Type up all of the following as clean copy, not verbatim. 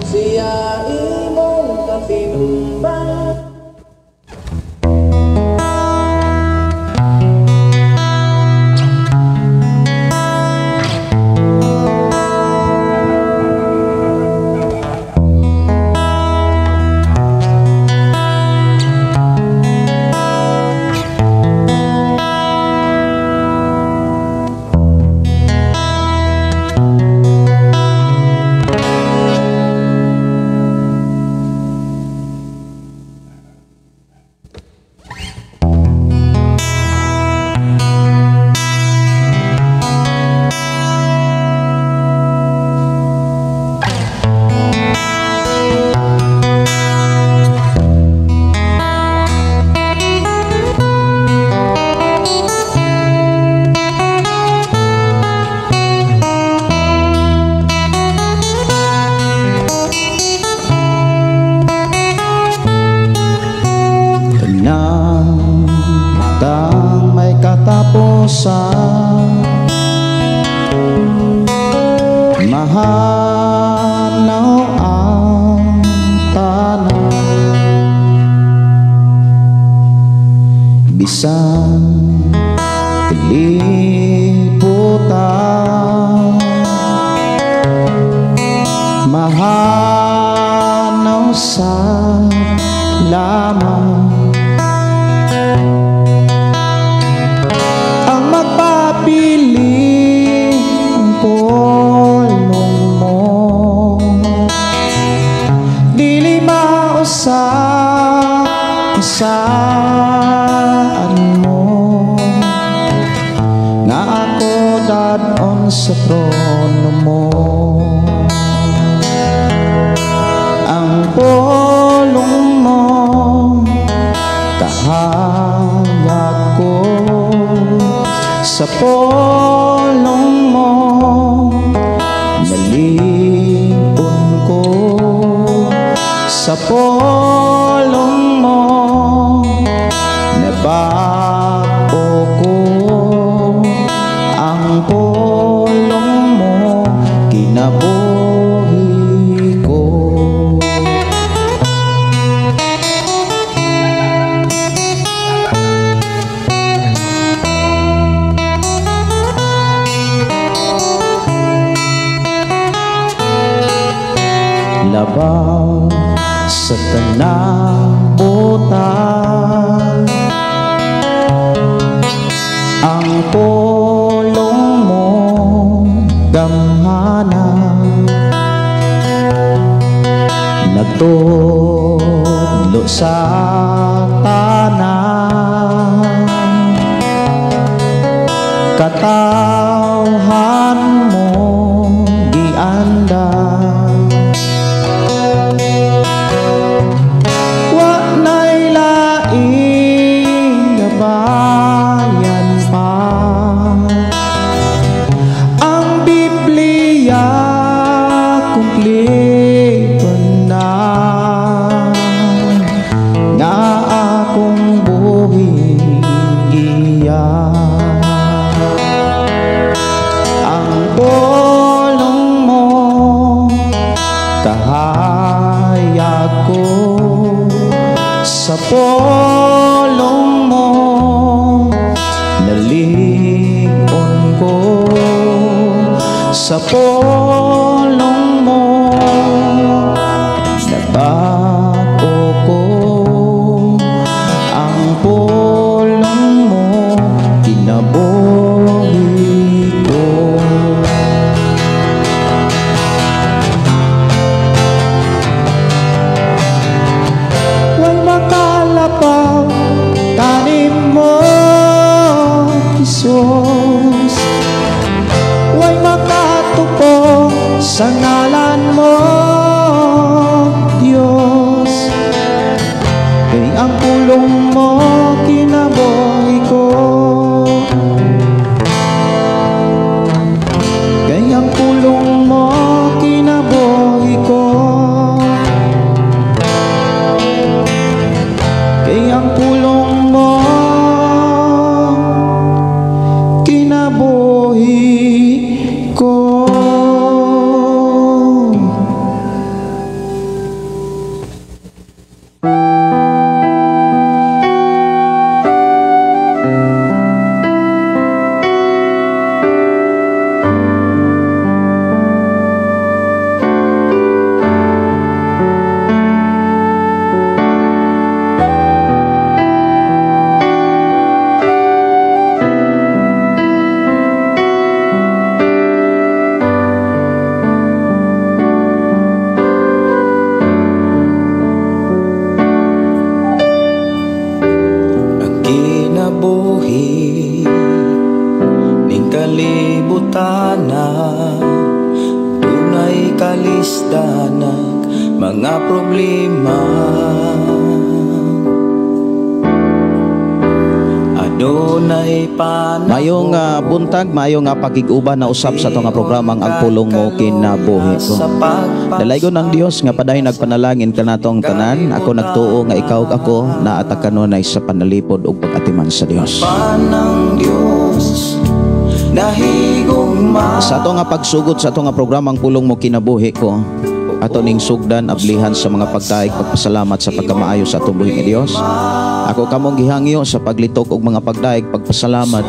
Siya imong katimbang. Tang may katapusan, mahanaw ang tanan, bisan kalibutan, mahanaw sa lamang. Ang magpapili ang pulong mo, dili mausap saan mo, nga ako dadon sa trono mo. Ang pulong mo kahayag ko, sa pulong mo nalipon ko, sa pulong mo nabago ko, ang pulong mo kinabuhi ko. Labaw sa tanang butang, ang pulong mo gamhana, nagtudlo sa tanan, katawhan mo gianda. Wa na'y laing gabayan pa, ang Biblia kumpleto na, nga akong buhi giya. Ang pulong mo kahayag ko, sa pulong mo nalipon ko, sa pulong mo nabago ko, ang pulong mo kinabuhi ko. Way makalabaw kanimo, Jesus, way makatupong sa ngalan mo, Diyos, kay ang pulong mo kinabuhi ko, kay ang pulong mo kinabuhi ko, kay ang pulong mo kinabuhi ko. Kalisdanan, mga problema. Adunay panahon. Mayong buntag, maayong nga pakig-uban na usab sa atong nga programang Ang Pulong Mo Kinabuhi Ko. Dalaygon ang Dios nga padayon nagpanalangin kanatong tanan. Ako nagtuo nga ikaw ug ako naa ta kanunay sa panalipod ug pag-atiman sa Dios. Panang Dios nahigugma. Sa ato nga pagsugod sa ato nga programang Pulong Mo Kinabuhi Ko, ato ning sugdan ablihan sa mga pagdaig pagpasalamat sa pagkamaayo sa atong buhi nga Dios. Ako kamong gihangyo sa paglitok og mga pagdaig pagpasalamat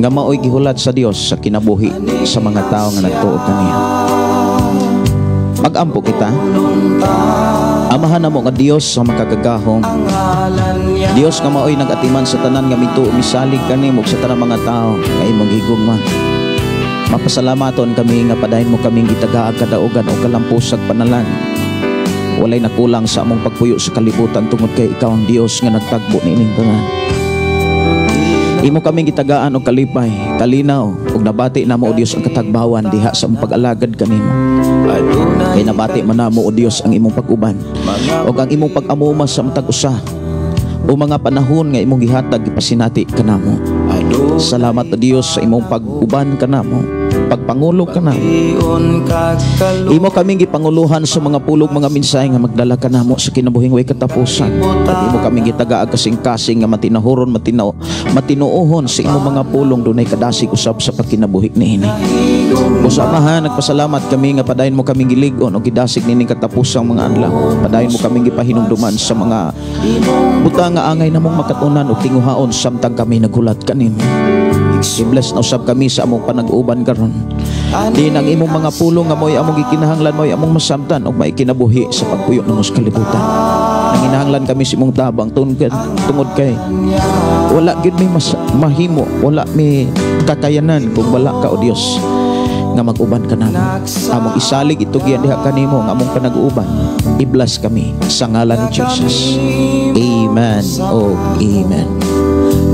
nga maoy gihulat sa Dios sa kinabuhi sa mga tawo nga nagtuo kaniya. Mag-ampo kita. Amahan namo nga Dios sa makagagahom. Dios nga maoy nag-atiman sa tanan nga mituo misalig kanimo ug sa tanang mga tawo nga imong gigugma. Mapasalamaton kami nga padayon mo kaming gitagaag kadaugan o kalampusag panalangin. Walay nakulang sa among pagpuyo sa kalibutan tungod kay ikaw ang Dios nga nagtagbo niining tanan. Imo kaming gitagaan og kalipay, kalinaw ug nabati namo, o Dios, ang katagbawan diha sa among pag-alagad kanimo. Kay nabati man namo, o Dios, ang imong pag-uban ug ang imong pag-amuma sa matag usa o mga panahon nga imong gihatag gipasinati kanamo. Salamat, o Dios, sa imong pag-uban kanamo, pagpangulo kanamo. Imo kaming gipanguluhan sa mga pulong, mga mensahe nga magdala kanamo sa kinabuhing way katapusan. Ug imo kaming gitagaag kasing-kasing nga matinahuron, matinuohon sa imong mga pulong dunay kadasig usab sa pagkinabuhi niini. O sa Amahan, nagpasalamat kami nga padayon mo kaming gilig-on o gidasig nining katapusang mga adlaw. Padayon mo kaming gipahinumduman sa mga butang nga angay namong makatunan o tinguhaon samtang kami naghulat kanimo. I-bless na usab kami sa among panag-uban karon. Din ang imong mga pulong nga mo'y among gikinahanglan, mo'y among masamtan ug maikinabuhi sa pagpuyo namo sa kalibutan. Nanginahanglan kami sa imong tabang tungod kay wala gyud may mahimo, wala may kakayanan kung wala ka, o Dios, nga mag-uban ka namo. Among isalig itugyan diha kanimo ang among panag-uban. I-bless kami sa ngalan ni Jesus. Amen o amen.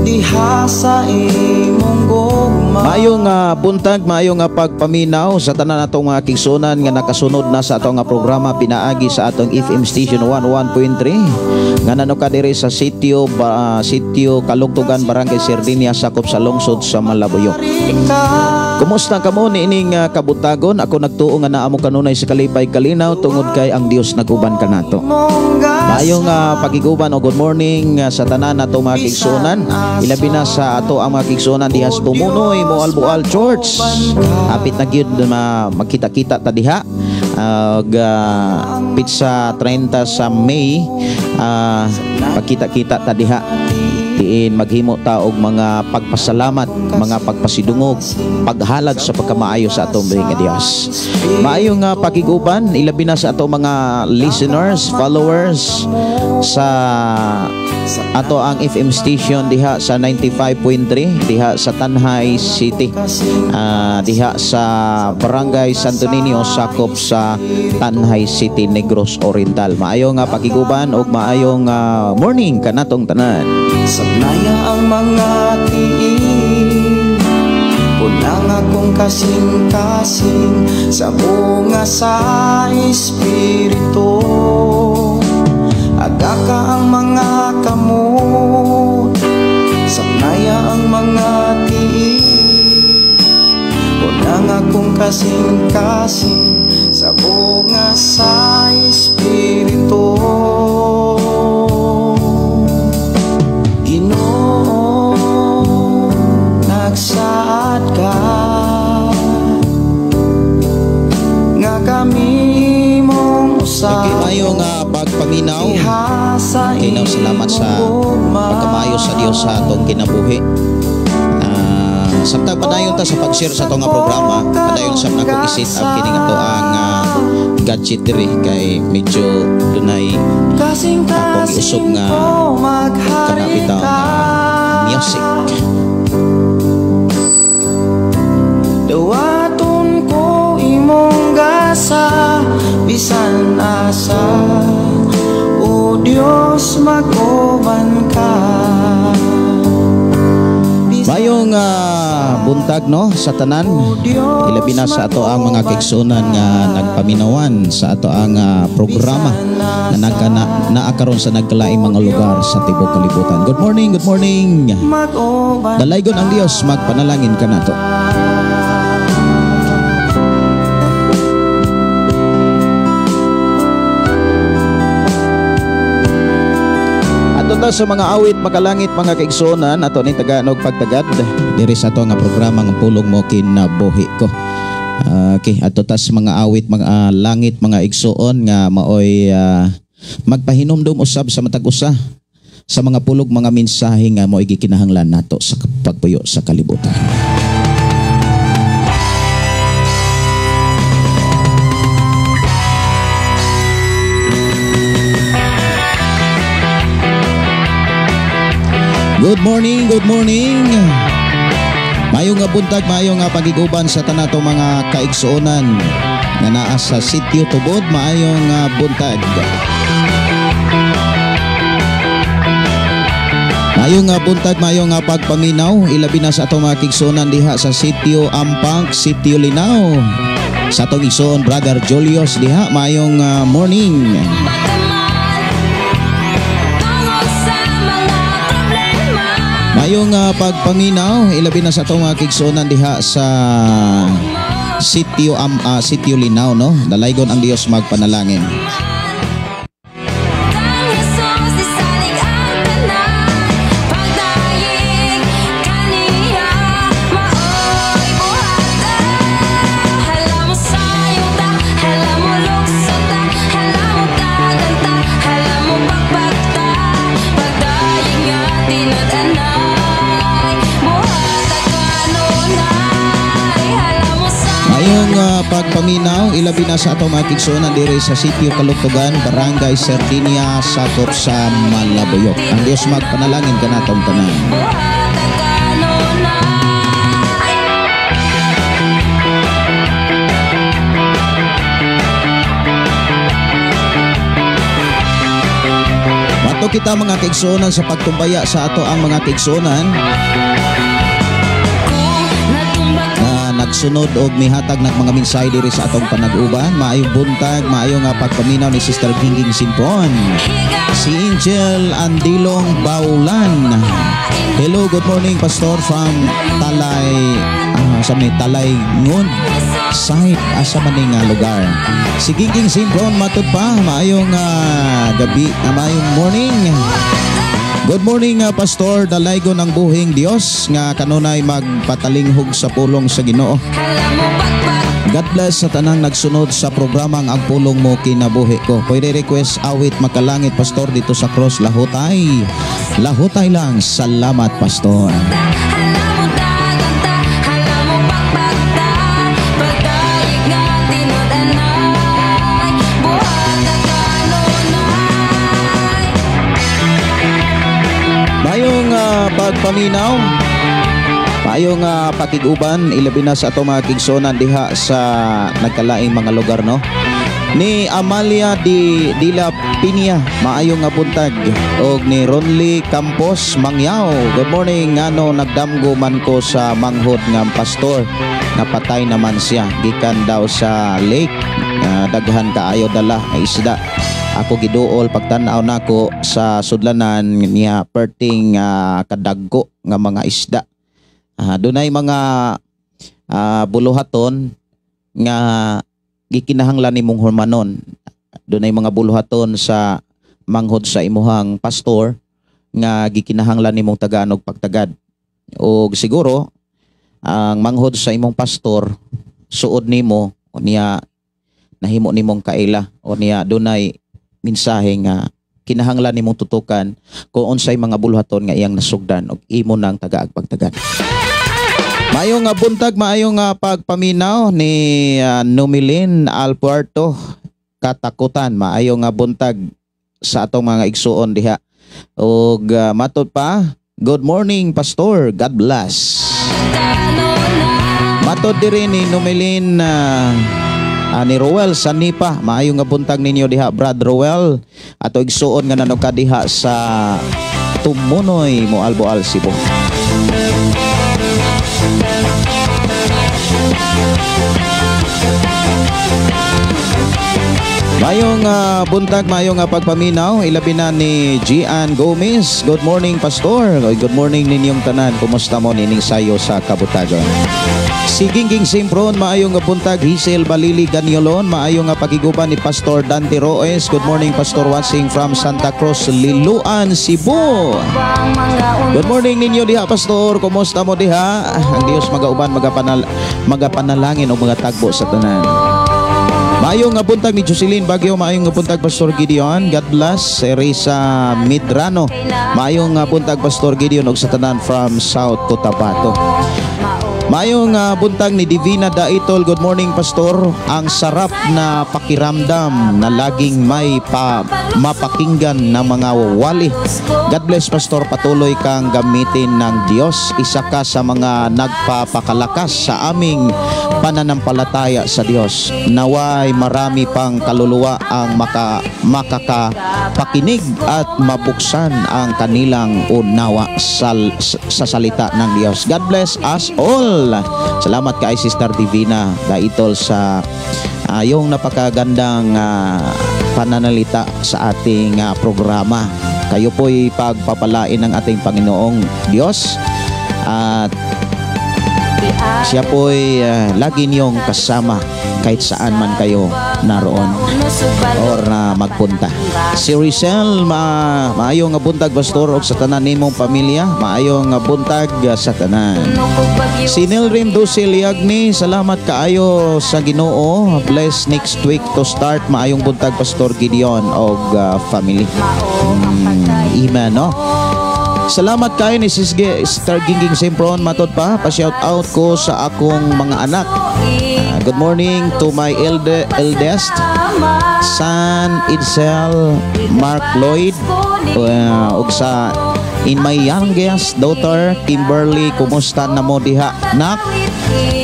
Diha sa imong gugma. Maayong buntag, maayong nga pagpaminaw sa tanan natong mga kigsunan nga nakasunod na sa atong nga programa pinaagi sa atong FM station 11.3 nga nanuka diri sa sitio Kalugtugan, Barangay Sardinia, sakop sa lungsod sa Malabuyoc. Kumusta kamo niining kabuntagon? Ako nagtuo nga naa mo kanunay sa kalipay kalinaw tungod kay ang Dios nag-uban kanato. Maayong pagiguban o good morning sa tanan natong mga kigsunan. Ilabi na sa ato ang mga kigsunan diha sa Tumunoy, Moalboal Church. Hapit na gyud magkita-kita ta diha. Ug petsa 30 sa May, pagkita-kita ta diha. Diin maghimo ta og mga pagpasalamat, mga pagpasidungog, paghalad sa pagkamaayo sa atong buhi nga Dios. Maayo nga pakiguban, ilabi na sa atong mga listeners, followers sa ato ang FM station diha sa 95.3 diha sa Tanjay City. Diha sa Barangay Santo Niño, sakop sa Tanjay City, Negros Oriental. Maayo nga pakiguban ug maayong morning kanatong tanan. Sagnaya ang mga tiil. Punang akong kasing-kasing sa bunga sa Espiritu. Aga ka ang mga kamot. Sagnaya ang mga tiil. Punang akong kasing-kasing sa bunga sa Espiritu. Ginoo, nagsaad ka nga kami mong usab. Okay, maayo nga pagpaminaw. Diha sa Okay, now, salamat sa imong gugma. Pagkamaayo sa Dios sa atong kinabuhi. Samtang padayon ta sa pag-share sa atong nga programa, padayon sa akong i-set up kini nga to ang gadget diri kay medyo dunay akong giusog nga maghari kana bitaw ka. Nga music. Dawaton ko imong gasa bisan asa. O Dios, mag-uban ka. Mayong buntag no sa tanan. Ilabi na sa ato ang mga kaigsuonan nga nagpaminawan sa ato ang programa na naa karon sa nagkalaing mga lugar sa tibuok kalibutan. Good morning, good morning. Dalaygon ang Dios, magpanalangin kanato. Sa mga awit makalangit mga kaigsuonan ato ning taganog pagtagad diri sa ato nga programa ng Pulong Mo Kinabuhi Ko. Okay, ato tas mga awit mga langit mga igsuon nga maoy magpahinumdum usab sa matag usa sa mga pulog mga mensahe nga maoy gikinahanglan nato sa pagpuyo sa kalibutan. Good morning, good morning. Maayong nga buntag, maayong nga pagiguban sa tanato mga kaigsuonan nga naa sa Sitio Tubod, maayong buntag. Maayong nga buntag, maayong nga pagpaminaw, ilabi na sa atong mga kaigsuonan diha sa Sitio Ampang, Sitio Linao. Sa atong igsuon Brother Julius diha, maayong morning. Mayong pagpaminaw, ilabi na sa atong mga kaigsuonan diha sa Sitio Sitio Linao no. Dalaygon ang Dios magpanalangin. Pagpaminaw, ilabi na sa atong mga kaigsuonan diri sa Sitio Kalugtugan, Barangay Sardinia, sakop sa Malabuyok. Ang Dios magpanalangin kanatong tanan. Mato kita mga kaigsuonan sa pagtumbaya sa ato ang mga kaigsuonan nagsunod og mihatag ng mga mensahe diri sa atong panag-uban. Maayong buntag, maayong pagpaminaw ni Sister Gingging Simpon. Si Angel Andilong Baulan. Hello, good morning Pastor from Talay, sa may Talay Ngun site, asa man ning lugar. Si Gingging Simpon matud pa, maayong gabi, maayong morning. Good morning, Pastor. Dalaygon ang buhing Dios nga kanunay magpatalinghog sa pulong sa Ginoo. God bless sa tanang nagsunod sa programang Ang Pulong Mo Kinabuhi Ko. Pwede request awit makalangit, Pastor, dito sa Cross Lahutay. Lahutay lang. Salamat, Pastor. Pagpaminaw, maayong pakig-uban, ilabi na sa atong mga kaigsuonan diha sa nagkalaing mga lugar no. Ni Amalia di Dila Pinia, maayong buntag, og ni Ronly Campos Mangyao. Good morning, ngano nagdamgo man ko sa manghod nga pastor, napatay naman siya gikan daw sa lake, daghan kaayo dala ay isda. Ako giduol pagtan-aw nako sa sudlanan niya perting kadagko nga mga isda. Dunay mga buluhaton nga gikinahanglan nimong hormanon. Dunay mga buluhaton sa manghod sa imuhang pastor nga gikinahanglan nimong tagaan og pagtagad. Og siguro ang manghod sa imong pastor suod nimo o niya nahimo nimong kaila o niya dunay mensahe nga kinahanglan nimong tutukan kung unsay mga buluhaton nga iyang nasugdan og imo nang tagaag pagtagad. Maayong buntag, maayong pagpaminaw ni Numilin Alpuerto Katakutan. Maayong buntag sa atong mga igsuon diha. Og matod pa, good morning Pastor, God bless. Matod diri ni Numilin ni Roel Sanipa, maayong nga buntag ninyo diha Brad Roel, ato igsuon nga nanuka diha sa Tumunoy, Moalboal, Cebu. Mayong buntag, mayong pagpaminaw, ilabi na ni Gian Gomez. Good morning, Pastor. Good morning ninyong tanan. Kumusta mo nining sayo sa kabutagon? Si Gingging Simpron, maayong buntag. Hisel Balili Ganyolon, maayong pagiguban ni Pastor Dante Roes. Good morning, Pastor, watching from Santa Cruz, Liloan, Cebu. Good morning ninyo diha, Pastor. Kumusta mo diha? Ang Dios magauban, magapanalangin o magatagbo sa tanan. Maayong nga buntag ni Jocelyn Bagyo, maayong nga buntag, Pastor Gideon. God bless. Risa Midrano. Maayong nga buntag, Pastor Gideon, ug sa tanan from South Cotabato. Maayong buntag ni Divina Daitol. Good morning, Pastor. Ang sarap na pakiramdam na laging may mapakinggan na mga wali. God bless, Pastor. Patuloy kang gamitin ng Diyos. Isa ka sa mga nagpapakalakas sa aming pananampalataya sa Diyos. Naway marami pang kaluluwa ang makakapakinig at mabuksan ang kanilang unawa sa salita ng Diyos. God bless us all. Salamat kay Sister Divina Daitol sa yung napakagandang pananalita sa ating programa. Kayo po'y pagpapalain ng ating Panginoong Diyos at siya po'y lagi niyong kasama kahit saan man kayo naroon or magpunta. Si Rizel, maayong nga buntag, Pastor, og sa tanan nimong pamilya, maayong nga buntag sa tanan. Si Nilrim Dusil Yagni, salamat kaayo sa Ginoo. Bless next week to start. Maayong buntag, Pastor Gideon og family. Amen, no? Salamat kayo ni Sister Gingging Sempron. Matod pa, pa-shout out ko sa akong mga anak. Good morning to my eldest son Edsel Mark Lloyd ug sa in my youngest daughter Kimberly. Kumusta na mo diha, nak?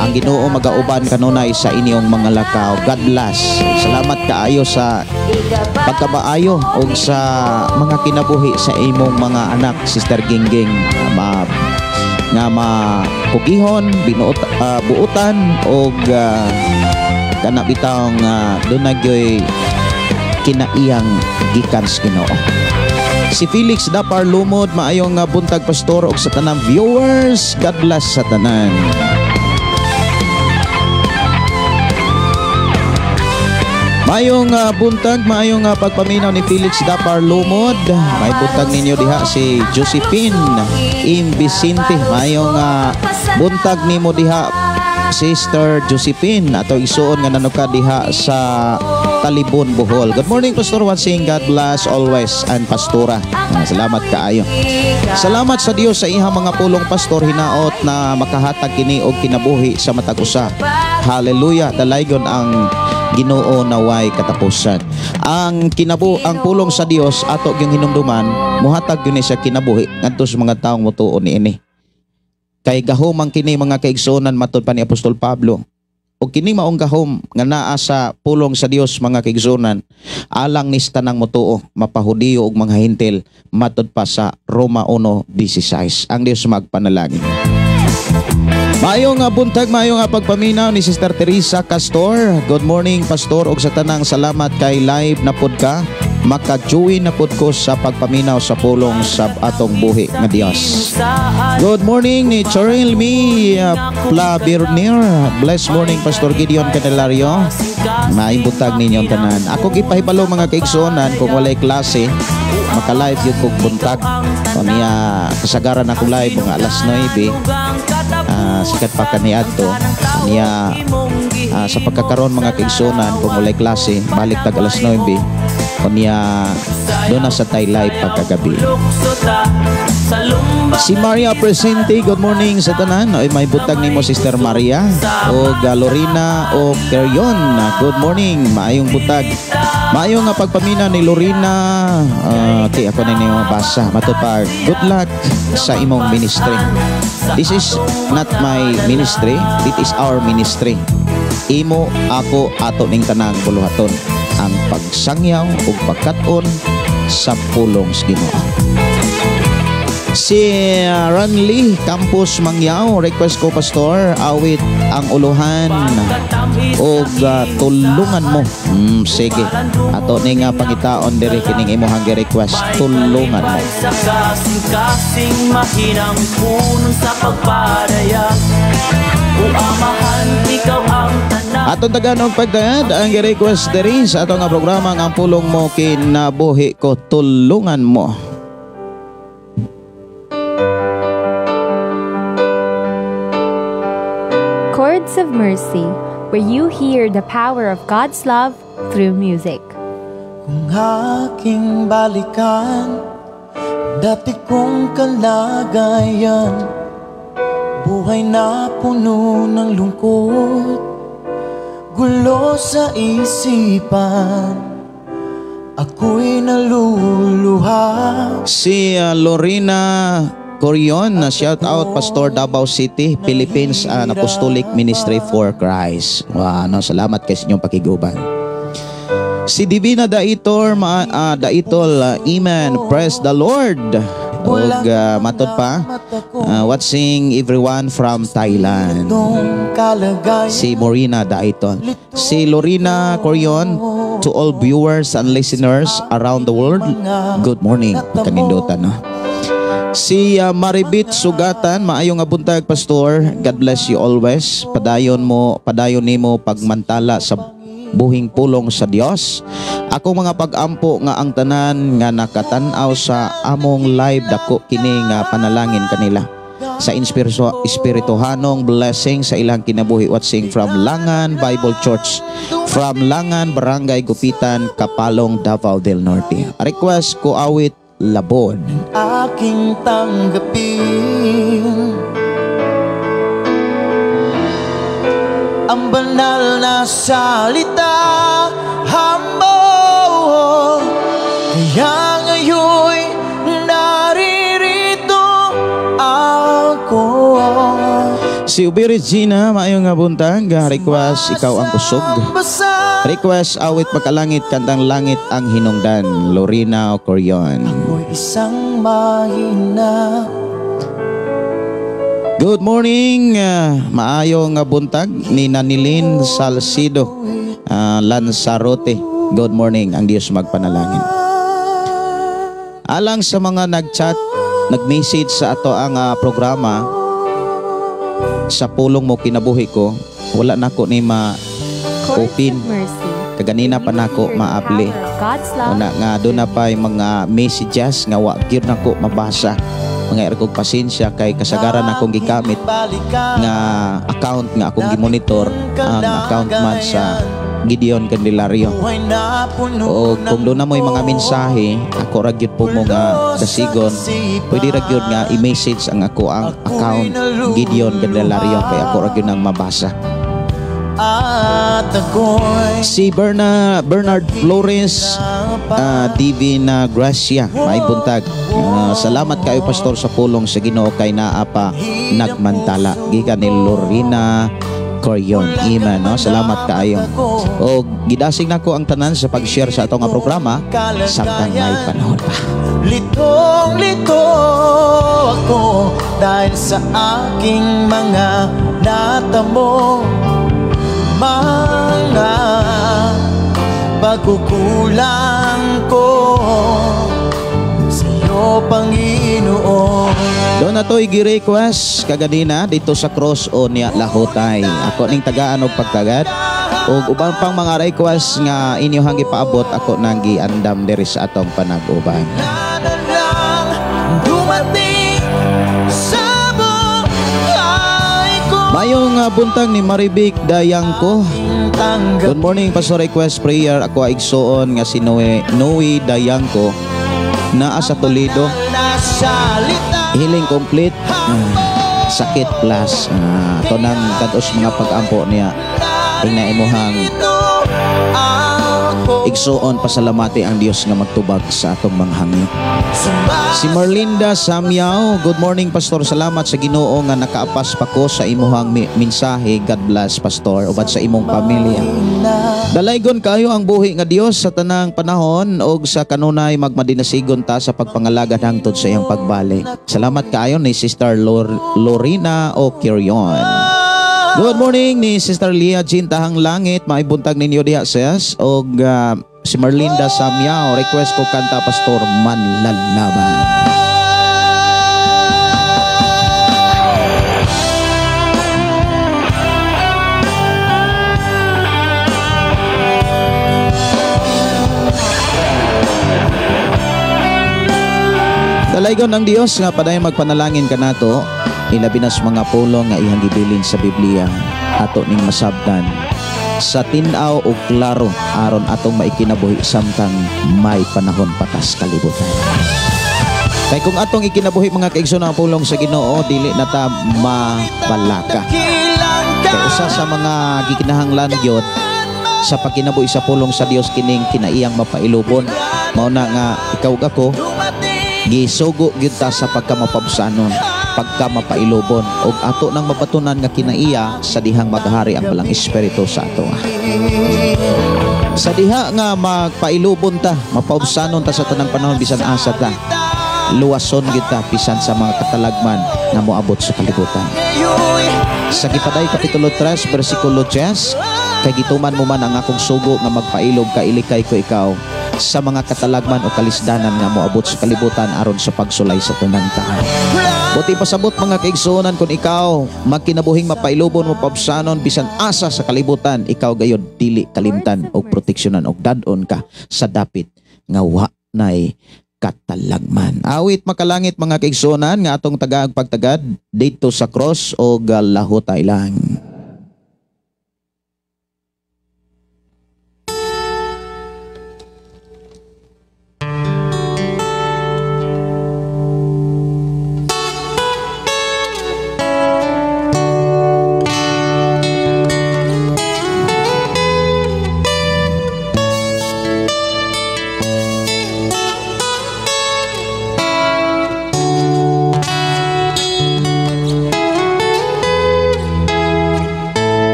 Ang Ginoo magauban kanunay sa inyong mga lakaw. God bless. Salamat kaayo sa pagkabaayo ug sa mga kinabuhi sa imong mga anak, Sister Gingging, nga mapugihon, binuot, buutan og kana bitawng dunay gyoy kinaiyang gikan sa Ginoo. Si Felix Dapar Lumod, maayong buntag, Pastor, ug sa tanang viewers. God bless sa tanan. Maayong buntag, maayong pagpaminaw ni Felix Dapar Lumod. May buntag ninyo diha si Josephine M. Vicente. Maayong buntag nimo diha, Sister Josephine, ato isuon nga nanuka diha sa Talibon, Bohol. Good morning, Pastor Wansing. God bless always and Pastora. Salamat kaayo. Salamat sa Dios sa ihang mga pulong, Pastor, hinaot na makahatag kini og kinabuhi sa matag usa. Hallelujah. Dalaygon ang Ginoo naway katapusan. Ang pulong sa Dios ato gyung hinumduman, muhatag gyud ni siya kinabuhi ngadto sa mga taong motuo niini. Kay gahom ang kini, mga kaigsuonan, matud pa ni Apostol Pablo. Ug kini maong gahom nga naa sa pulong sa Dios, mga kaigsuonan, alang ni sa tanang motuo, mapahudiyo ug mga Hintil, matud pa sa Roma 1:16. Ang Dios magpanalangin. Maayong buntag, maayong pagpaminaw ni Sister Teresa Castor. Good morning, Pastor, ug sa tanang salamat kay live na pud ka. Maka-join na pud ko sa pagpaminaw sa pulong sa atong buhi nga Dios. Good morning ni Cheryl Mi Plabirnir. Blessed morning, Pastor Gideon Candelario. Maayong buntag ninyong tanan. Ako gipahibalo, mga kaigsuonan, kung walay klase, maka-live yun kog buntag. O niya, kasagaran akong live mga alas 9. Sikat pa kaniadto niya sa pagkakaroon, mga kaigsuonan, kung walay klase, balik tag alas 9 o niya doon na sa tay live pagkagabi. Si Maria Presente, good morning sa tanan. Ay, may butag nimo, Sister Maria o Lorena o Carrion. Good morning, maayong butag. Maayong nga pagpamina ni Lorena. Okay, ako na ninyo basa. Matod pa, good luck sa imong ministry. This is not my ministry, it is our ministry. Imo, ako, ato ning tanang buluhaton ang pagsangyaw ug pagkat-on sa pulong sa Ginoo. Si Ranly Campos Mangyao, request ko Pastor, awit ang uluhan og tulungan mo. Sige. Ato ni nga pangitaon diri kining imong gi-request, tulungan mo. Sa kasing-kasing mahinang puno sa pagpadayag. O Amahan, ikaw ang tanan. Atong tagaan og pagtayad ang gi-request diri sa atong nga programa nga ang pulong mo kinabuhi ko, tulungan mo. Chords of Mercy, where you hear the power of God's love through music. Kung aking balikan, dati kong kalagayan, buhay na puno ng lungkot, gulo sa isipan, ako'y naluluha. Si Lorena Corion, na shout out Pastor, Davao City, Philippines, and Apostolic Ministry for Christ. Wow, no, salamat kay sa inyong pakiguban. Si Divina Daitor, Daitol, Amen, praise the Lord. Og matod pa, watching everyone from Thailand. Itong kalagayan, Si Morina Daiton. Si Lorena Corion, to all viewers and listeners around the world, good morning. Kanindutan, no? Si Maribit Sugatan, maayong nga buntag Pastor. God bless you always. Padayon mo, padayon nimo pagmantala sa buhing pulong sa Dios. Ako mga pag-ampo nga ang tanan nga nakatan-aw sa among live, dako kini nga panalangin kanila sa espirituhanong blessing sa ilang kinabuhi. Watching from Langan Bible Church, from Langan Barangay Gupitan, Kapalong, Davao del Norte. Request ko awit Labod. Aking tanggapin ang banal na salita mo. Kaya ngayon'y naririto ako. Si Ubi Regina, maayong nga buntag. Request ikaw ang kusog. Request awit pagkalangit, kantang langit ang hinungdan, Lorena Corion. Ako'y isang mahina. Good morning, maayong nga buntag ni Nanilin Salcido, Lanzarote. Good morning, ang Diyos magpanalangin. Alang sa mga nag-chat, nag-message sa ato ang programa sa pulong mo kinabuhi ko, wala nako ni ma Chords open. of Mercy. Kaganina pa nako maabli. Power of God's love Una nga doon na pa yung mga messages nga wa gyud nako mabasa. Mga ergog pasensya kay kasagaran akong gigamit nga account nga akong gimonitor ang account man sa Gideon Candelario. O kung doon na mo'y mga mensahe, ako ra gyud po mo nga dasigon, pwede ra gyud nga i-message ang ako ang account Gideon Candelario kay ako ra gyud nang mabasa. At ako'y Si Bernard Flores, Divina Gracia, may buntag. Salamat kayo Pastor sa pulong sa Ginoo kay naa pa nagmantala. Gikan ni Lorena Corion. Amen, no? Salamat kaayo. O gidasig nako ang tanan sa pag-share sa atong nga programa samtang may panahon pa. Litong-lito ako dahil sa aking mga natamo, mga pagkukulang ko sa'yo, Panginoon. Doon na to'y gi-request kaganina dito sa Cross o niya Lahotay. Ako ning tagaan og pagtagad. Og uban pang mga request nga inyohang gipaabot, ako nang giandam diri sa atong panag-uban. Na lang dumating sa buhay ko. Mayong buntag ni Maribik Dayangko. Good morning, Pastor. Request prayer ako ay igsuon nga si Noe Dayangko naa sa Toledo. Healing complete, sakit plus. To nang kados mga pag-ampo niya. Tingna imuhang Igsuon, pasalamati ang Dios nga magtubag sa atong mga hangyo. Si Merlinda Samyaw, good morning Pastor, salamat sa Ginoo nga nakaapas pa ko sa imuhang mensahe. God bless Pastor uban sa imong pamilya. Dalaygon kayo ang buhi nga Dios sa tanang panahon og sa kanunay magmadinasigon ta sa pagpangalagad hangtod sa iyang pagbalik. Salamat kaayo ni Sister Lorena O'Kirion. Good morning ni Sister Leah Jean Tahang Langit, maibuntag ninyo diha sis og si Merlinda Samyao, request ko kanta Pastor Manlalaban. Dalaygon ang Dios nga padayon magpanalangin kanato, ilabi na sa mga pulong nga iyang gibilin sa Biblia ato ning masabtan sa tin-aw ug klaro aron atong maikinabuhi samtang may panahon patas kalibutan. Kay kung atong ikinabuhi mga kaigsoon ang pulong sa Ginoo, dili na ta mabalaka. Kay usa sa mga gikinahanglan gyud sa pagkinabuhi sa pulong sa Dios kining kinaiyang mapailubon. Mao na nga ikaw ug ako gisugo gyud ta sa pagkamapabsanon, pagkamapailubon, ug ato nang mabatunan nga kinaiya sa dihang maghari ang balang espiritu sa ato. Sa diha nga magpailubon ta, mapaubsanon ta sa tanang panahon bisan asa ta, luwason gyud ta bisan sa mga katalagman nga moabot sa kalibutan. Sa Gipaday Kapitulo 3 bersikulo 10, kay gituman mo man ang akong sugo nga magpailob ka, ilikay ko ikaw sa mga katalagman o kalisdanan nga moabot sa kalibutan aron sa pagsulay sa tanang tao. Buti pasabot mga kaigsuonan, kung ikaw magkinabuhing mapailubon, mapabsanon bisan asa sa kalibutan, ikaw gayod dili kalimtan og proteksyonan og dad-on ka sa dapit nga wa nay katalagman. Awit makalangit mga kaigsuonan nga atong tagaag pagtagad didto sa cross og lahutay lang.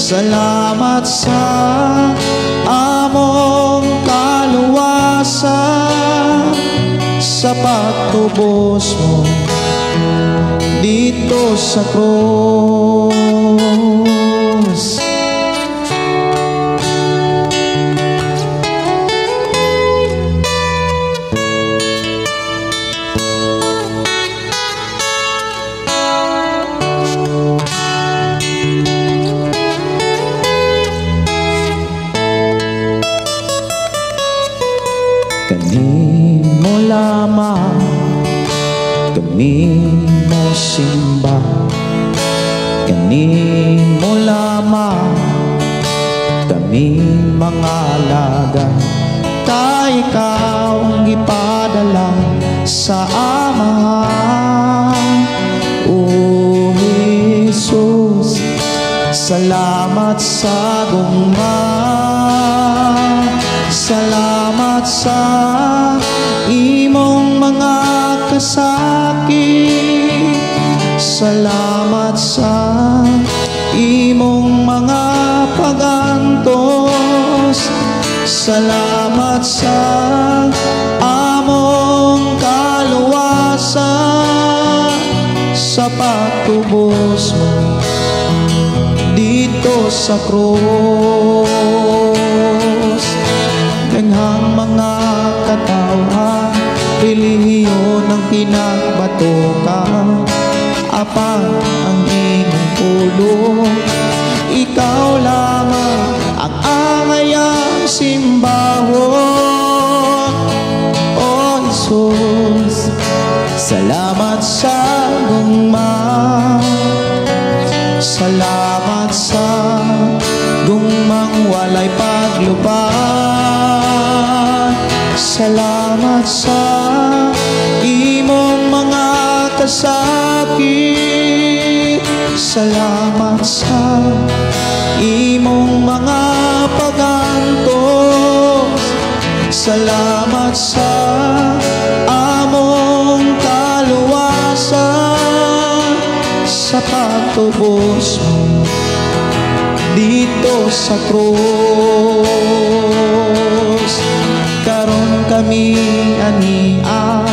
Salamat sa among kaluwasan, sa pagtubos mo dito sa krus. Kanimo simba, kanimo lamang kami mga laga, kay ikaw ang gipadala sa Amahan. O Jesus, salamat sa gugma, salamat sa imong mga kasakit, salamat sa imong mga pagantos, salamat sa among kaluwasan, sa pagtubos mo dito sa krus. mga katawhan, relihiyon ang pinagbatukan, apan ang imong pulong. Ikaw lamang ang angayang simbahon. O Jesus, salamat sa gugma. Salamat sa gugmang walay paglubat. Salamat sa imong mga kasakit. Salamat sa imong mga pagantos. Salamat sa among kaluwasan, sa pagtubos mo dito sa krus. Karon kami ania,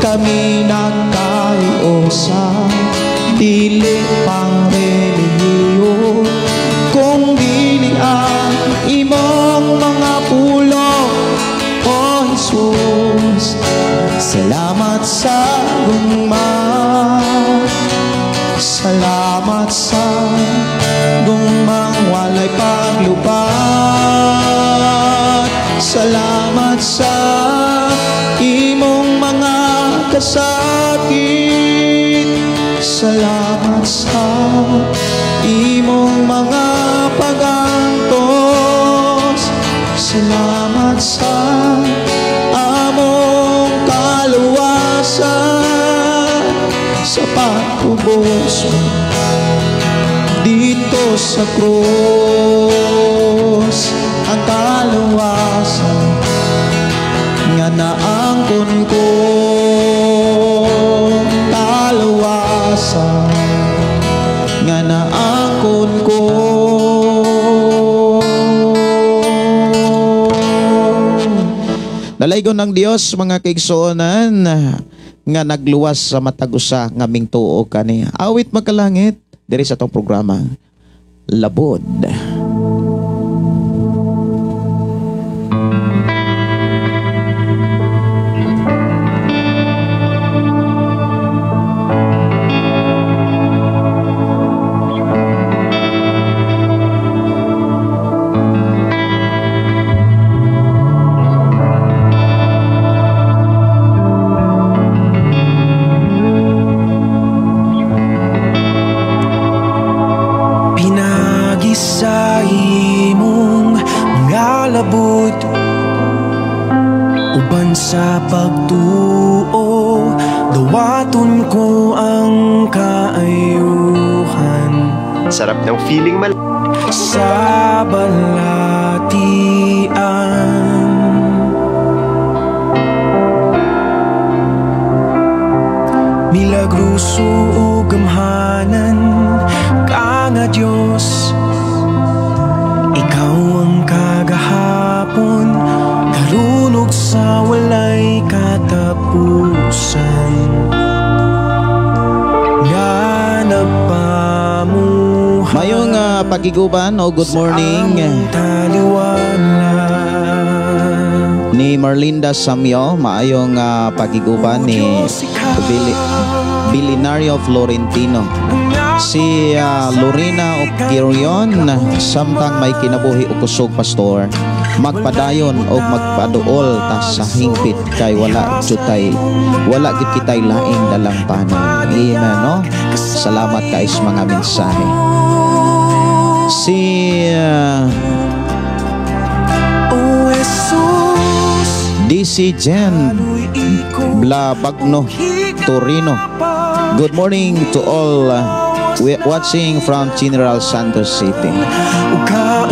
kami nagkaiusa, dili pang relihiyon, kung dili ang imong mga pulong. O Jesus, salamat sa gugma. Salamat sa gugmang walay paglubat. Salamat sa imong mga kasakit. Salamat sa imong mga pagantos. Salamat sa among kaluwasan, sa pagtubos mo dito sa krus. Ang kaluwasan nga naangkon ko, kaluwasan nga naangkon ko. Dalaygon ng Dios mga kaigsuonan nga nagluwas sa matag usa nga mingtuo kani. Awit makalangit diri sa atong programa Labod. Sa imong mga labot, uban sa pagtuo, dawaton ko ang kaayuhan. Sarap ng feeling mal sa balatian. Milagroso o gamhanan ka nga Diyos, ikaw ang kagahapon, karunog sa walay katapusan. Nga nagpamuhay. Mayong pagiguban o good morning ni Marlinda Samyo. Maayong pagiguban ni Bilinario Florentino. Si Lorena Okirion, samtang may kinabuhi o kusog pastor, magpadayon o magpaduol ta sa hingpit kay wala jutay, wala gid kitay laing dalampanan. Amen, no? Salamat kay sa mga mensahe. Si DC Jen Blabagno Torino. Good morning to all watching from General Santos City.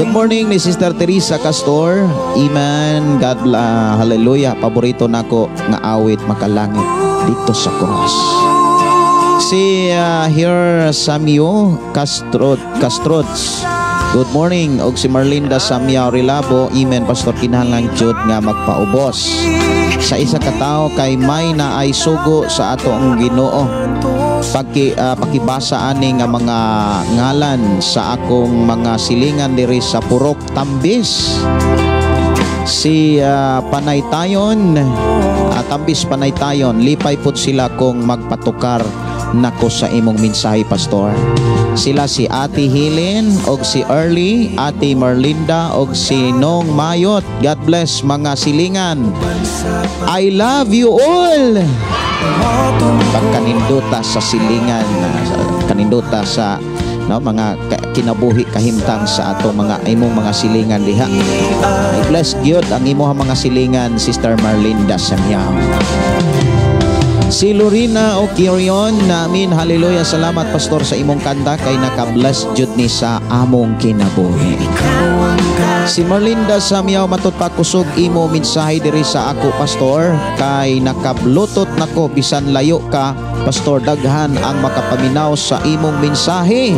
Good morning ni Sister Teresa Castor. Amen. God bless. Hallelujah. Paborito nako nga awit makalangit dito sa cross. Si here Samio Castrods. Good morning og si Marlinda Samia Rilabo. Amen Pastor, kinahanglan jud nga magpaubos sa isa ka tawo kay may na ay sugo sa ato ang Ginoo. Pakibasa ani nga mga ngalan sa akong mga silingan diri sa Purok Tambis. Si Panaytayon, Tambis Panaytayon, lipay pud sila kung magpatukar nako sa imong mensahe, Pastor. Sila si Ate Helen og si Early, Ate Merlinda og si Nong Mayot. God bless mga silingan. I love you all. Pagkaninduta sa silingan, kaninduta sa no, mga kinabuhi kahimtang sa atong mga imong mga silingan diha. I bless gyud ang imong mga silingan, Sister Marlinda Samiao. Si Lorena O'Kirion namin, hallelujah, salamat Pastor sa imong kanta kay naka-bless jud ni sa among kinabuhi. Si Marlinda Samiao, matud pa kusog imo mensahe diri sa ako, Pastor, kay nakablutot nako bisan layo ka, Pastor, daghan ang makapaminaw sa imong mensahe.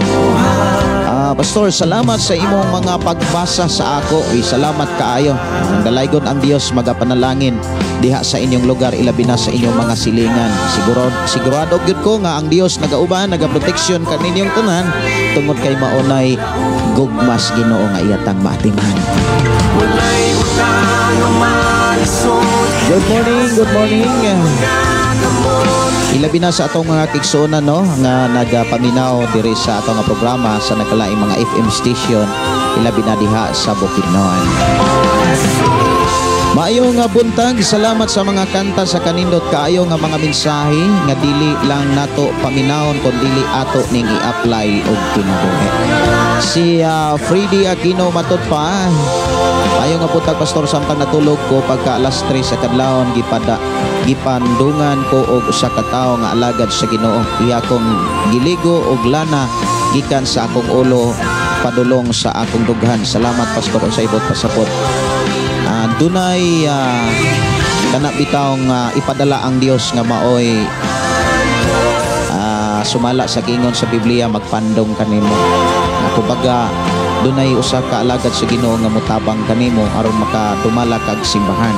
Pastor, salamat sa imong mga pagbasa sa ako. Salamat kaayo. Ang dalaygon ang Dios magapanalangin diha sa inyong lugar, ilabi na sa inyong mga silingan. Sigurado gyud ko nga ang Dios nagauban, nagaproteksyon kaninyong tanan tungod kay maunay gugmas Ginoo nga iyatang maatiman. Good morning, good morning. Ilabi na sa atong mga kigsuonan, no, nga nagapaminaw diri sa atong programa sa nagkalaing mga FM station, ilabi na diha sa Bukidnon. Maayong nga buntag, salamat sa mga kanta sa kanindot kaayo nga mga mensahe nga dili lang nato paminawon kun dili ato ning i-apply og kinabuhi. Si Freddy Aquino matud pa. Maayong nga buntag, Pastor, samtang natulog ko pagka alas 3 sa kadlawon gipandungan ko og usa ka tawo nga alagad sa Ginoo. Iya akong giligo og lana gikan sa akong ulo padulong sa akong dughan. Salamat, Pastor, sa ibot pasapot. Dunay kana bitawng ipadala ang Dios nga maoy sumala sa giingon sa Biblia, magpandong kanimo. Kumbaga dunay usa ka alagad sa Ginoo nga motabang kanimo aron makadumala kag simbahan.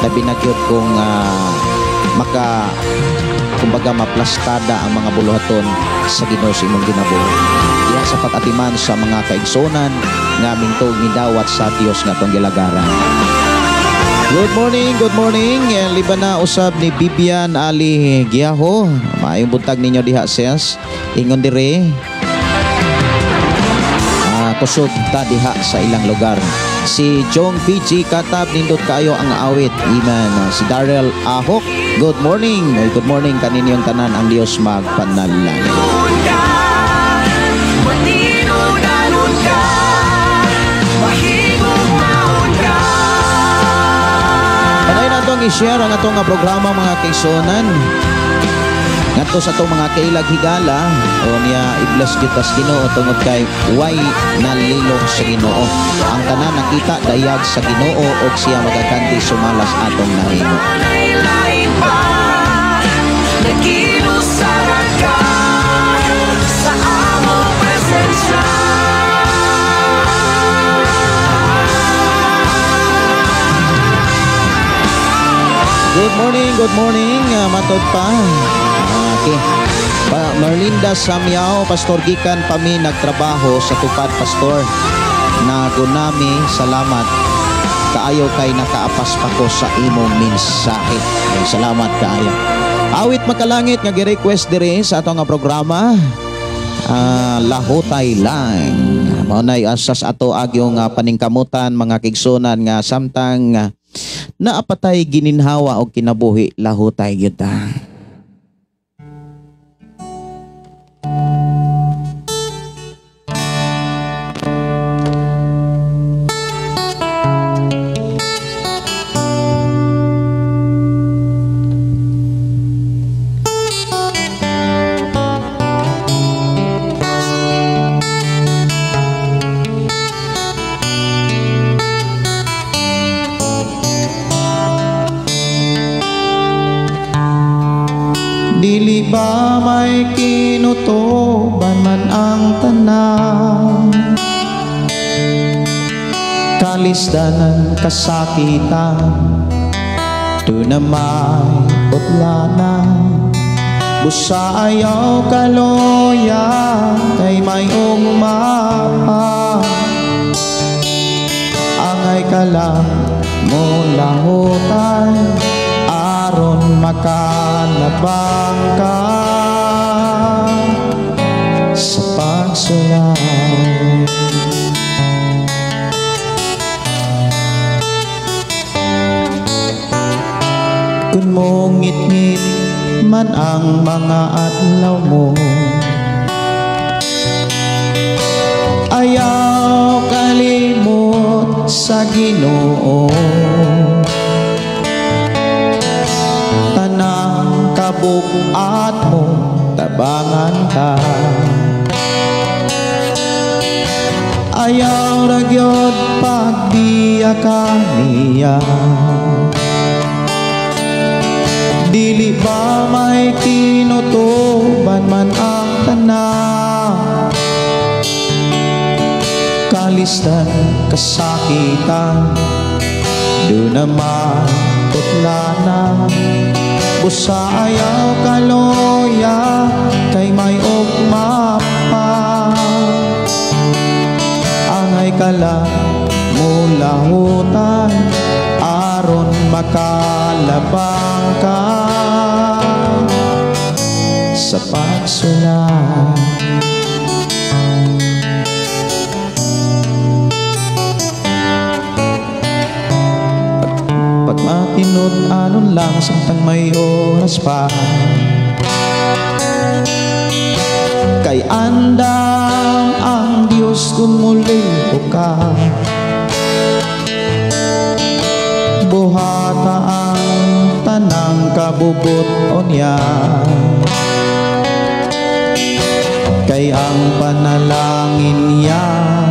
Labi na gyud kung maka kumbaga maplastada ang mga buluhaton sa Ginoo sa imong ginabuhi. Diha sa pag-atiman sa mga kaigsonan nga mingtog midawat sa Dios nga atong gilagaran. Good morning, good morning. Liba na usab ni Bibian Ali Giaho. Maayong buntag ninyo diha, sis. Ingon dire. Kusog ta diha sa ilang lugar. Si Jong PG Katab, nindot kaayo ang awit. Amen. Si Darrell Ahok, good morning. Ay, good morning kaninyong tanan, ang Dios magpanalangin. Padayon natong i-share ang atong programa mga kaigsuonan. Ngadto sa atong mga kailag higala, o niya i-bless gyud tas Ginoo tungod kay way nalilong sa Ginoo. Ang tanan nakita dayag sa Ginoo og siya magaganti sumalas atong nahimo. Good morning, good morning. Matod pa. Okay. Merlinda Samiao, Pastor, gikan pa mi nagtrabaho sa tupad, Pastor. Nagunami, salamat. Kaayo kay nakaapas pa ko sa imong mensahe. Salamat kaayo. Awit makalangit nga gi-request diri sa atong nga programa. Lahutay lang. Mao nay asas ato agyong paningkamutan mga kigsunan nga samtang naapatay gininhawa og kinabuhi, lahutay gyud ta. Dili ba may kinutuban man ang tanan, kalisdanan, kasakitan, doon na may utlanan. Busa ayaw kaloya kay may umapa, angay ka lang mulahutay aron makalabang ka sa pagsulay. Kung mongit-ngit man ang mga adlaw mo, ayaw kalimot sa Ginoo. Tanang kabug-at mo, tabangan ka. Ayaw ra gyud pagbiya ka niya. Dili ba may kinutuban man ang tanan? Kalisdan, kasakitan, do naman putlana. Busa ayaw kaloya, kay may ugma pa. Angay ka lang mulahutan, aron makalabang ka sa pagsulay. Pag matinud-anon lang samtang may oras pa, kay andam ang Diyos kung muliho ka. Buhata ang tanang kabubut-on niya, kay ang panalangin niya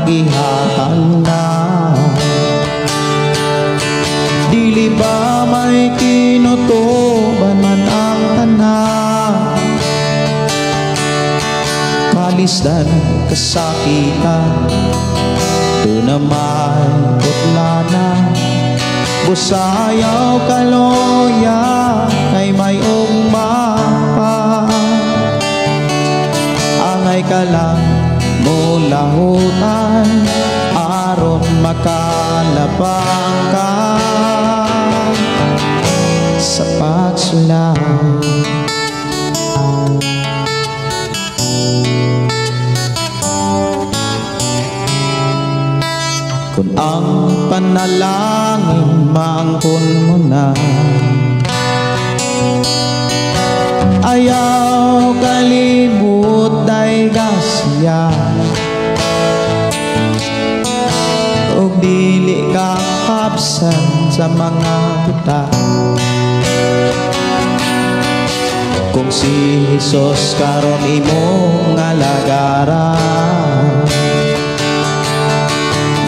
gihatag na. Dili ba may kinutuban man ang tanan? Kalisdan, kasakitan, do naman putlana. Busa ayaw kaloya, kay may ugma pa. Angay ka lang mulahutan, aron makalabang ka sa pagsulay. Kung ang panalangin maangkon mo na, ayaw kalimut day gasya. Og dili ka absent sa mga buta. Kung si Jesus karon imong alagaran,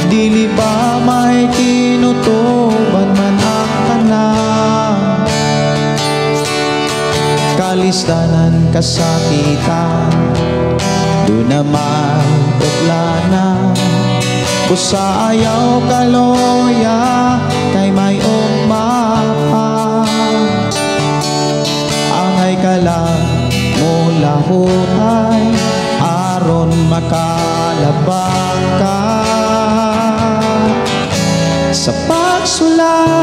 dili ba may kinutuban man ang tanan? Kalisdanan, kasakitan, do naman putlana. Busa ayaw kaloya, kay may ugma pa. Angay ka lang mulahutay, aron makalabang ka sa pagsulay.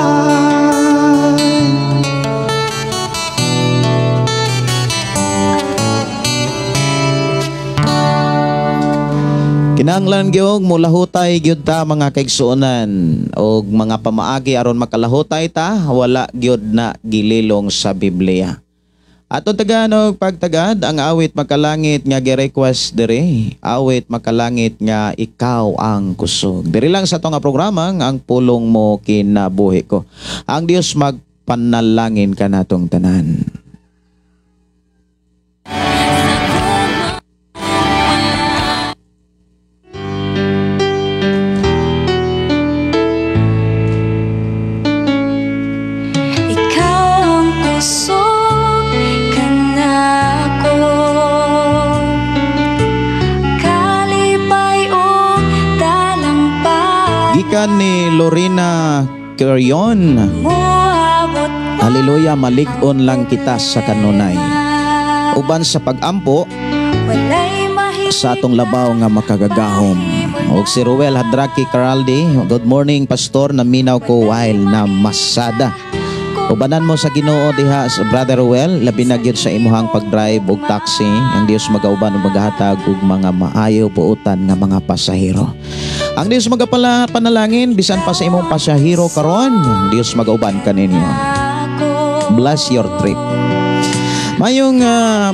Kinahanglan gyud mulahutay gyud ta mga kaigsuonan, og mga pamaagi aron makalahutay ta, wala gyud na gililong sa Biblia. Aton tagaan og pagtagad ang awit makalangit nga gi-request diri, awit makalangit nga ikaw ang kusog. Diri lang sa atong programa ang pulong mo kinabuhi ko. Ang Dios magpanalangin kanatong tanan. Gikan ni Lorena Carion. Haleluya, malig-on lang kita sa kanunay. Uban sa pag-ampo sa atong labaw nga makagagahom. Og si Ruel Hadraki Caraldi, good morning Pastor, naminaw ko while na masada. Ubanan mo sa Ginoo diha sa Brother Ruel, labi na gyud sa imuhang pag-drive og taxi. Ang Dios magauban ug maghatag og mga maayo buotan nga mga pasahero. Ang Dios magapala panalangin bisan pa sa imong pasahero karon, ang Dios magauban kaninyo. Bless your trip. Mayong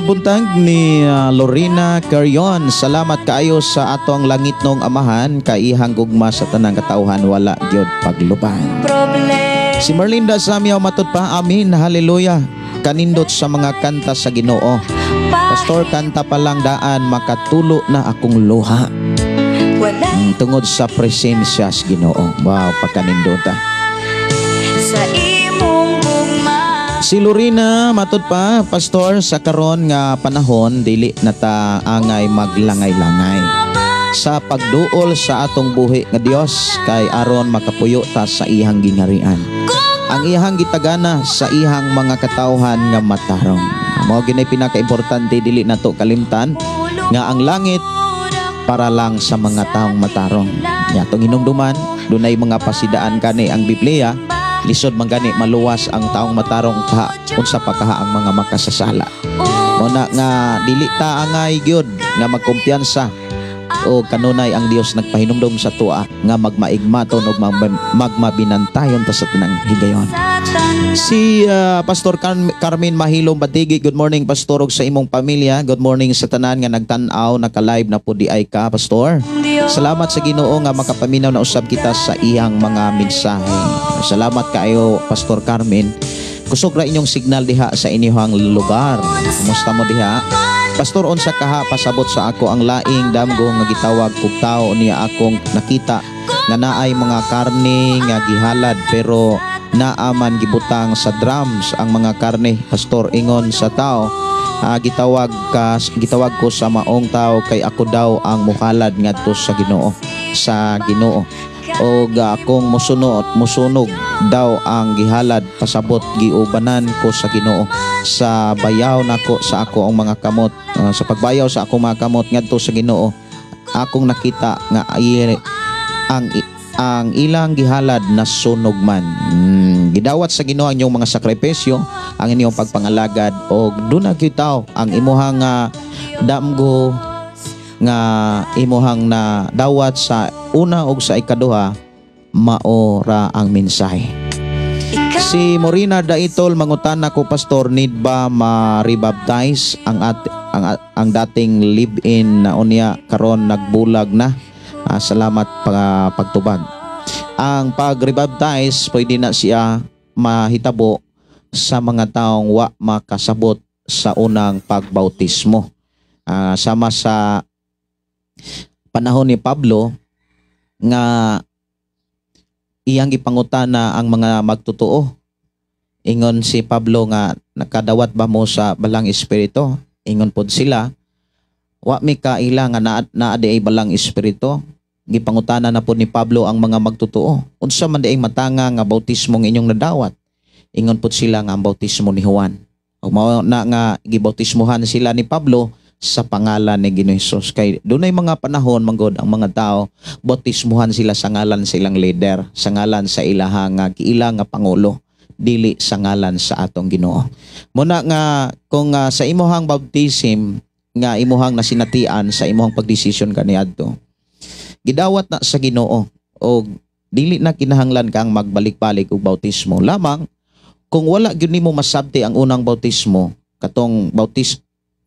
buntag ni Lorena Carion, salamat kaayo sa atong langitnong amahan kay ihang gugma sa tanang katawhan wala gyud pagluban. Si Merlinda Samyaw matud pa, amin, hallelujah. Kanindot sa mga kanta sa Ginoo. Pastor, kanta pa lang daan makatulo na akong luha. Tungod sa presensya sa Ginoo. Wow, pagkanindota. Sa imong gugma. Si Lorena matud pa, Pastor, sa karon nga panahon dili na ta angay maglangay-langay sa pagduol sa atong buhi nga Dios kay aron makapuyo ta sa iyang gingarian. Ang iyang gitagana sa iyang mga katawhan nga matarong. Mao gini pinakaimportante, dili nato kalimtan nga ang langit para lang sa mga taong matarong. Nya atong hinumduman, dunay mga pasidaan kani ang Biblia, lisod man gani maluwas ang taong matarong kaha unsa pa kaha ang mga makasasala. Mao na nga dili ta angay gyud nga magkumpiyansa o kanunay ang Dios nagpahinumdum sa tuwa nga magmaigmaton og magmabinantayon ta sa tanang higayon. Si Pastor Carmen Mahilom Batigi, good morning Pastor og sa imong pamilya. Good morning sa tanan nga nagtan-aw, naka-live na po di ay ka Pastor. Salamat sa Ginoo nga makapaminaw na usab kita sa iyang mga mensahe. Salamat kaayo Pastor Carmen. Kusog ra inyong signal diha sa inyong lugar. Kumusta mo diha? Pastor, unsa kaha pasabot sa ako ang laing damgo nga gitawag kog tao niya akong nakita nga naay mga karne nga gihalad pero naaman gibutang sa drums ang mga karne. Pastor, ingon sa tao, gitawag ko sa maong tao kay ako daw ang muhalad ngadto sa Ginoo, sa Ginoo. Og akong musunog daw ang gihalad, pasabot giubanan ko sa Ginoo sa bayaw nako sa ako ang mga kamot, sa pagbayaw sa akong mga kamot ngadto sa Ginoo akong nakita nga ang ilang gihalad na sunog man. Gidawat sa Ginoo ang inyong mga sakripisyo, ang inyong pagpangalagad, og duna gyud taw ang imuhang damgo nga imuhang na dawat sa una og sa ikaduha, mao ra ang mensahe. Si Morina Daitol mangutana ko, Pastor, need ba ma-rebaptize ang dating live-in na unya karon nagbulag na? Salamat pagtubag. Ang pag-rebaptize pwede na siya mahitabo sa mga taong wa makasabot sa unang pagbautismo. Sama sa panahon ni Pablo nga iyang gipangutana ang mga magtotoo. Ingon si Pablo nga nakadawat ba mo sa balang espiritu? Ingon pod sila, wa mi kaila nga naa di ay balang espiritu. Gipangutana na pod ni Pablo ang mga magtotoo. Unsa man di ay matanga nga bautismo ng inyong nadawat? Ingon pod sila nga ang bautismo ni Juan. Ug mao na nga gibautismohan sila ni Pablo sa pangalan ni Ginoong Hesus. Kay dunay mga panahon manggod ang mga tao bautismuhan sila sa ngalan sa ilang leader, sa ngalan sa ilahang nga giila nga pangulo, dili sa ngalan sa atong Ginoo. Muna nga kung sa imuhang baptism nga imuhang nasinatian sa imuhang pagdesisyon kaniadto, gidawat na sa Ginoo og dili na kinahanglan kang magbalik-balik og bautismo. Lamang kung wala gyud nimo masabti ang unang bautismo, katong bautis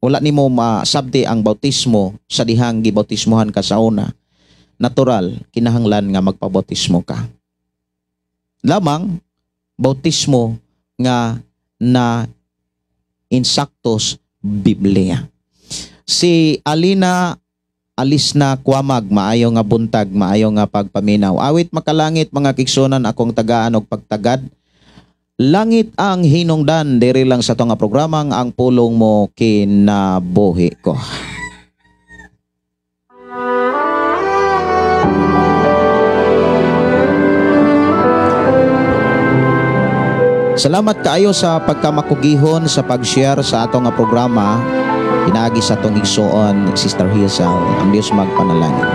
wala nimo masabti ang bautismo sa dihang gibautismohan ka sa una, natural kinahanglan nga magpabautismo ka. Lamang bautismo nga na insaktos Biblia. Si Alina Alisna Kwamag, maayo nga buntag, maayo nga pagpaminaw. Awit makalangit mga kigsunan, akong tagaan og pagtagad. Langit ang hinungdan, diri lang sa tunga programang Ang Pulong Mo Kinabuhi Ko. Salamat kaayo sa pagkamakugihon sa pag-share sa atong nga programa. Pinaagi sa atong igsoon, Sister Hazel. Ang Dios magpanalangin.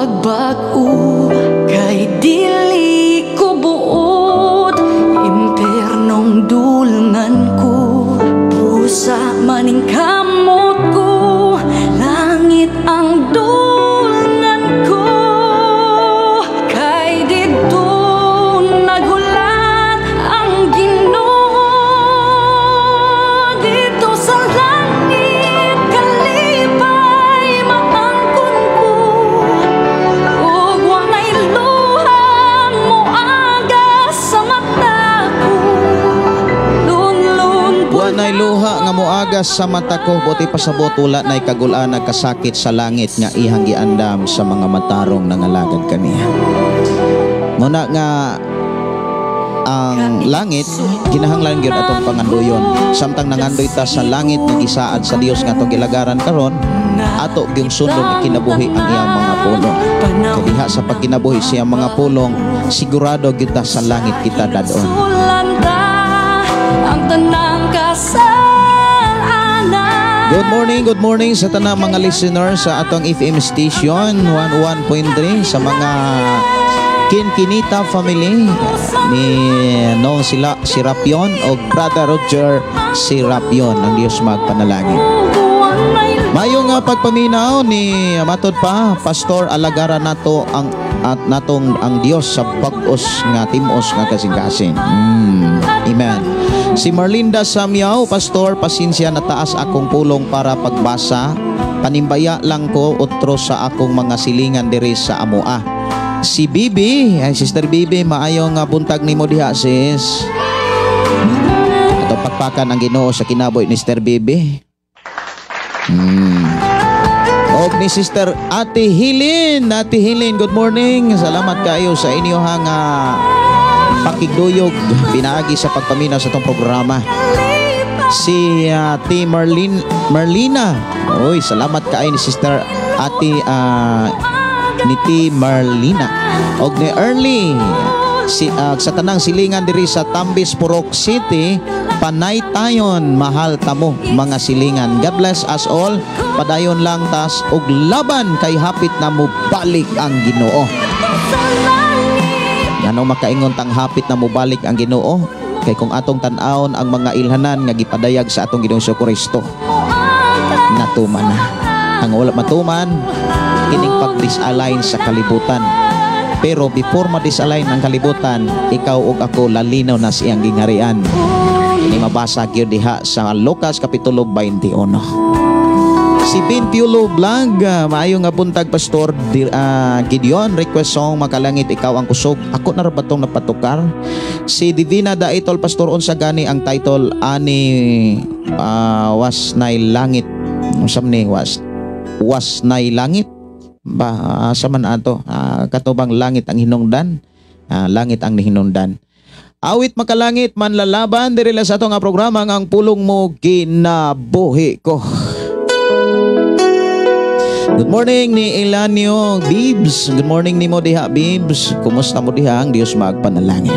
Pagbag-o kay dili ko buot, impernong dulngan ko. Pusa maning kamot ko, langit ang dulngan ko. Kay didto naghulat ang Ginoo, didto sa langit kalipay maangkon ko. Ug walay luhang moagas sa mata ko. Lunlun. Wa nay luha nga moagas sa mata ko, buot ipasabot wala nay kagul-an, nagkasakit sa langit nga ihang giandam sa mga matarong nangalagad kaniya. Muna nga ang langit kinahanglan gyud atong pangandoyon. Samtang nangandoy ta sa langit nga gisaad sa Dios nga atong gilagaran karon, ato gyung sundon kinabuhi ang iyang mga pulong. Kay diha sa pagkinabuhi sa iyang mga pulong, sigurado gyud ta sa langit kita dadon. Sulanta ang tanang kasalanan. Good morning sa tanang mga listeners sa atong FM station 11.3, sa mga Kinkinita family ni Nong sila Sirapion o Brother Roger Sirapion. Ang Diyos magpanalangin. Mayo nga pagpaminaw ni matod pa, Pastor, alagaran nato ang at natong ang Dios sa bag-os nga timos nga kasing-kasing. Amen. Si Marlinda Samyaw, "Pastor, pasensya na taas akong pulong para pagbasa. Panimbaya lang ko utro sa akong mga silingan diri sa amoa." Si Bibi, ay Sister Bibi, maayong nga buntag nimo diha, sis. Ato pakpakan ang Ginoo sa kinabuhi ni Sister Bibi. Og ni Sister Ate Hilin, Ate Hilin, good morning. Salamat kayo sa inyohang pakigduyog pinaagi sa pagpaminaw sa atong programa. Si Ate Merlin Merlina. Uy, salamat kaayo ni Sister Ate ni T. Merlina. Og ni Early si sa tanang silingan diri sa Tambis, Purok City, panay tayon, mahal tamo mga silingan. God bless us all. Padayon lang tas og laban kay hapit na mo balik ang Ginoo. Ngano makaingon tang hapit na mobalik ang Ginoo? Kay kung atong tan-awon ang mga ilhanan nga gipadayag sa atong Ginoong Kristo, natuman na. Ang wala matuman kining pag-disalign sa kalibutan. Pero before ma-disalign ang kalibutan, ikaw ug ako lalinaw na siyang gingharian. Ini mabasa gyud diha sa Lucas Kapitulo 21. Si Ben Piolo Vlog, maayo nga buntag, Pastor Gideon, request song "Makalangit Ikaw ang Kusog". Ako na ra ba tong napatukar? Si Divina Daitol, "Pastor, unsa gani ang title ani 'Was Nay Langit'? Unsa man ni 'Was Nay Langit' ba? Asa man ato? Katubang langit ang hinungdan? Langit ang hinungdan. Awit "Makalangit Manlalaban" diri lang sa ato nga programa nga "Ang Pulong Mo Kinabuhi Ko". Good morning ni Elanio Bibs. Good morning nimo diha, Bibs. Kumusta mo diha? Ang Dios magpanalangin.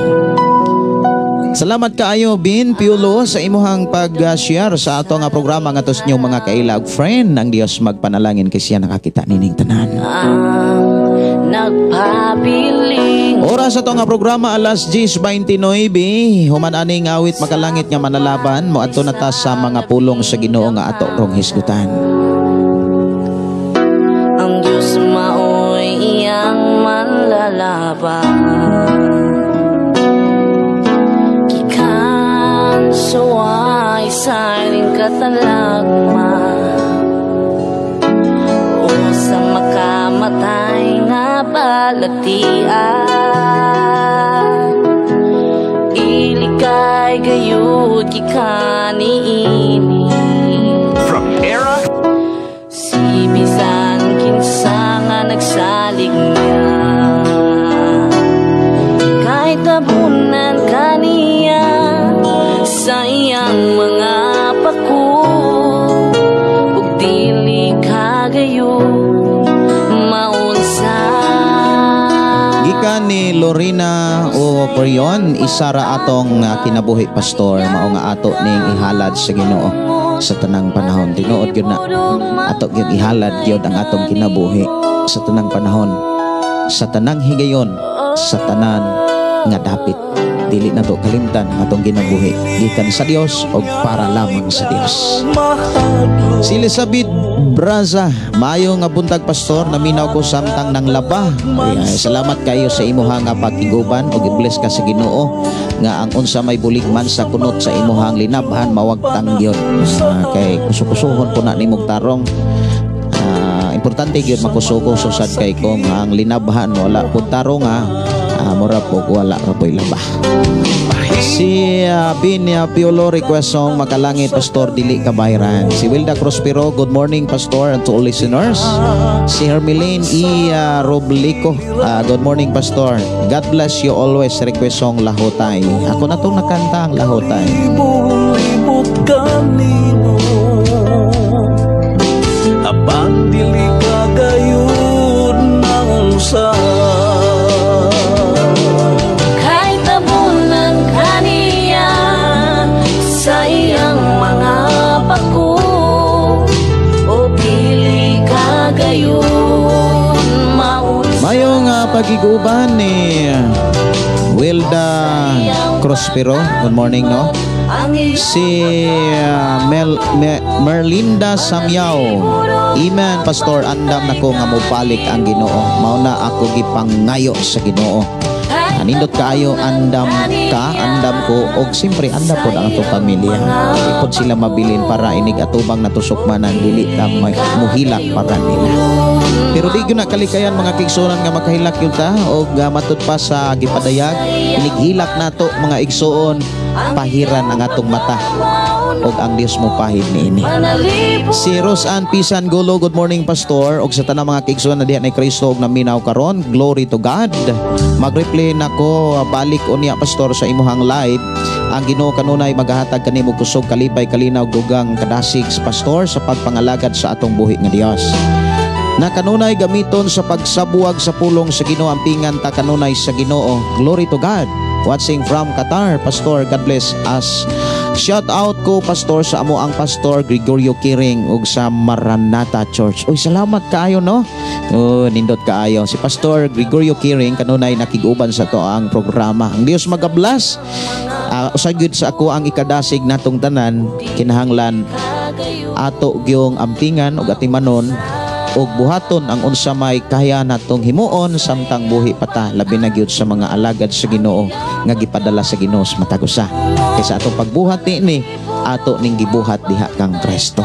Salamat kaayo, Bin Piulo, sa imuhang pag-share sa ato nga programa nga tos inyong mga kailag friend. Ang Dios magpanalangin kay siya nakakita nining tanan. Ang nagpabiling Oras ato nga programa alas 10:29. Human aning awit "Makalangit nga Manlalaban", moadto na ta sa mga pulong sa Ginoo nga ato rong hisgutan. Ang Diyos maoy iyang manlalaban. Gikan suway sa ining katalagma o sa makamatay nga balatian. Ilikay gayud gikan niini. From Era Si bisan kinsa nga nagsalig niya, kahit tabunan kaniya sa iyang mga pako, ug dili kagayod maunsa. Gikan ni Lorena o Corion, isa ra atong kinabuhi, Pastor, mao nga ato ning ihalad sa Ginoo sa tanang panahon. Tinuod gyud na ato gyud ihalad gyud ang atong kinabuhi sa tanang panahon. sa tanang higayon, sa tanan nga dapit. Dili na to kalimtan ang atong ginabuhi gikan sa Dios og para lamang sa Dios. Si Elizabeth Braza, maayo nga buntag pastor, naminaw ko samtang nang laba. Ay, salamat kayo sa imuha nga pagkiguban og i-bless ka sa Ginoo nga ang unsa may buligman sa kunot sa imuhang linabhan mawagtang gyud. Kay kusukusuhon po na nimog tarong. Importante gyud makusuko sad kay kung ang linabhan wala po tarong mura po wala ra po'y laba. Si Bin Piolo request song Makalangit Pastor Dili Kabayran. Si Wilda Crospero, good morning Pastor and to all listeners. Si Hermeline E. Roblico, good morning Pastor. God bless you always. Request song Lahotay. Ako na tong nakanta ang Lahotay. Libot kanino apan dili ka gayud maunsa. Mayong pagiguban ni Wilda Crospero. Good morning, no? Si Merlinda Samyao. Amen, Pastor. Andam nako nga mobalik ang Ginoo. Mao na ako gipangayo sa Ginoo. Nindot kaayo, andam ka, andam ko, og siyempre andam pod ang atong pamilya. Ipod sila mabilin para inig atubang natusukmanan, dili ta muhilak para nila. Pero di gyud na kalikayan mga kaigsuonan nga makahilak gyud ta og matud pa sa gipadayag, inighilak nato mga igsuon, pahiran ang atong mata og ang Dios mo pahid niini. Si Rosan Pisan Golo, good morning Pastor, og sa tanang mga kaigsuonan na diha ni Kristo og naminaw karon, glory to God. Mag-replay nako balik unya Pastor sa imuhang live. Ang Ginoo kanunay maghahatag kanimo kusog, kalipay, kalinaw, dugang kadasig Pastor sa pagpangalagad sa atong buhi nga Dios. Na kanunay gamiton sa pagsabuwag sa pulong sa Ginoo ang pingan ta kanunay sa Ginoo. Glory to God. Watching from Qatar, Pastor, God bless us. Shout out ko Pastor sa amo ang Pastor Gregorio Kiring ug sa Maranatha Church. Uy, salamat kaayo no. Oh, nindot kaayo si Pastor Gregorio Kiring kanunay nakig-uban sa to ang programa. Ang Dios magabless. Usa gyud sa ako ang ikadasig natong tanan kinahanglan ato gyung ampingan ug atimanon og buhaton ang unsa may kaya natong himuon samtang buhi pata, labi na gyud sa mga alagad sa Ginoo nga gipadala sa Ginoo sa matag usa. Kay sa atong pagbuhat niini, ato ning gibuhat diha kang Kristo.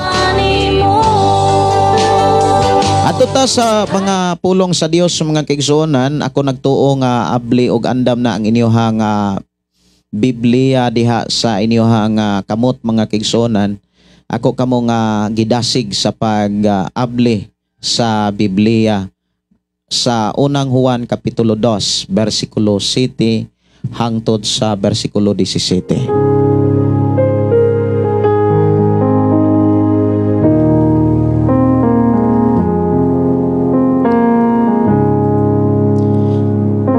Ato ta sa mga pulong sa Dios sa mga kaigsuonan, ako nagtuo nga abli og andam na ang inyohang Biblia diha sa inyohang kamot mga kaigsuonan. Ako kamo nga gidasig sa pag-abli sa Biblia sa unang Juan Kapitulo 2, versikulo 7 hangtod sa versikulo 17.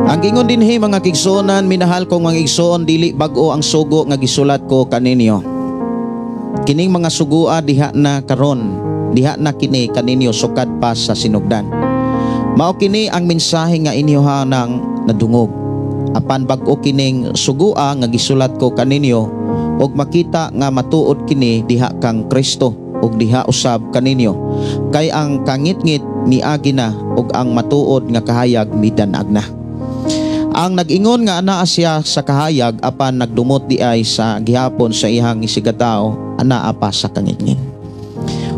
Ang gingon dinhi mga kaigsuonan, minahal kong mga igsoon, dili bag-o ang sugo nga gisulat ko kaninyo. Kining mga sugoa diha na karon, diha na kini kaninyo sukad pa sa sinugdan. Mao kini ang mensahe nga inyoha nang nadungog. Apan bag-o kining sugoa nga gisulat ko kaninyo og makita nga matuod kini diha kang Kristo ug diha usab kaninyo. Kay ang kangitngit miagi na ug ang matuod nga kahayag midanag na. Ang nag-ingon nga anaa siya sa kahayag apan nagdumot di ay sa gihapon sa iyang isigataw anaa pa sa kangitngit.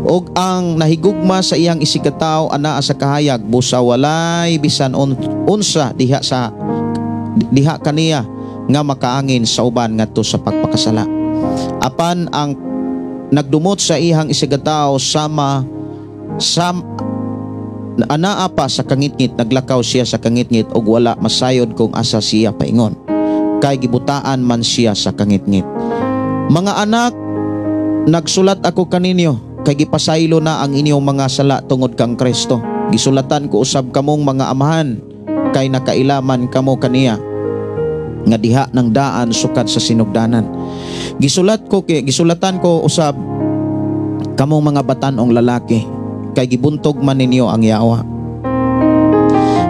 Og ang nahigugma sa iyang isigataw anaa sa kahayag busa walay bisan unsa diha sa diha kaniya nga makaangin sa uban ngadto sa pagpakasala. Apan ang nagdumot sa iyang isigataw sama sam anaa pa sa kangitngit, naglakaw siya sa kangitngit og wala masayod kung asa siya paingon, kay gibutaan man siya sa kangitngit. Mga anak, nagsulat ako kaninyo kay gipasaylo na ang inyong mga sala tungod kang Kristo. Gisulatan ko usab kamong mga amahan kay nakailaman kamo kaniya nga diha ng daan sukad sa sinugdanan. Gisulatan ko usab kamong mga batan-ong lalaki kay gibuntog man ninyo ang yawa.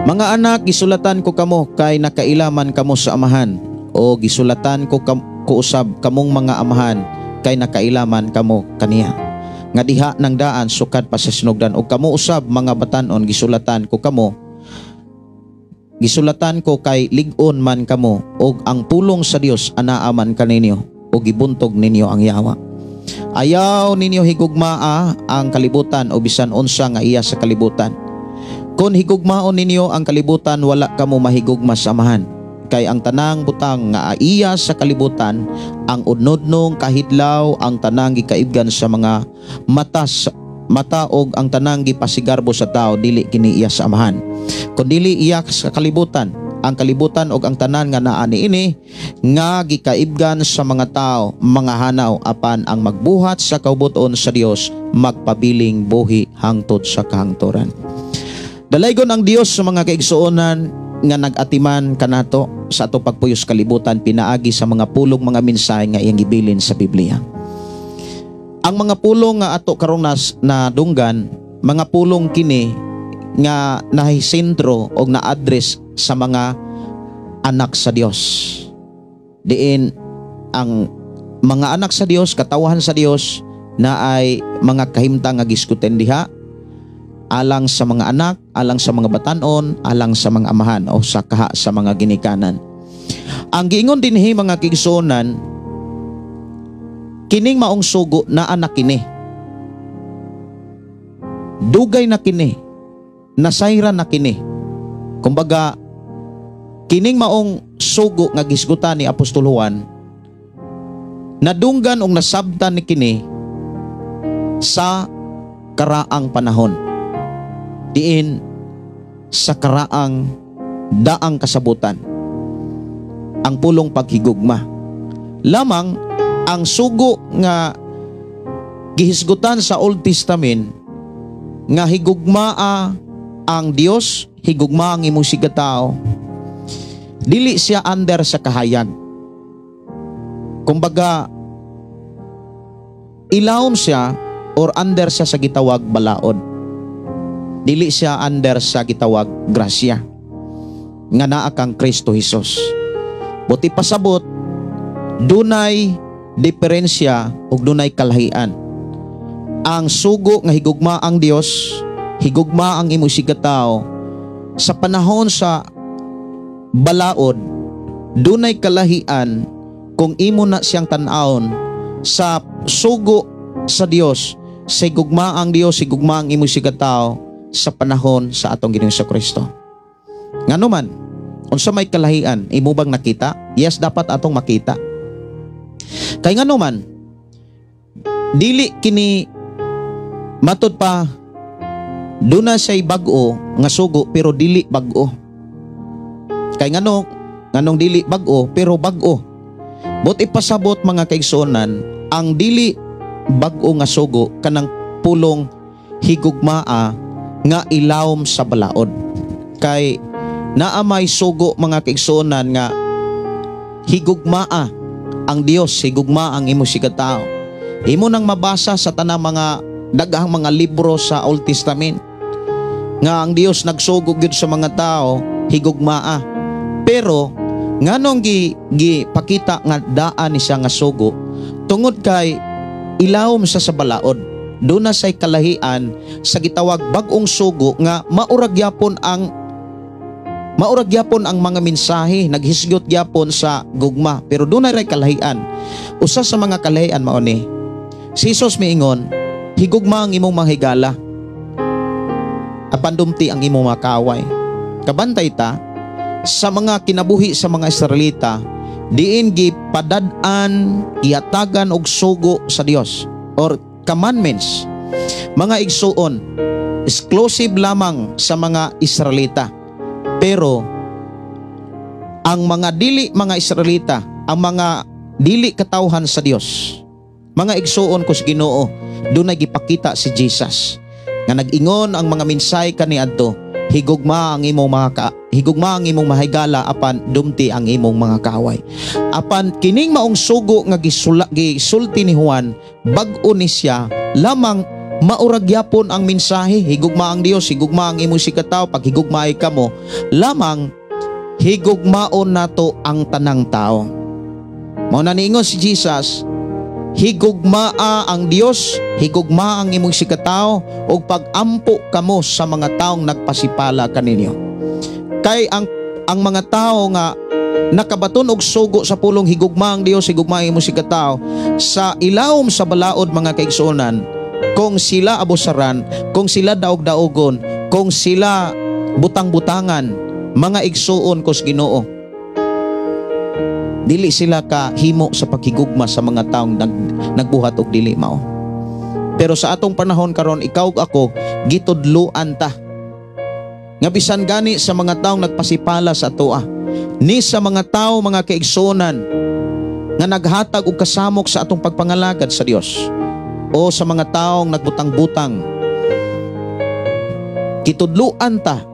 Mga anak, gisulatan ko kamo kay nakailaman kamo sa Amahan, o gisulatan ko usab kamong mga amahan kay nakailaman kamo kaniya nga diha nang daan sukad pa sa sinugdan. Og kamo usab, mga batanon, gisulatan ko kay lig-on man kamo og ang pulong sa Dios anaa man kaninyo og gibuntog ninyo ang yawa. Ayaw ninyo higugmaa ang kalibutan o bisan unsa nga iya sa kalibutan. Kung higugmaon ninyo ang kalibutan, wala kamo mahigugma sa Amahan. Kay ang tanang butang nga iya sa kalibutan, ang unodnong kahidlaw, ang tanang gikaibgan sa mga mata og ang tanang gipasigarbo sa tao, dili kini iya sa Amahan. Kun dili iya sa kalibutan, ang kalibutan og ang tanan nga naa niini nga gikaibgan sa mga tao, mga hanaw, apan ang magbuhat sa kaubuton sa Dios magpabiling buhi hangtod sa kahangturan. Dalaygon ang Dios sa mga kaigsuonan nga nag-atiman kanato sa ato pagpuyos kalibutan pinaagi sa mga pulong, mga mensahe nga iyang gibilin sa Biblia. Ang mga pulong nga ato karong nadunggan, mga pulong kini nga nahisentro og na-address sa mga anak sa Dios. Diin ang mga anak sa Dios, katawahan sa Dios, na ay mga kahimtang nga giskuten diha alang sa mga anak, alang sa mga batanon, alang sa mga amahan o sa kaha sa mga ginikanan. Ang giingon dinhi, mga kaigsuonan, kining maong sugo na anak kini. Dugay na kini. Nasayra na kini. Kumbaga, kining maong sugo nga gisgutan ni Apostol Juan, nadunggan og nasabtan ni kini sa karaang panahon. Diin sa karaang daang kasabutan ang pulong paghigugma. Lamang ang sugo nga gihisgutan sa Old Testament nga higugmaa ang Dios, higugma ang imong sigatao, dili siya under sa kahayag. Kumbaga, ilawom siya or under siya sa gitawag balaod. Dili siya under sa gitawag grasya nga naa kang Kristo Hesus. Buti pasabot, dunay diferensya ug dunay kalahian. Ang sugo nga higugma ang Dios, higugma ang imong sigatao, sa panahon sa balaod, dunay kalahian kung imo na siyang tan-awon sa sugo sa Dios, sa higugma ang Dios, higugma ang imong sigatao sa panahon sa atong Ginoong Kristo. Ngano man, unsa may kalahian, imo bang nakita? Yes, dapat atong makita. Kay ngano man, dili kini matud pa duna siya'y bag-o nga sugo pero dili bag-o. Kay nganong dili bag-o pero bag-o. But ipasabot, mga kaigsuonan, ang dili bag-o nga sugo kanang pulong higugmaa nga ilawom sa balaod. Kay naa may sugo, mga kaigsuonan, nga higugmaa ang Dios, higugma ang imo sigatao. Imo nang mabasa sa tanang mga daghang mga libro sa Old Testament nga ang Dios nagsugo gyud sa mga tao higugmaa. Pero nganong gipakita nga daan ni siya nga sugo? Tungod kay ilawom sa balaod. Doon na say kalahian sa gitawag bag-ong sugo nga maurag gyapon ang mga mensahe, naghisgot gyapon sa gugma, pero doon na ray kalahian. Usa sa mga kalahian mao ni si Jesus miingon, "Higugma ang imong mga higala apan dumti ang imong mga kaaway." Kabantay ta sa mga kinabuhi sa mga Israelita diin gipadad-an, gihatagan og sugo sa Dios or commandments, mga igsuon, exclusive lamang sa mga Israelita. Pero ang mga dili mga Israelita, ang mga dili katawhan sa Dios, mga igsuon ko sa Ginoo, dunay gipakita si Jesus nga nag-ingon ang mga mensahe kaniadto, "Higugma ang imong mahigala apan dumti ang imong mga kaaway." Apan kining maong sugo nga gisulti ni Juan, bag-o ni siya lamang. Mao ra gyapon ang mensahe, higugma ang Dios, higugma ang imong isigkatawo, paghigugmaay kamo, lamang higugmaon nato ang tanang tao. Mao na niingon si Jesus, higugmaa ang Dios, higugma ang imong isigkatawo, ug pagampo kamo sa mga taong nagpasipala kaninyo. Kay ang mga tao nga nakabaton og sugo sa pulong higugma ang Dios, higugma ang imong isigkatawo, sa ilawom sa balaod, mga kaigsuonan, kung sila abusaran, kung sila daog-daogon, kung sila butang-butangan, mga igsuon kos Ginoo, dili sila kahimo sa paghigugma sa mga taong nagbuhat og dili mao. Pero sa atong panahon karon, ikaw ug ako gitudluan ta nga bisan gani sa mga taong nagpasipala sa atoa, ni sa mga tao, mga kaigsuonan, nga naghatag og kasamok sa atong pagpangalagad sa Dios, o sa mga taong nagbutang-butang, gitudluan ta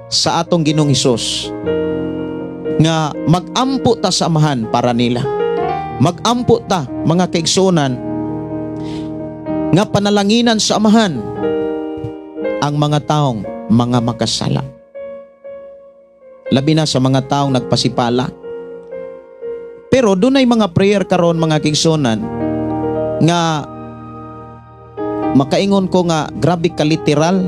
sa atong Ginoong Hesus nga magampo ta sa Amahan para nila. Magampo ta, mga kaigsuonan, nga panalanginan sa Amahan ang mga taong mga makasala. Labi na sa mga taong nagpasipala. Pero dunay mga prayer karon, mga kaigsuonan, nga makaingon ko nga grabe ka literal.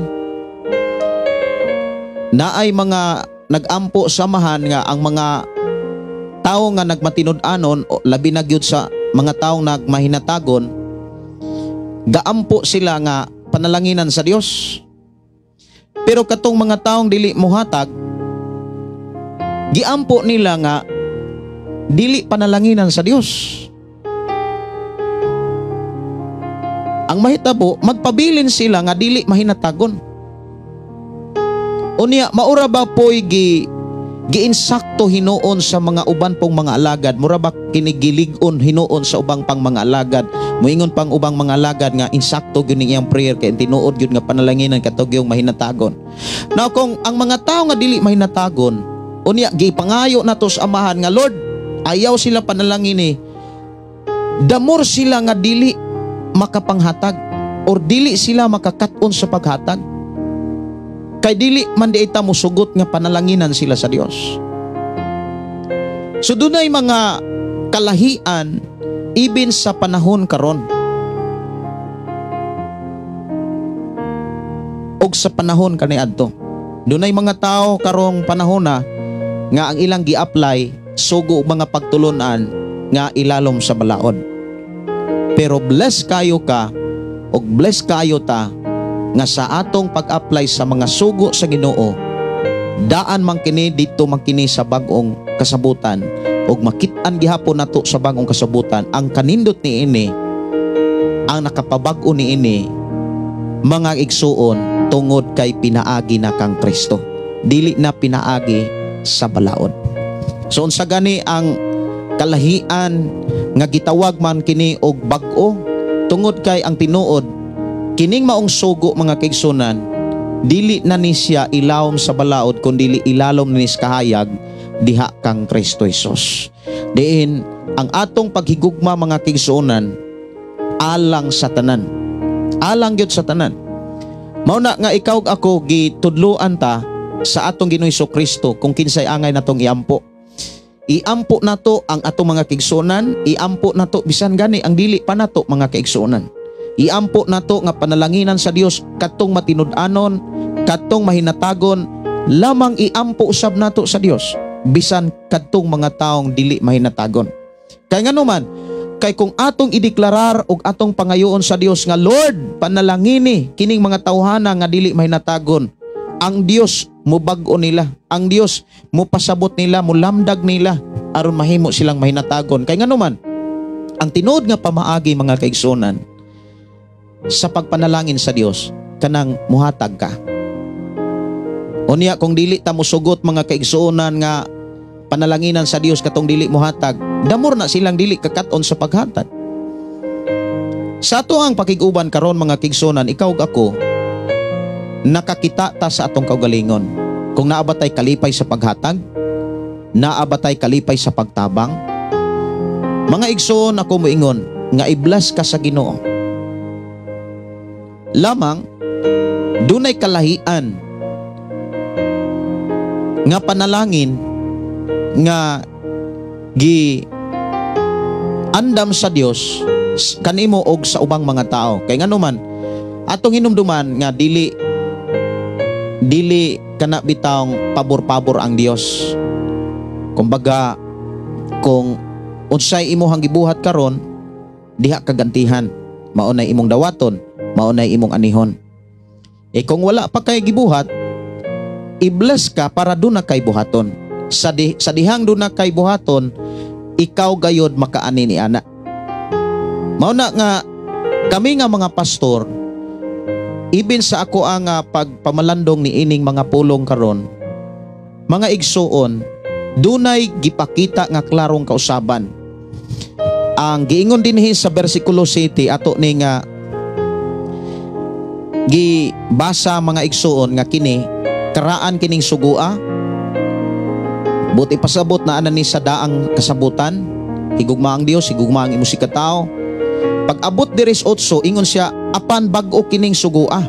Naay mga nagampo sa Amahan nga ang mga tao nga nagmatinud-anon, o labi na gyud sa mga taong nagmahinatagon, gaampo sila nga panalanginan sa Dios. Pero katong mga taong dili mohatag, giampo nila nga dili panalanginan sa Dios. Ang mahitabo, magpabilin sila nga dili mahinatagon. Unya, maura ba po'y giinsakto hinuon sa mga uban pong mga alagad? Mura ba kinigilig-on hinuon sa ubang pang mga alagad? Muingon pang ubang mga alagad nga insakto gyud iyang prayer kay tinuod gyud nga panalanginan katog yung mahinatagon. Now kung ang mga tao nga dili mahinatagon, unya gipangayo nato sa Amahan nga Lord, ayaw sila panalangin ni, damor sila nga dili makapanghatag or dili sila makakat-on sa paghatag. Kay dili man di ita mosugot nga panalanginan sila sa Dios. So dunay mga kalahian ibin sa panahon karon og sa panahon kaniadto. Dunay mga tao karong panahon na nga ang ilang gi-apply sugo og mga pagtulunan nga ilalom sa balaod. Pero bless kayo ka og bless kayo ta nga sa atong pag-apply sa mga sugo sa Ginoo, daan man kini didto man kini sa bag-ong kasabutan, og makit-an gihapon nato sa bag-ong kasabutan ang kanindot niini, ang nakapabag-o niini, mga igsuon, tungod kay pinaagi na kang Kristo, dili na pinaagi sa balaod. So unsa gani ang kalahian nga gitawag man kini og bag-o? Tungod kay ang tinuod kining maong sugo, mga kaigsunan, dili na ni siya ilawom sa balaod kun dili ilalom ni kahayag diha kang Kristo Hesus. Diin ang atong paghigugma, mga kaigsunan, alang sa tanan, alang gyud sa tanan. Mao na nga ikaw ug ako gitudloan ta sa atong Ginoong Kristo kung kinsay angay natong iampo. Iampo nato ang atong mga kaigsuonan, iampo nato bisan gani ang dili pa nato mga kaigsuonan. Iampo nato nga panalanginan sa Dios katong matinud-anon, katong mahinatagon, lamang iampo usab nato sa Dios bisan kadtong mga taong dili mahinatagon. Kay nganuman, kay kung atong ideklarar og atong pangayoon sa Dios nga Lord, panalangini kining mga tawhana nga dili mahinatagon, ang Dios mubag-o nila, ang Dios mupasabot nila, mulamdag nila aron mahimo silang mahinatagon. Kay nganuman, ang tinuod nga pamaagi, mga kaigsuonan, sa pagpanalangin sa Dios, kanang muhatag ka. Unya kung dili ta mosugot, mga kaigsuonan, nga panalanginan sa Dios katong dili muhatag, damor na silang dili kakat-on sa paghatag. Sa ato ang pakig-uban karon, mga kaigsuonan, ikaw ug ako nakakita ta sa atong kaugalingon. Kung naa ba tay kalipay sa paghatag, naa ba tay kalipay sa pagtabang? Mga igsoon, ako moingon nga i-bless ka sa Ginoo. Lamang dunay kalahian nga panalangin nga gi andam sa Dios kanimo og sa ubang mga tao. Kay nganuman atong hinumduman nga dili dili kana bitawng pabor-pabor ang Dios. Kumbaga, kung unsay imong gibuhat karon, diha kagantihan. Mao nay imong dawaton, mao nay imong anihon. E kung wala pa kay gibuhat, i-bless ka para duna kay buhaton. Sa dihang duna kay buhaton, ikaw gayod makaani ni ana. Mao na nga kami nga mga pastor, ibin sa ako ang pagpamalandong ni ining mga pulong karon, mga igsuon, dunay gipakita nga klarong kausaban. Ang giingon dinhi sa bersikulo 7 ato ni nga gibasa, mga igsuon, nga kini karaan kining sugua, buti pasabot na ana ni sa daang kasabutan, higugma ang Dios, higugma ang imo katao. Pag abot diri sa 8, ingon siya, apan bag-o kining sugua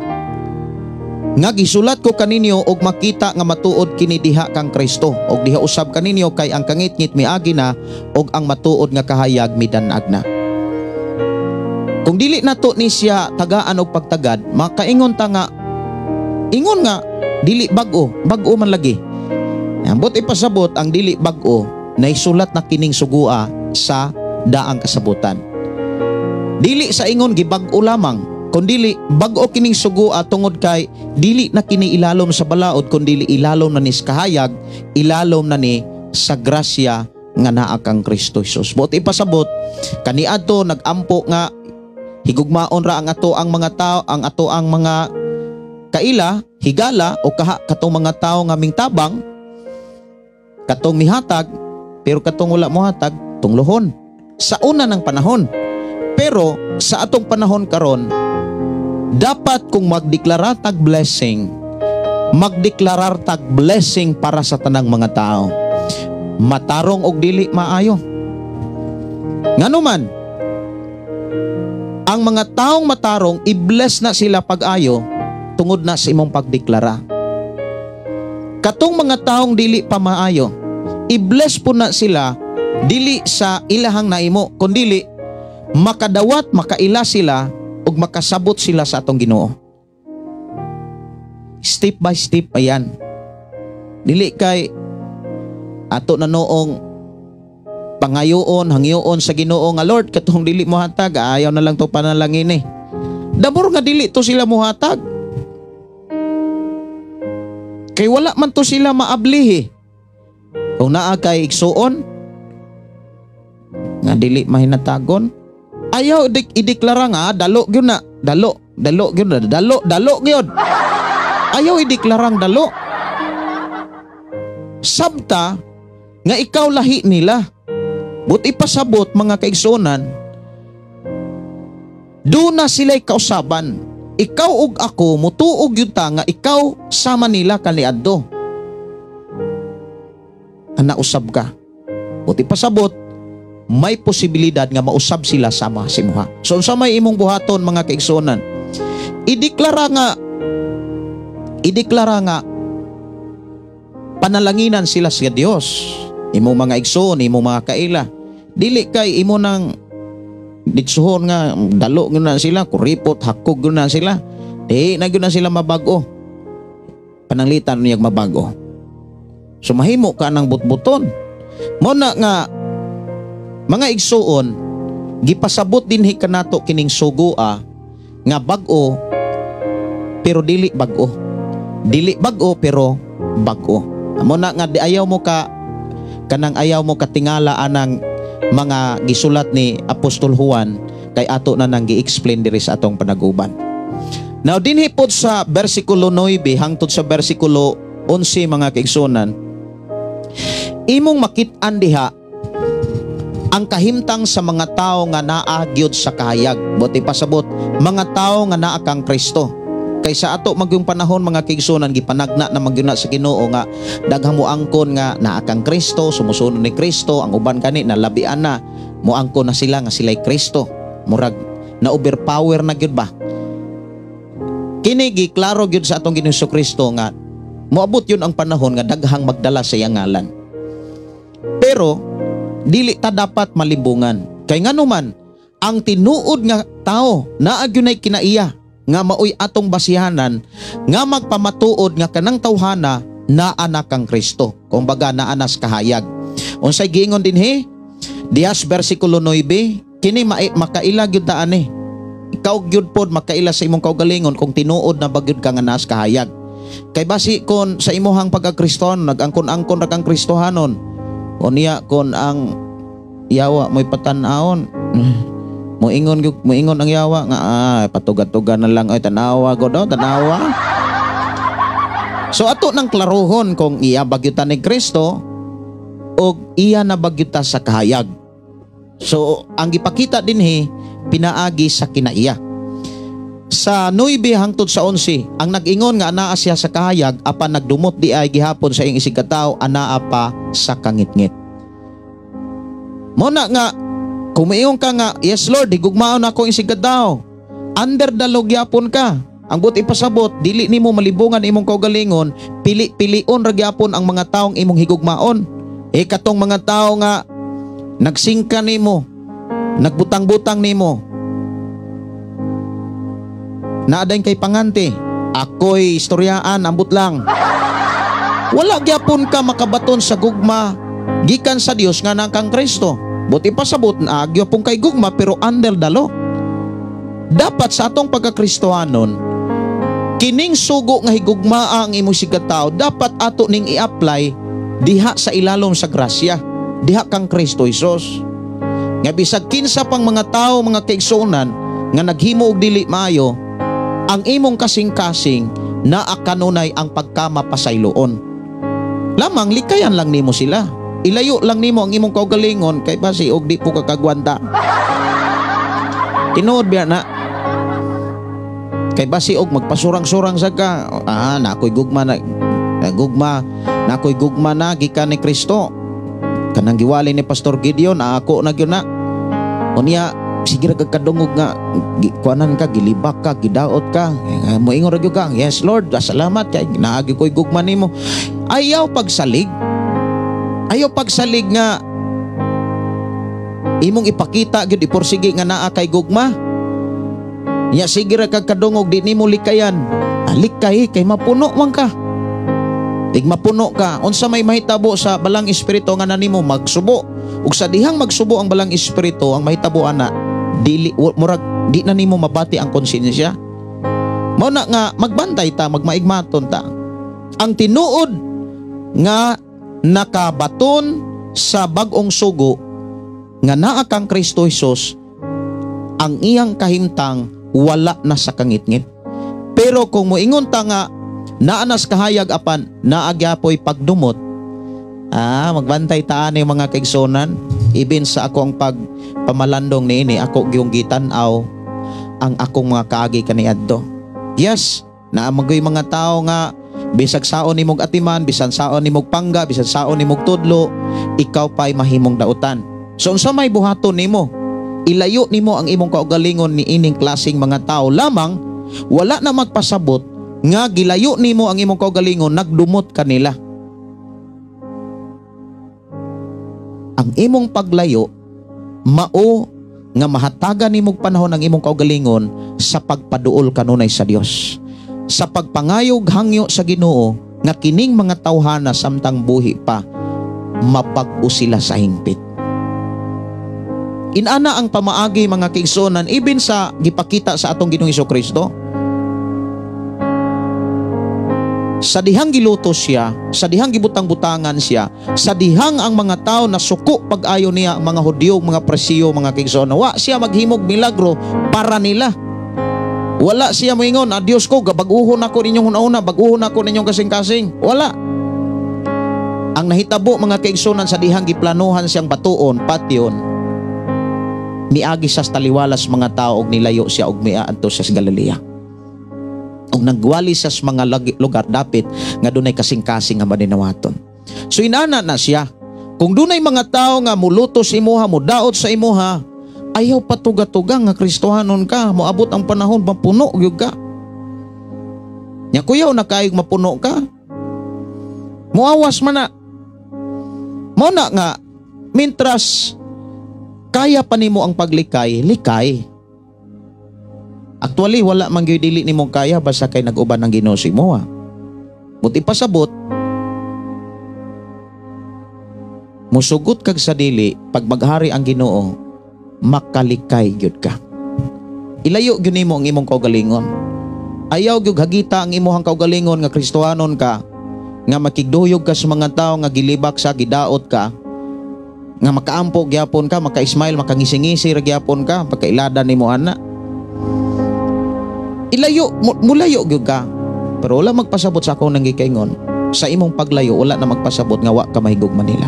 nga gisulat ko kaninyo og makita nga matuod kini diha kang Kristo, og diha usab kaninyo, kay ang kangitngit miagi na og ang matuod nga kahayag midanag na. Kung dili nato ni siya tagaan og pagtagad, makaingon ta nga ingon nga dili bag-o, bag-o man lagi. Ambot ipasabot, ang dili bag-o, naisulat na kining sugua sa daang kasabutan. Dili sa ingon gibag-o lamang, kundili bag-o kining sugua tungod kay dili na kini ilalom sa balaod, kundili ilalom na ni sa kahayag, ilalom na ni sa grasya nga naa kang Kristo Jesus. Buot ipasabot, kaniadto nagampo nga higugmaon ra ang ato ang mga tao, ang ato ang mga kaila, higala o kaha katong mga tao nga mingtabang, katong mihatag, pero katong wala mohatag, tunglohon. Sa una ng panahon. Pero sa atong panahon karon, dapat kung magdeklarar tag blessing, magdeklarar tag blessing para sa tanang mga tao. Matarong og dili maayo. Ngano man, ang mga taong matarong, i-bless na sila pag-ayo tungod na sa imong pagdeklara. Katong mga taong dili pa maayo, i-bless po na sila dili sa ilahang naimo, kundili makadawat, makaila sila ug makasabot sila sa atong Ginoo. Step by step ayan. Dili kay ato na noong pangayoon, hangyoon sa Ginoo nga Lord, katong dili mo hatag, ayaw na lang to panalangin eh. Dabor nga dili to sila muhatag. Kay wala man to sila maablihi. Kung naa kay igsuon nga dili mahinatagon, ayaw ideklara nga dalo gyud na, dalo, dalo gyud na, dalo, dalo gyud. Ayaw ideklarang dalo. Sabta nga ikaw lahi nila. But ipasabot, mga kaigsuonan, doon na sila'y kausaban. Ikaw ug ako mutuog yun ta nga ikaw sama nila kaniadto. Ana usab ka. But ipasabot, may posibilidad nga mausab sila sama si muha. So unsa may imong buhaton, mga kaigsuonan? Ideklara nga panalanginan sila sa Dios. Imong mga igsoon, imong mga kaila. Dili kay imo nang ditsuhon nga dalo gyud na sila, kuripot, hakog gyud na sila. Di na gyud na sila mabago. Pananglitan niyag mabago. So mahimo ka ng butbuton. Mo na nga mga igsuon, gipasabot dinhi kanato kining sugua nga bag-o pero dili bag-o. Dili bag-o pero bag-o. Amo na nga di ayaw mo ka kanang ayaw mo katingala anang mga gisulat ni Apostol Juan, kay ato na nang gi-explain diri sa atong panaguban. Now dinhi pod sa bersikulo 9 hangtod sa bersikulo 11, mga kaigsunan, imong makit-an diha ang kahimtang sa mga tao nga naa gyud sa kahayag. Buti pasabot, mga tao nga naa kang Kristo. Kay sa ato magyung panahon, mga kaigsunan, gipanagna na magyuna sa Ginoo nga daghang moangkon nga naa kang Kristo, sumusunod ni Kristo, ang uban kani nalabian na, moangkon na sila nga sila'y Kristo. Murag na overpower na gyud ba? Kini giklaro gyud sa atong Ginoong Kristo nga moabot yun ang panahon nga daghang magdala sa iyang ngalan. Pero dili ta dapat malimbungan. Kay nganuman ang tinuod nga tao naa gyud kinaiya nga maoy atong basihanan nga magpamatuod nga kanang tawhana naa na kang Kristo. Kumbaga naa na sa kahayag. Unsay giingon dinhi? Dihas versikulo 9, kini makaila gyud ta ani. Ikaw gyud pod makaila sa imong kaugalingon kung tinuod na ba gyud ka nga naa sa kahayag. Kay basi kon sa imuhang pagkakristohanon nag-angkon-angkon ra kang Kristohanon. Unya kon ang yawa mo'y patan-awon, moingon gyud, moingon ang yawa nga patugad-tugad na lang oy, tanawa gud oh, tanawa. So ato nang klarohon kung iya ba gyud ta ni Kristo o iya na ba gyud ta sa kahayag. So ang gipakita dinhi pinaagi sa kinaiya. Sa 9 hangtod sa 11, ang nag-ingon nga anaa siya sa kahayag apan nagdumot di ay gihapon sa iyang isigkatawo, anaa pa sa kangitngit. Mo na nga kung moingon ka nga, "Yes Lord, higugmaon ako ang isigkatawo," under the law gyapon ka. Ang buot ipasabot, dili nimo malibungan imong kaugalingon, pili-pilion ra gyapon ang mga taong imong higugmaon. E katong mga tao nga nagsingka nimo, nagbutang-butang nimo, naadayn kay pangante, ako'y istoryaan, ambot lang. Wala gyapon ka makabaton sa gugma gikan sa Dios nga naa kang Kristo. Buot ipasabot na gyapon kay gugma pero under the law. Dapat sa atong pagkakristohanon, kining sugo nga higugmaa ang imong isigkatawo, dapat ato ning i-apply diha sa ilalom sa grasya, diha kang Kristo Hesus. Nga bisag kinsa pang mga tao, mga kaigsuonan, nga naghimo og dili maayo, ang imong kasing-kasing naa kanunay ang pagkamapasayloon. Lamang likayan lang nimo sila. Ilayo lang nimo ang imong kaugalingon kay basi og di po ka kagwanta. Tinuod biya na. Kay basi og magpasurang-surang sa ka, na ako'y gugma na, gugma, na ako'y gugma na gikan ni Kristo. Kanang giwali ni Pastor Gideon, ako na gyud na. Unya sige ra kag kadungog nga kuanan ka, gilibak ka, gidaot ka, moingon ra gyud ka, "Yes Lord, salamat kay naagi ko'y gugma nimo." Ayaw pagsalig. Ayaw pagsalig nga imong ipakita gyud, ipursige nga naa kay gugma. Nya sige ra kag kadungog di nimo likayan. Alikay kay mapuno man ka. Tig mapuno ka, unsa may mahitabo sa balang espiritu nga nanimo? Magsubo. Ug sa dihang magsubo ang balang espiritu, ang mahitabo ana, dili murag di na nimo mabati ang konsensya. Mao na nga magbantay ta, magmaigmaton ta. Ang tinuod nga nakabaton sa bag-ong sugo nga naa kang Kristo Hesus, ang iyang kahimtang wala na sa kangitngit. Pero kung moingon ta nga naa nas kahayag apan naa gyapoy pagdumot, magbantay ta ani mga kaigsunan. Ibin sa ako ang pagpamalandong niini, ako gyung gitan-aw ang akong mga kaagi kaniadto. Yes, naa magoy mga tao nga bisag saon nimog atiman, bisan saon nimog pangga, bisan saon nimog tudlo, ikaw pa'y mahimong dautan. So unsa may buhaton nimo? Ilayo nimo ang imong kaugalingon ni ining klaseng mga tao lamang wala na magpasabot nga gilayo nimo ang imong kaugalingon, nagdumot kanila. Ang imong paglayo mao nga mahatagan nimog panahon ang imong kaugalingon sa pagpaduol kanunay sa Dios, sa pagpangayog hangyo sa Ginoo nga kining mga tawhana samtang buhi pa mabag-o sila sa hingpit. Inana ang pamaagi mga kaigsuonan ibin sa gipakita sa atong Ginoong Hesukristo. Sa dihang giluto siya, sa dihang gibutang-butangan siya, sa dihang ang mga tao na suko pag-ayo niya, ang mga Hudyo, mga Presiyo, mga kaigsuonan, wa siya maghimog milagro para nila. Wala siya moingon, "Diyos ko, bag-uhon ako ninyong una-una, bag-uhon ako ninyong kasing-kasing." Wala. Ang nahitabo mga kaigsuonan sa dihang giplanuhan siyang batuon, patyon, miagi sa taliwalas mga tao og nilayo siya og miadto sa Galilea. Og nagwali sa mga lugar dapit nga dunay kasing-kasing nga maninawaton. So inana na siya. Kung dunay mga tao nga mulutos imuha, mudaot sa imuha, ayaw patuga-tuga nga Kristohanon ka, moabot ang panahon mapuno gyud ka. Nya kuyaw na kaayog mapuno ka. Muawas man na. Mao na nga mintras kaya pa nimo ang paglikay, likay. Actually, wala man gyud dili nimo kaya basta kay nag-uban ang Ginoo sa imo. Buti pasabot, musugot kag sa dili, pag maghari ang Ginoo, makalikay gyud ka. Ilayo gyud nimo ang imong kaugalingon. Ayaw gyud hagita ang imong kaugalingon nga Kristohanon ka, nga makigduyog ka sa mga tao nga gilibak sa gidaot ka, nga makaampo gyapon ka, maka-smile, makangisi-ngisi ra gyapon ka, pagkailada nimo ana. Ilayo, mulayo gyud ka. Pero wala magpasabot sa akong nanggikaingon. Sa imong paglayo, wala na magpasabot nga wa ka mahigugma nila.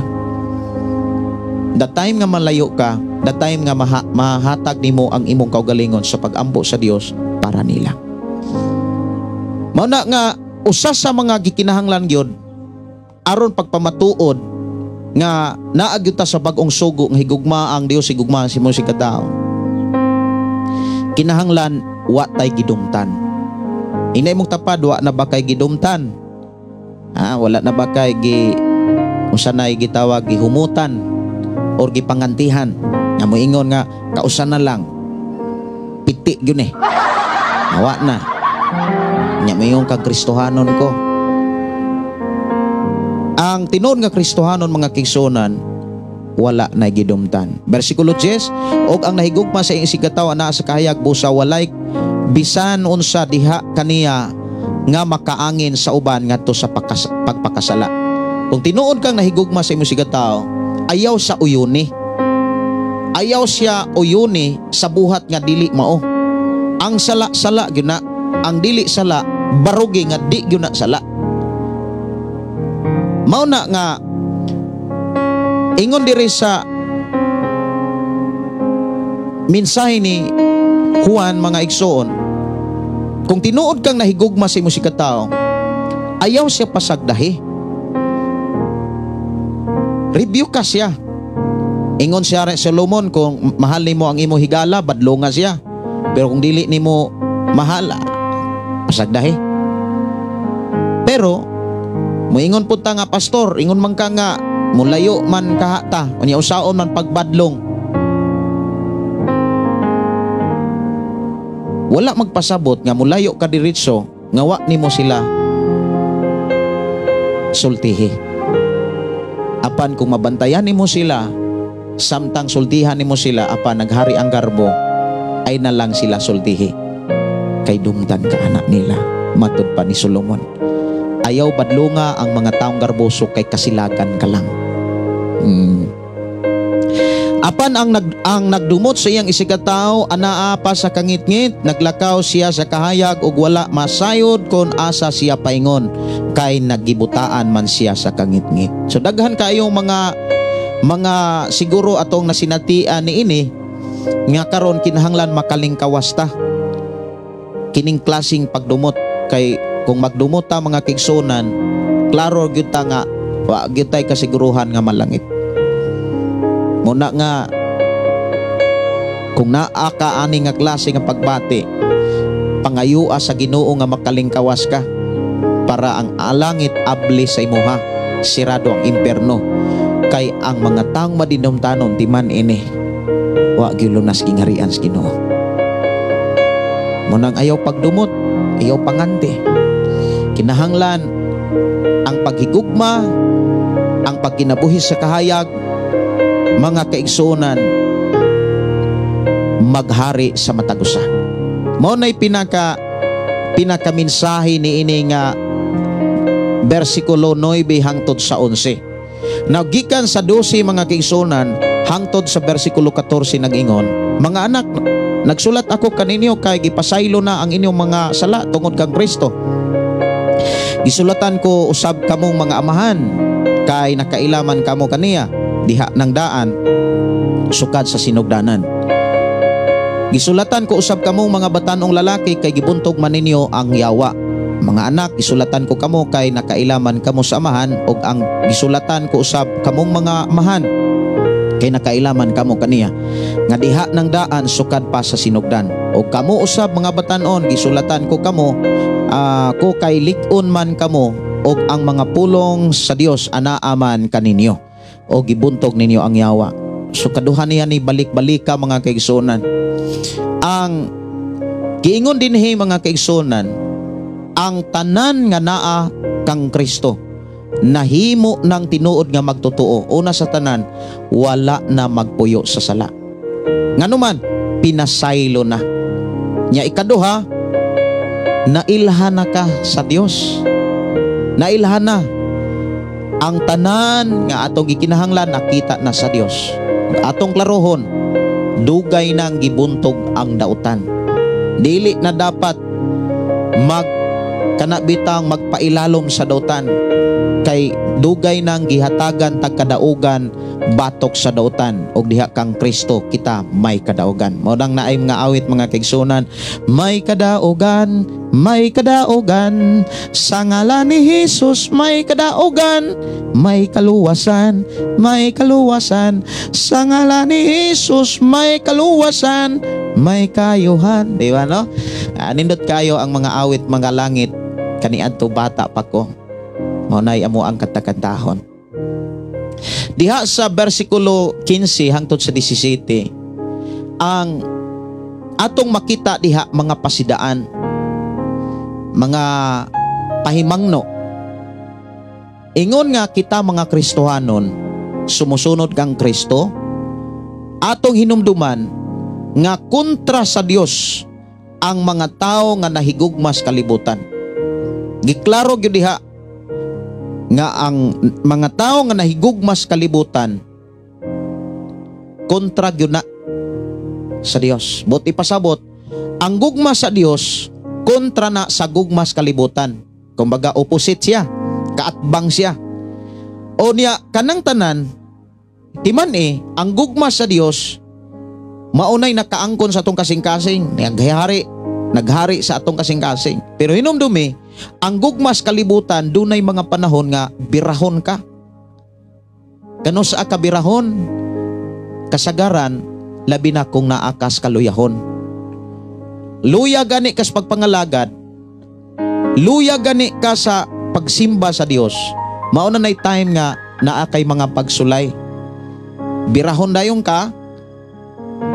The time nga malayo ka, the time nga mahatag nimo ang imong kaugalingon sa pagampo sa Dios para nila. Mao na nga usa sa mga gikinahanglan gyud aron pagpamatuod nga naa gyud ta sa bag-ong sugo nga higugma ang Dios, higugma si mo si katao. Kinahanglan wa tay gidumtan. Inay mong tapad, wa na ba kay gidumtan? Ha, wala na ba kay gi usa na gitawag gihumutan or gipangantihan? Nga moingon nga kausa na lang. Piti gyud eh. Wa na. Nya moingon kag Kristohanon ko. Ang tinuod nga Kristohanon mga kigsunan, wala na gidumtan. Bersikulo 10, og ang nahigugma sa iyang isigkatawo anaa sa kahayag busa walay bisan unsa diha kaniya nga makaangin sa uban ngadto sa pagpakasala. Kung tinuod kang nahigugma sa imong isigkatawo, ayaw sa uyuni. Ayaw siya uyuni sa buhat nga dili mao. Ang sala-sala gyud na, ang dili sala barugi nga di gyud na sala. Mao na nga ingon diri sa mensahe ni Juan mga igsoon, kung tinuod kang nahigugma sa imong isigkatawo, ayaw siya pasagdahi. Review ka siya. Ingon siya Solomon, kung mahal nimo ang imong higala, badlonga siya. Pero kung dili nimo mahal, pasagdahi. Pero moingon pud ta nga pastor, ingon man ka nga mulayo man kahata, unya usaon man pagbadlong. Wala magpasabot nga mulayo ka diretso nga wa nimo sila sultihi. Apan kung mabantayan nimo sila, samtang sultihan nimo sila, apan naghari ang garbo, ay na lang sila sultihi. Kay dumtan ka anak nila, matud pa ni Solomon. Ayaw badlunga ang mga taong garboso kay kasilagan ka lang. Apan ang nagdumot sa iyang isigkatawo anaa pa sa kangitngit, naglakaw siya sa kahayag ug wala masayod kon asa siya paingon, kay naggibutaan man siya sa kangitngit. So daghan kaayong mga siguro atong nasinatian niini nga karon kinahanglan makalingkawas ta kining klaseng pagdumot, kay kung magdumot ta mga kigsunan, klaro gyud ta nga wa gyud tay kasiguruhan nga malangit. Muna nga kung naa ka ani nga klase nga pagbati, pangayua sa Ginoo nga makalingkawas ka para ang alangit abli sa imuha, sirado ang impierno, kay ang mga taong madinumtanon timan ini wa gyud lunas gingarian sa Ginoo. Munang ayaw pagdumot, ayaw pangante. Kinahanglan ang paghigugma, ang pagkinabuhi sa kahayag, mga kaigsuonan, maghari sa matag usa. Mao nay pinakaminsahe niini nga bersikulo 9 hangtod sa 11. Now gikan sa 12 mga kaigsuonan hangtod sa bersikulo 14 nag-ingon, mga anak, nagsulat ako kaninyo kay gipasaylo na ang inyong mga sala tungod kang Kristo. Gisulatan ko usab kamong mga amahan kay nakailaman kamo kaniya diha ng daan sukad sa sinugdanan. Gisulatan ko usab kamong mga batanong lalaki kay gibuntog man ninyo ang yawa. Mga anak, gisulatan ko kamo kay nakailaman kamo sa amahan, ug ang gisulatan ko usab kamong mga amahan kay nakailaman kamo kaniya nga diha ng daan sukad pa sa sinugdan. Og kamo usab mga batanon, gisulatan ko kamo Ko kay lig-on man kamo og ang mga pulong sa Dios anaa man kaninyo o gibuntog ninyo ang yawa. So kaduha niya ni balik-balika, mga kaigsuonan. Ang giingon dinhi, mga kaigsuonan, ang tanan nga naa kang Kristo nahimo ng tinuod nga magtotoo. Una sa tanan, wala na magpuyo sa sala. Nganuman, pinasaylo na. Nya ikaduha, nailhan na ka sa Dios. Nailhan na. Ang tanan nga atong gikinahanglan nakita na sa Dios. Atong klarohon, dugay nang gibuntog ang dautan. Dili na dapat mag kana bitang magpailalom sa dautan kay dugay nang gihatagan tag kadaugan batok sa dautan, og diha kang Kristo kita may kadaugan. Mao nang naay nga awit, mga kaigsuonan, "May kadaugan, may kadaugan sa ngalan ni Jesus, may kadaugan, may kaluwasan, may kaluwasan sa ngalan ni Jesus, may kaluwasan, may kayuhan." Di ba, no? Ah, nindot kayo ang mga awit mga langit kaniadto bata pa ko. Mao nay amo ang katakantahon. Diha sa bersikulo 15 hangtod sa 17, ang atong makita diha mga pasidaan, mga pahimangno. Ingon nga kita mga Kristohanon, sumusunod kang Kristo, atong hinumduman nga kontra sa Dios ang mga tao nga nahigugmas kalibutan. Giklaro gyud diha nga ang mga tao nga nahigugmas kalibutan kontra gyud na sa Dios. But ipasabot, ang gugma sa Dios kontra na sa gugmas kalibutan. Kumbaga opposite siya, kaatbang siya. O niya kanang tanan timan eh ang gugma sa Dios maunay nakaangkon sa atong kasing-kasing, naghari, naghari sa atong kasing-kasing. Pero hinumdumi, ang gugmas kalibutan dunay mga panahon nga birahon ka. Kano sa kabirahon? Kasagaran, labi na kung naakas kaluyahon. Luya gani kas pagpangalagad, luya gani ka sa pagsimba sa Dios. Mao na nay time nga naa kay mga pagsulay. Birahon dayon ka,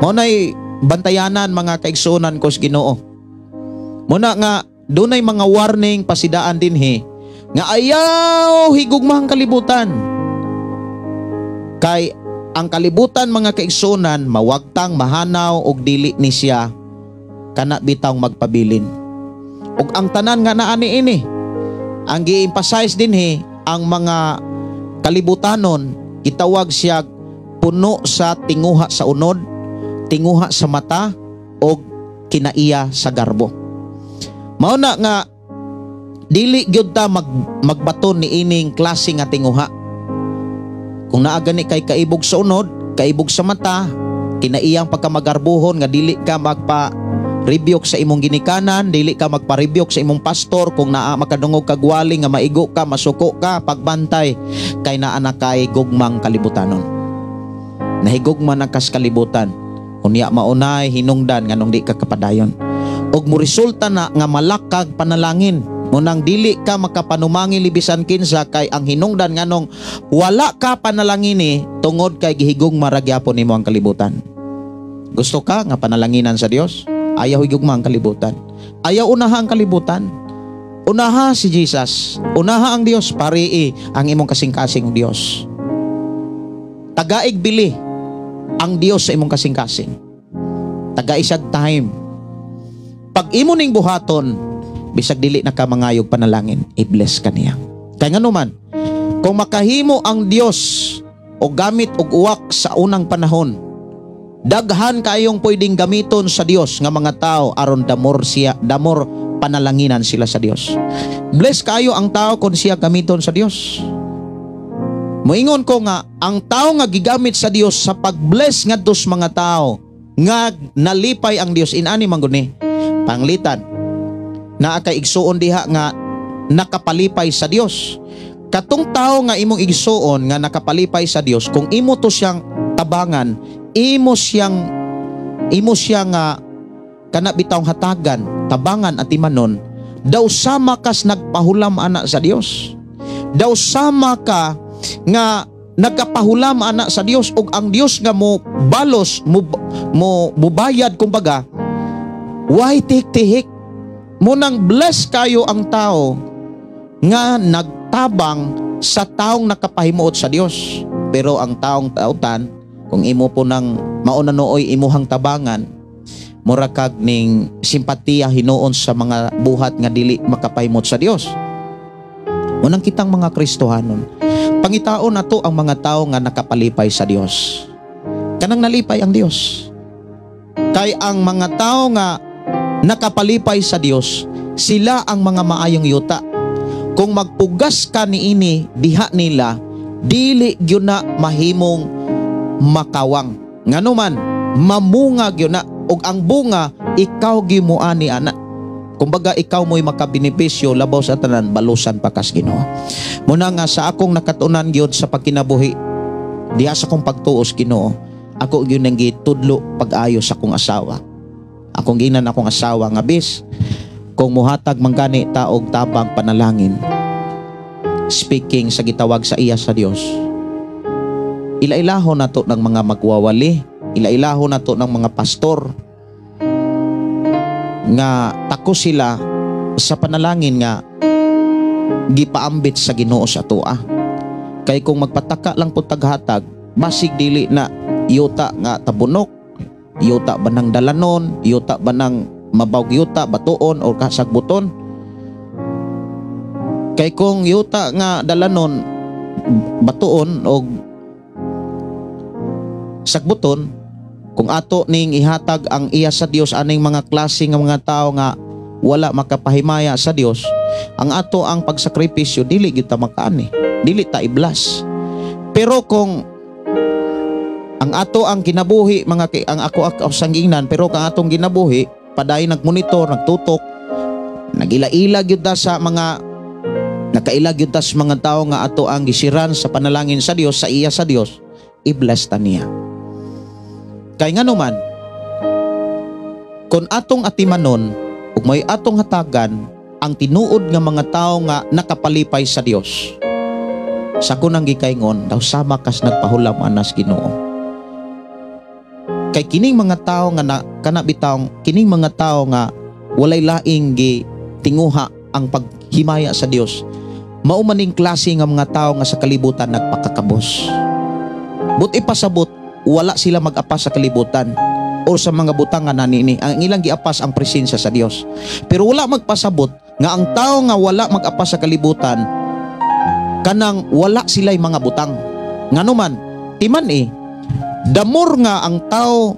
mao nay bantayanan, mga kaigsuonan ko sa Ginoo. Muna nga dunay mga warning, pasidaan dinhi nga ayaw higugmahang kalibutan. Kay ang kalibutan, mga kaigsuonan, mawagtang, mahanaw og dili ni siya kana bitawng magpabilin. Ug ang tanan nga naa niini, ang gi-emphasize dinhi, ang mga kalibutanon gitawag siya puno sa tinguha sa unod, tinguha sa mata og kinaiya sa garbo. Mao na nga dili gyud ta magbaton ni ining klase nga tinguha. Kung naa gani kay kaibog sa unod, kaibog sa mata, kinaiyang pagkamagarbuhon nga dili ka magpa rebuke sa imong ginikanan, dili ka magpa-rebuke sa imong pastor kung naa makadungog kag wali nga maigo ka, masuko ka, pagbantay kay naa na kay gugmang kalibutanon. Nahigugma na kas kalibutan. Unya maunay hinungdan nganong di ka kapadayon. Og mo resulta na nga malakag panalangin. Munang dili ka makapanumangil bisan kinsa kay ang hinungdan nganong wala ka panalangini tungod kay gihigugma ra gyapon nimo ang kalibutan. Gusto ka nga panalanginan sa Dios? Ayaw higugma ang kalibutan. Ayaw unaha ang kalibutan. Unaha si Jesus. Unaha ang Dios. Parii ang imong kasing-kasing Dios. Tagaig bili ang Dios sa imong kasing-kasing. Tagaisag time. Pag imo ning buhaton, bisag dili na ka mangayog panalangin, i-bless ka niya. Kay nganuman, kung makahimo ang Dios o gamit og uwak sa unang panahon, daghan kayong pwedeng gamiton sa Dios nga mga tao aron damor siya, damor panalanginan sila sa Dios. Bless kayo ang tao kung siya gamiton sa Dios. Moingon ko nga ang tao nga gigamit sa Dios sa pag-bless ngadto sa mga tao nga nalipay ang Dios inani man gud ni. Panglitan, naa kay igsuon diha nga nakapalipay sa Dios. Katong tao nga imong igsuon nga nakapalipay sa Dios, kung imo to siyang tabangan, imo siyang kana bitawng hatagan, tabangan at timanon, Daw sama kas nagpahulam ana sa Dios. Daw sama ka nga nagkapahulam ana sa Dios, ug ang Dios nga mo balos mo, mo mubayad kumbaga, why tihik-tihik mo nang bless kayo ang tao nga nagtabang sa taong nakapahimuot sa Dios. Pero ang taong tautan, kung imo po nang mauna nooy imuhang tabangan, mura kag ning simpatiya hinuon sa mga buhat nga dili makapahimot sa Dios. Unang kitang mga Kristohanon, pangitaon nato ang mga tao nga nakapalipay sa Dios. Kanang nalipay ang Dios. Kay ang mga tao nga nakapalipay sa Dios, sila ang mga maayong yuta. Kung magpugas ka niini diha nila, dili gyud na mahimong makawang. Nganuman, mamunga gyud na, ug ang bunga ikaw gimuani ana. Kumbaga ikaw mo'y makabenepisyo, labaw sa tanan balusan pa kas Ginoo. Muna nga sa akong nakatunan gyud sa pagkinabuhi diha sa akong pagtuos Ginoo, ako gyud nang gitudlo pag-ayo sa akong asawa. Akong ginan akong asawa nga bis kung muhatag man gani taog tabang panalangin, speaking sa gitawag sa iya sa Dios, ilailahon nato ng mga magwawali, ilailahon nato ng mga pastor nga tako sila sa panalangin nga gipaambit sa Ginoo sa atoa. Kay kung magpataka lang po taghatag, basig dili na yuta nga tabunok, yuta ba ng dalanon, yuta ba ng mabawg yuta, batuon o kasagbuton. Kay kung yuta nga dalanon, batuon o sagbuton, kung ato ning ihatag ang iya sa Dios aning mga klase nga mga tao nga wala makapahimaya sa Dios, ang ato ang pagsakripisyo dili gyud ta makaani, dili ta iblas. Pero kung ang ato ang kinabuhi mga ang ako ako sangginan, pero kang atong ginabuhi padayon nagmonitor, nagtutok, nagila-ila gyud ta sa mga nakaila gyud ta sa mga tao nga ato ang gisiran sa panalangin sa Dios, sa iya sa Dios, i-bless ta niya. Kay nganuman, kung atong atimanon ug may atong hatagan ang tinuod nga mga tao nga nakapalipay sa Dios, sa kunang gikaingon, daw sama kas nagpahulam anas Ginoo. Kay kining mga tao nga na, kana bitawng kining mga tao nga walay laing gi tinguha ang paghimaya sa Dios, mao maning klase nga mga tao nga sa kalibutan nagpakakabos. But ipasabot, wala sila mag-apas sa kalibutan o sa mga butang nga nanini. Ang ilang giapas ang presensya sa Dios. Pero wala magpasabot nga ang tao nga wala mag-apas sa kalibutan, kanang wala sila'y mga butang. Nganuman, timan damor nga ang tao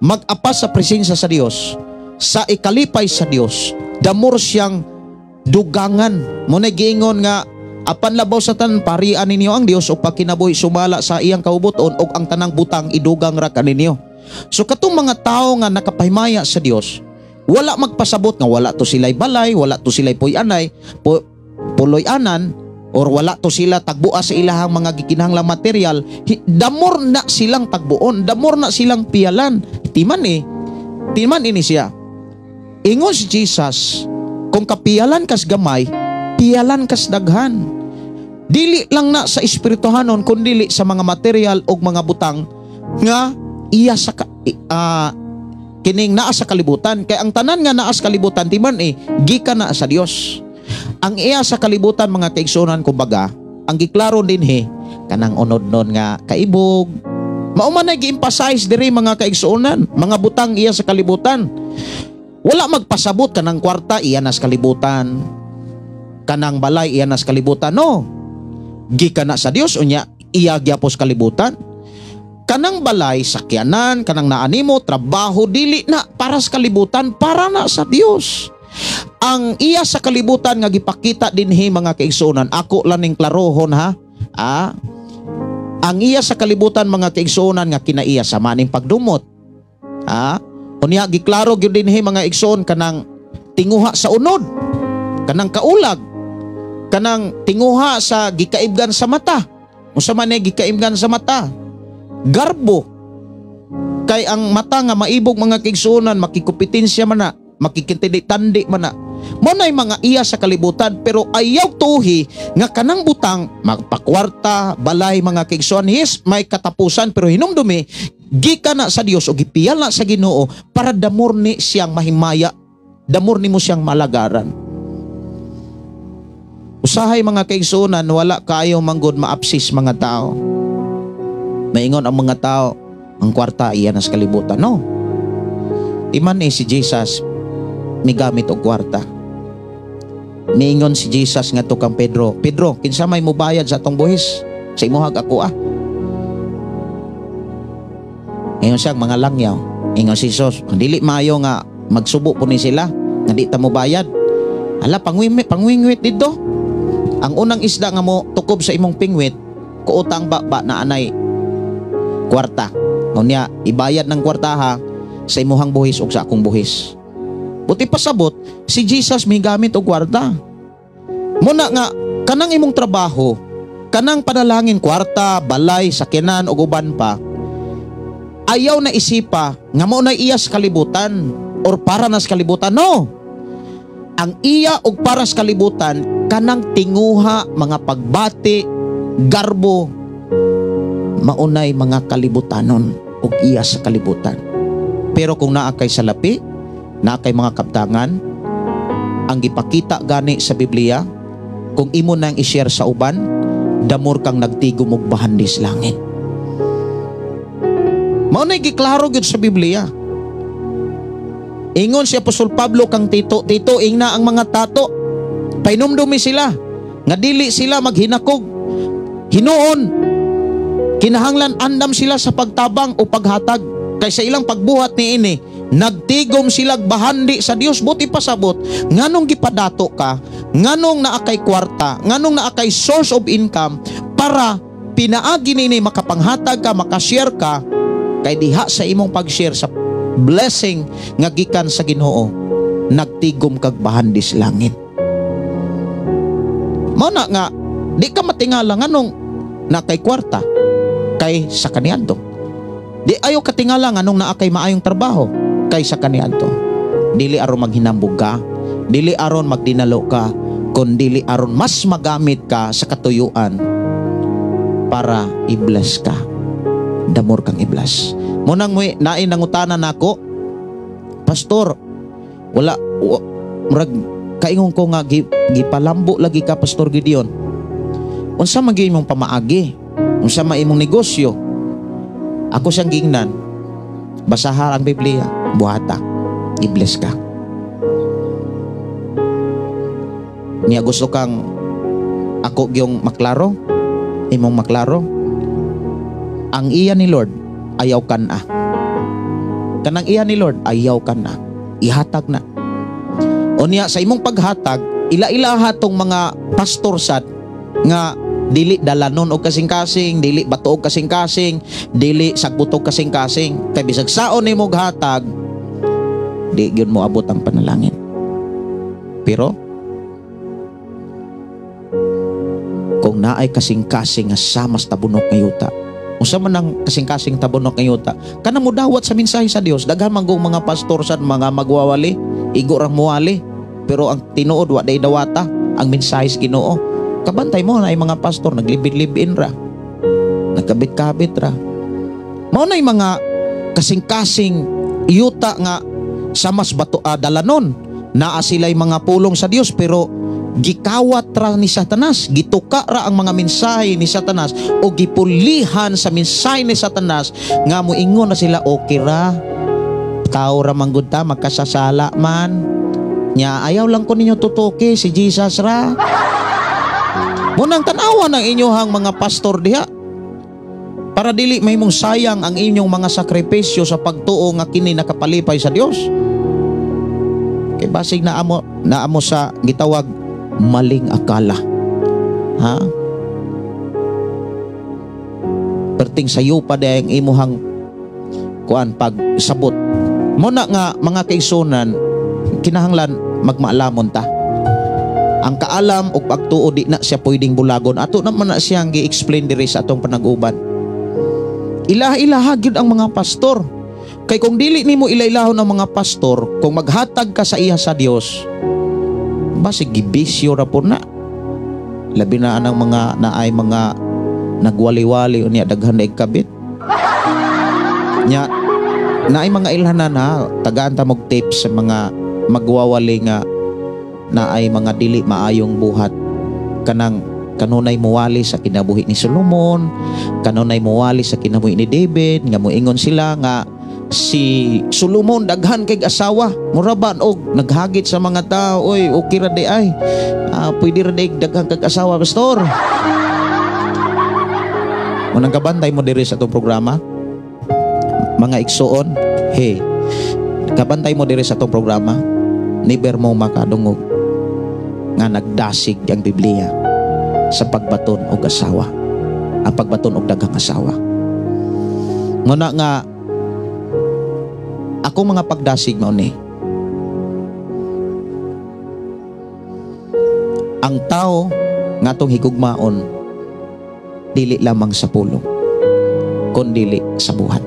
mag-apas sa presensya sa Dios, sa ikalipay sa Dios, damor siyang dugangan. Muna giingon nga apan labaw sa tanan parian ninyo ang Dios ug pagkinabuhi sumala sa iyang kaubuton ug ang tanang butang idugang ra kaninyo. So katong mga tao nga nakapahimaya sa Dios, wala magpasabot nga wala to sila'y balay, wala to sila'y puy-anay, puloy-anan, or wala to sila tagbuа sa ilahang mga gikinahanglang material, damor na silang tagbuon, damor na silang piyalan. Timan timan ini siya. Ingon si Jesus, kung kapiyalan kas gamay, piyalan kas daghan. Dili lang na sa espirituhanon, kun dili sa mga material og mga butang nga iya sa kining naa sa kalibutan. Kay ang tanan nga naa sa kalibutan, timan gikan na sa Dios. Ang iya sa kalibutan mga kaigsuonan, kumbaga, ang giklaro dinhi kanang unod-nun nga kaibog. Mao man ay gi-emphasize diri mga kaigsuonan, mga butang iya sa kalibutan. Wala magpasabot kanang kwarta iya na sa kalibutan, kanang balay iya na sa kalibutan. No, gikan na sa Dios, unya iya gyapos kalibutan. Kanang balay, sakyanan, kanang naanimo, trabaho, dili na para sa kalibutan, para na sa Dios. Ang iya sa kalibutan nga gipakita dinhi mga kaigsuonan, ako lang ning klarohon ha. Ang iya sa kalibutan mga kaigsuonan nga kinaiya sa maning pagdumot. Unya giklaro gyud dinhi mga igsoon kanang tinguha sa unod, kanang kaulag, kanang tinguha sa gikaibgan sa mata. Unsa man ni gikaibgan sa mata? Garbo. Kay ang mata nga maibog mga kaigsuonan, makikupitensya man na, makikintindi-tandi man na. Mo na'y mga iya sa kalibutan, pero ayaw tuhi nga kanang butang magpakwarta, balay, mga kaigsuonan, yes, may katapusan, pero hinumdumi gikan na sa Dios o gipiyal na sa Ginoo para damor ni siyang mahimaya, damor nimo siyang malagaran. Usahay, mga kaigsuonan, wala kaayo manggod maapsis mga tao. Maingon ang mga tao, ang kwarta iya na sa kalibutan. No. Iman eh si Jesus migamit og kwarta. Miingon si Jesus ngadto kang Pedro, "Pedro, kinsa may mubayad sa atong buhis? Sa imuhag ako ah." Ingon siya mga langyaw. Ingon si Jesus, "Dili maayo nga magsubo po ni sila nga di ta mobayad. Hala, pangwingwit, pangwingwit dito. Ang unang isda nga mo tukob sa imong pingwit, kuutang ba na anay kwarta. Unya, ibayad ng kwarta ha sa imuhang buhis ug sa akong buhis." Buti pasabot, si Jesus may gamit og kwarta. Muna nga, kanang imong trabaho, kanang panalangin, kwarta, balay, sakyanan ug uban pa, ayaw na isipa nga mao na iya sa kalibutan or para na sa kalibutan. No. Ang iya og para sa kalibutan, kanang tinguha, mga pagbati, garbo, maunay mga kalibutanon og iya sa kalibutan. Pero kung naa kay salapi, naa kay mga kabtangan, ang gipakita gani sa Biblia, kung imo nang i-share sa uban, damor kang nagtigom og bahandi sa langit. Mao na giklaro gyud sa Biblia. Ingon si Apostol Pablo kang Tito, "Tito, ingna ang mga tato. Painumdumi sila nga dili sila maghinakog. Hinuon, kinahanglan andam sila sa pagtabang o paghatag kay sa ilang pagbuhat niini nagtigom sila bahandi sa Dios." Buti pasabot, nganong gipadato ka, nganong naa kay kwarta, nganong naa kay source of income, para pinaagi nini makapanghatag ka, makashare ka, kay diha sa imong pag-share sa blessing nga gikan sa Ginoo, nagtigom kag bahandi sa langit. Mao na nga di ka matingala nganong naa kay kwarta kay sa kaniadto. Di ayo katingala nganong naa kay maayong trabaho kay sa kaniadto. Dili aron maghinambog ka, dili aron magdinalo ka, kun dili aron mas magamit ka sa katuyuan para i-bless ka. Damor kang i-bless. Munang mo naay nangutana nako, "Pastor, wala wa, murag kaingon ko nga gipalambo lagi ka, Pastor Gideon. Unsa man gyud imong pamaagi? Unsa man imong negosyo?" Ako siyang gingnan, "Basaha ang Biblia, buhata, i-bless ka." Niya gusto kang ako gyung maklaro, imong maklaro. Ang iya ni Lord, ayaw kan na. Kanang iya ni Lord, ayaw kan na. Ihatag na. O niya, sa imong paghatag, ila-ilaha tong mga pastor sad nga dili dalanon og kasing-kasing, dili bato og kasing-kasing, dili sagbot og kasing-kasing. Kay bisag saon nimo hatag, di gyud mo abot ang panalangin. Pero kung naay kasing-kasing nga samas tabunok nga yuta, unsa man ang kasing-kasing tabunok nga yuta, kanang modawat sa mensahe sa Dios. Daghan man gong mga pastor sad mga magwawali, igo rang muwali, pero ang tinuod wa day dawata ang mensahe sa Ginoo. Kabantay mo na mga pastor naglibin-libin ra, nagkabit-kabit ra. Mao na mga kasing-kasing yuta nga sa mas bato dalanon. Naa sila'y mga pulong sa Dios pero gikawat ra ni Satanas, gituka ra ang mga mensahe ni Satanas o gipulihan sa mensahe ni Satanas nga moingon na sila okay ra, tao ra manggod ta, magkasasala man nya, ayaw lang ko ninyo tutuki si Jesus ra. Munang tan-awa ng inyohang mga pastor diha para dili mahimong sayang ang inyong mga sakripisyo sa pagtuo nga kini nakapalipay sa Dios. Kay basig naamo sa gitawag maling akala. Ha? Perting sayo pa day ang imuhang kuan pagsabot. Muna nga mga kaigsunan, kinahanglan magmaalamon ta. Ang kaalam o pagtuo di na siya pwedeng bulagon. Ato naman na siyang gi-explain diri sa atong panaguban. Ilaha-ilaha gyud ang mga pastor. Kay kung dili nimo ilailahon ang mga pastor, kung maghatag ka sa iya sa Dios, Basig gibisyo ra po na. Labi na anang mga naay mga nagwali-wali unya daghan na kabit. Nya naay mga ilhanan ha, tagaan ta mog tips sa mga magwawali nga naay mga dili maayong buhat, kanang kanunay muwali sa kinabuhi ni Solomon, kanunay muwali sa kinabuhi ni David, nga moingon sila nga si Solomon daghan kay asawa, mura ba og naghagit sa mga tao, oy okay ra di ay, pwede ra di daghan kag asawa, pastor. Unang kabantay mo diri sa atong programa, mga igsuon, hey, kabantay mo diri sa atong programa, never mo makadungog nga nagdasig ang Biblia sa pagbaton og asawa, ang pagbaton og daghang asawa. Nguna nga akong mga pagdasig mao ni, ang tao nga atong higugmaon dili lamang sa pulong kundili sa buhat.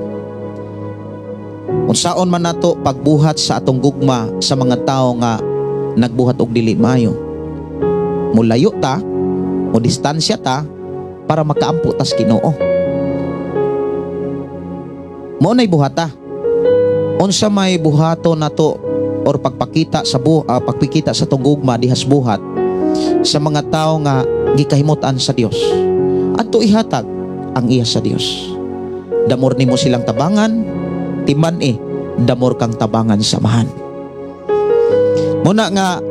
Unsaon man nato pagbuhat sa atong gugma sa mga tao nga nagbuhat og dili maayo, mulayo ta o distansya ta para makaampo tas Ginoo. Mao nay buhata. Unsa may buhato nato or pagpakita sa pagpakita sa atong gugma dihas buhat sa mga tao nga gikahimut-an sa Dios, adto ihatag ang iya sa Dios. Damor nimo silang tabangan, timan damor kang tabangan samahan. Muna nga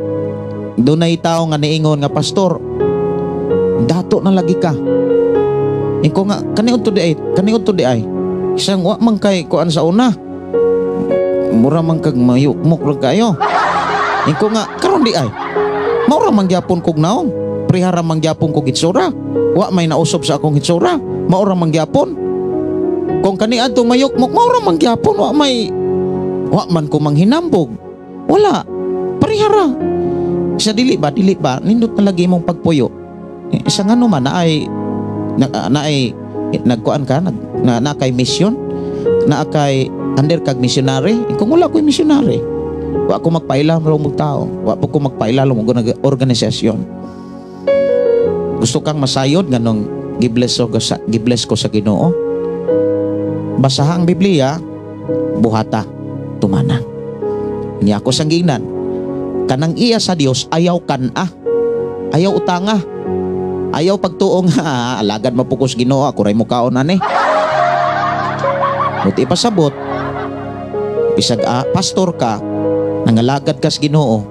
dunay tao nga niingon nga, pastor, dato na lagi ka. Iko nga kaniudto di ay, kaniudto di ay. Isang wa man kay kuan sa una. Mura man kag mayukmok ra kayo. Iko nga karon di ay. Maura man gyapon kog naong. Prehara man gyapon kog hitsura. Wa may nausob sa akong hitsura. Maura man gyapon. Kung kaniadto mayukmok, maura man gyapon, wa may wa man ko manghinambog. Wala. Parehara. Sa dili ba, nindot na lagi imong pagpuyo. Isa nga naman na ay na ay nagkuan ka, na kay mission, na kay under kag missionary. Kung wala ko'y missionary, wa ko magpailam og tao, wa po ko magpailalom og organisasyon. Gusto kang masayod nganong gibless ko sa Ginoo. Basaha ang Biblia, buhata, tumana. Niya ako sang giingnan, kanang iya sa Dios ayaw kan-a, ayaw utanga, ayaw pagtuong ha, alagad mapukos Ginoo, ako ray mukaon ani. Buti pasabot, bisag pastor ka, nangalagad kas Ginoo,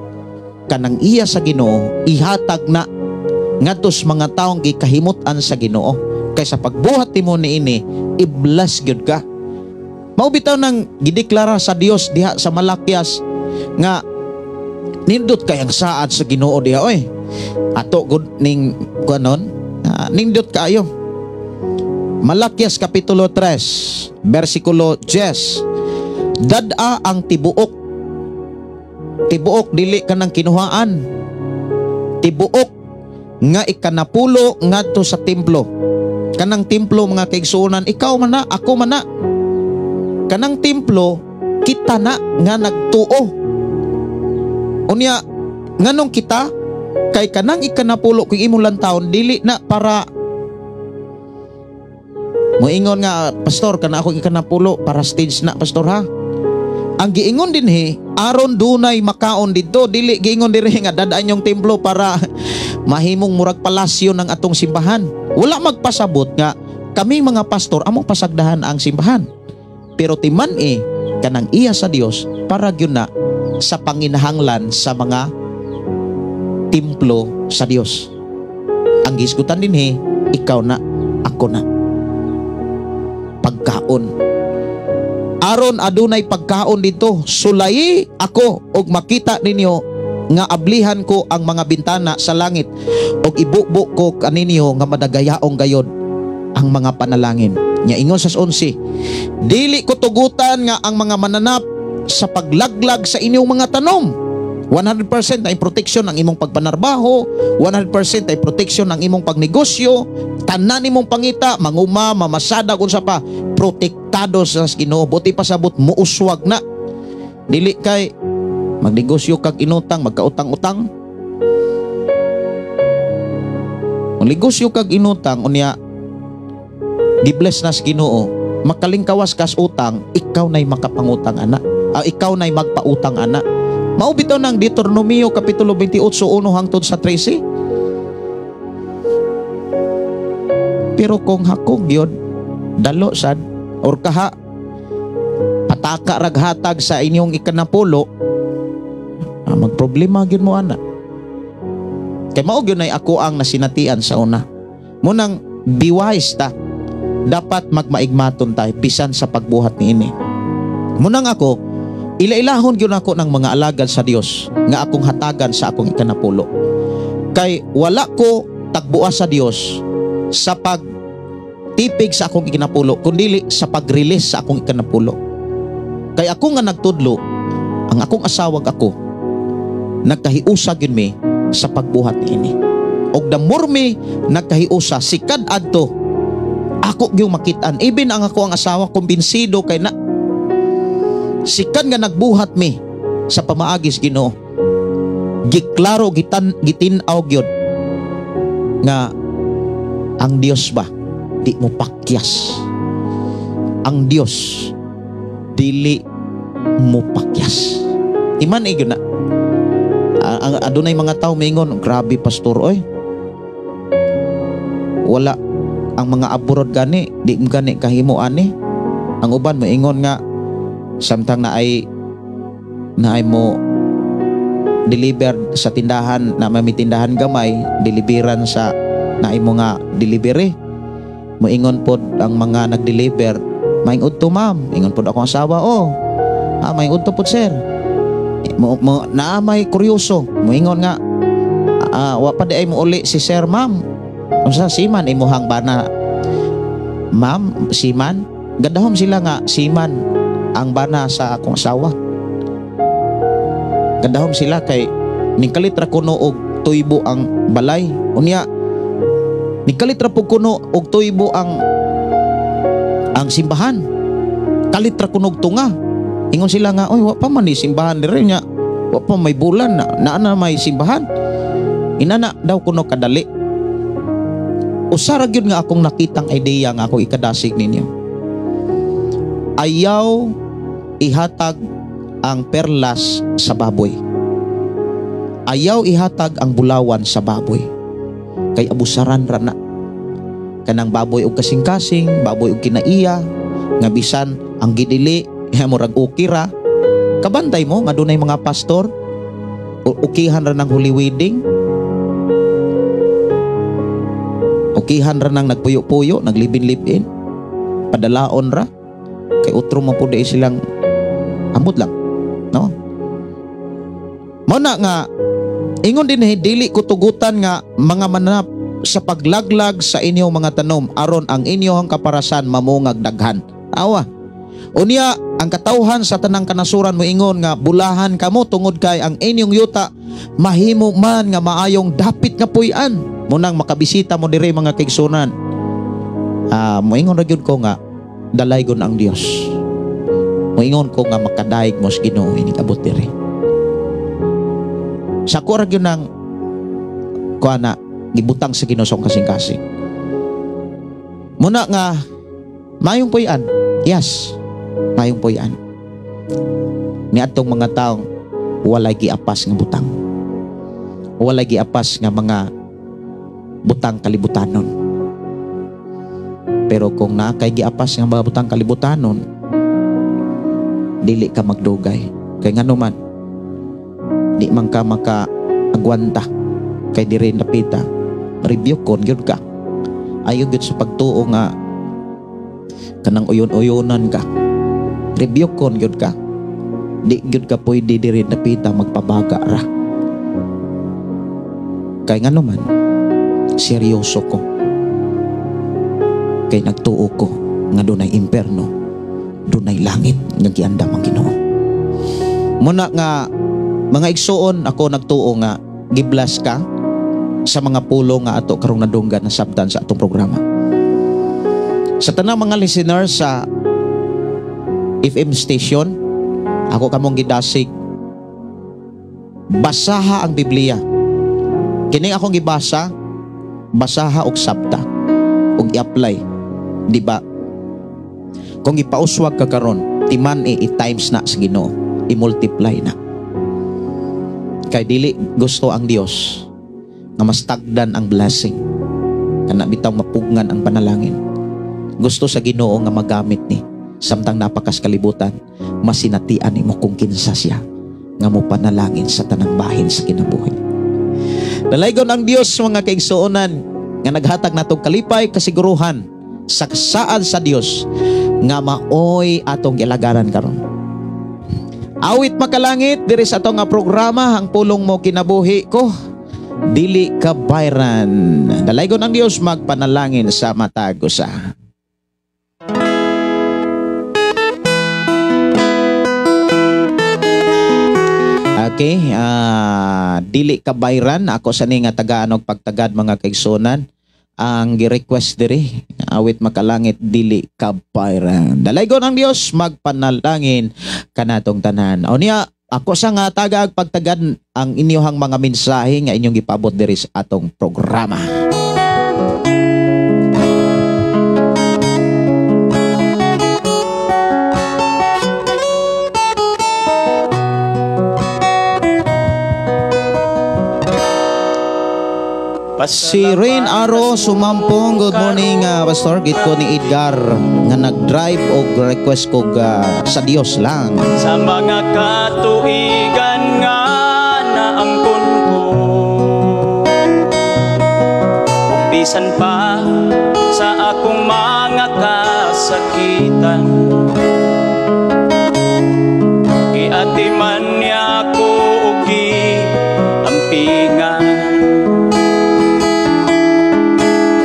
kanang iya sa Ginoo ihatag na ngadto sa mga taong gikahimut-an sa Ginoo. Kaysa pagbuhat nimo niini, i-bless gyud ka. Mao bitaw nang gideklara sa Dios diha sa Malakias nga nindot kay ang saad sa Ginoo diha oy. Ato gud ning kuanon, nindot kaayo. Malakias kapitulo 3 bersikulo 10. Dad-a ang tibuok. Tibuok dili kanang kinuhaan. Tibuok nga ikanapulo ngadto sa templo. Kanang templo mga kaigsuonan, ikaw man na, ako man na. Kanang templo kita na nga nagtuo. Unya nganong kita kay kanang ikanapulo kung imong lantawon dili na para moingon nga pastor kana ako ikanapulo para stage na pastor ha. Ang giingon dinhi aron dunay makaon didto, dili giingon diri nga dadaan yung templo para mahimong murag palasyo ng atong simbahan. Wala magpasabot nga kami mga pastor among pasagdahan ang simbahan. Pero timan kanang iya sa Dios para gyud na sa panginahanglan sa mga templo sa Dios. Ang gisgutan dinhi ikaw na, ako na. Pagkaon. Aron adunay pagkaon dito, sulayi ako og makita ninyo nga ablihan ko ang mga bintana sa langit og ibubo ko kaninyo nga madagayaong gayod ang mga panalangin. Nya ingon sa 11, dili ko tugutan nga ang mga mananap sa paglaglag sa inyong mga tanom. 100% ay protection ang imong pagpanarbaho, 100% ay protection ang imong pagnegosyo, tanan imong pangita, manguma, mamasada, unsa pa, protektado sa Ginoo. Buti pasabot muuswag na. Dili kay magnegosyo kag inutang, magkautang-utang. Kung ligosyo kag inutang, unya gibless nas Ginoo, makalingkawas kas utang, ikaw na'y makapangutang ana. Ah, ikaw na'y magpautang ana. Mao bitaw ng Deuteronomio kapitulo 28:1 hangtod sa 13. Pero kung hakog yun, dalo sad or kaha pataka raghatag sa inyong ikanapulo, magproblema gyud mo ana. Kay mao gyud ay ako ang nasinatian sa una. Munang be wise ta. Dapat magmaigmaton tayo bisan sa pagbuhat niini. Munang ako, ilailahon gyud ako ng mga alagad sa Dios nga akong hatagan sa akong ikanapulo. Kay wala ko tagbuas sa Dios sa pagtipig sa akong ikanapulo, kundili sa pag-release sa akong ikanapulo. Kay ako nga nagtudlo, ang akong asawag ako, nagkahiusa gyud mi sa pagbuhat niini. Og the more mi nagkahiusa, sikad adto ako gyud makit-an. Even ang ako ang asawa, kumbinsido kay na sikan nga nagbuhat mi sa pamaagis Ginoo. Giklaro gitan gitin-aw gyud nga ang Dios ba di mo pakyas. Ang Dios dili mo pakyas. Iman eh gyud na. Ang adunay mga tao mingon, grabe pastor oy. Wala ang mga abroad gani, di mo gani kahimo ani. Ang uban moingon nga samtang naay mo deliver sa tindahan, na may tindahan gamay, deliveran sa naay mo nga delivery. Moingon pod ang mga nag-deliver, maing udto ma'am, ingon pod akong asawa, oh. Ah, maing udto pod sir. Mo naa may kuryoso, moingon nga wa pa di ay mo uli si sir ma'am. Unsa siman imuhang bana ma'am, siman? Gadahom sila nga siman ang bana sa akong asawa. Gadahom sila kay nikalit ra kuno og tuybo ang balay. Unya nikalit ra pud kuno og tuybo ang simbahan. Kalit ra kuno og tunga. Ingon sila nga, oy, wa pa man ni simbahan dire nya. Wa pa may bulan na naa na may simbahan. Inana daw kuno kadali. Usa ra gyud nga akong nakitang idea nga ako ikadasig ninyo. Ayaw ihatag ang perlas sa baboy. Ayaw ihatag ang bulawan sa baboy. Kay abusaran ra na. Kanang baboy og kasing-kasing, baboy og kinaiya, nga bisan ang gidili, murag ukira. Kabantay mo nga dunay mga pastor, ukihan ra ng holy wedding, ukihan ra ng nagpuyo-puyo, naglibin-libin, padalaon ra, kay utro mo po di silang ambot lang, no? Mao na nga ingon din dili ko tugutan nga mga mananap sa paglaglag sa inyong mga tanom aron ang inyong kaparasan mamungag daghan. Awa. Unya ang katawhan sa tanang kanasuran moingon nga bulahan kamo tungod kay ang inyong yuta mahimo man nga maayong dapit nga puy-an. Munang makabisita mo dire mga kaigsunan. Moingon ra gyud ko nga dalaygon ang Dios. Moingon ko nga makadaig mo sa Ginoo inig abot dire. Sa ko ra gyud nang kuana gibutang sa Ginoo sa kasing-kasing. Muna nga mayong puy-an. Yes, mayong puy-an. Niadtong mga taong walay giapas nga butang. Walay giapas nga mga butang kalibutanon. Pero kung naa kay giapas nga mga butang kalibutanon, dili ka magdugay. Kay ngano man, di man ka makaagwanta kay diri napita, review kon gyud ka. Ayo gyud sa pagtuo nga kanang uyon-uyonan ka. Review kon gyud ka. Di gyud ka pwede diri napita magpabaga ra. Kay ngano man, seryoso ko. Kay nagtuo ko nga dunay imperno, dunay langit nga giandam ang Ginoo. Muna nga mga igsuon, ako nagtuo nga giblas ka sa mga pulo nga ato karong nadunggan na sabtan sa atong programa. Sa tanang mga listeners sa FM station, ako kamong gidasig, basaha ang Biblia. Kini akong gibasa, Basaha og sabta og i-apply, di ba? Kung ipauswag ka karon, timan i-times na sa Ginoo, i-multiply na. Kay dili gusto ang Dios nga mas tagdan ang blessing, kana bitaw mapugngan ang panalangin. Gusto sa Ginoo nga magamit ni samtang napakas kalibutan, masinatian nimo kung kinsa siya nga mo panalangin sa tanang bahin sa kinabuhi. Dalaygon ang Dios, mga kaigsuonan, nga naghatag natong kalipay, kasiguruhan sa kasaad sa Dios nga maoy atong gilagaran karon. Awit Makalangit diri sa atong nga programa, ang pulong mo kinabuhi ko, dili ka bayran. Dalaygon ang Dios, magpanalangin sa matag usa. Okay, dili ka bayran ako sa ni nga tagaan og pagtagad, mga kaigsuonan. Ang gi-request diri, Awit Makalangit, dili ka bayran. Dalaygon ang Dios, magpanalangin kanatong tanan. O niya, ako sa nga tagaag pagtagad ang inyohang mga mensahe nga inyong gipabot diri sa atong programa. Si Rain Aro Sumampong, good morning, Pastor. Git ko ni Edgar nga nag-drive og request ko sa Dios lang. Sa mga katuigan nga naangkon ko, ug bisan pa sa akong mga kasakitan, giatiman niya ako og giampingan.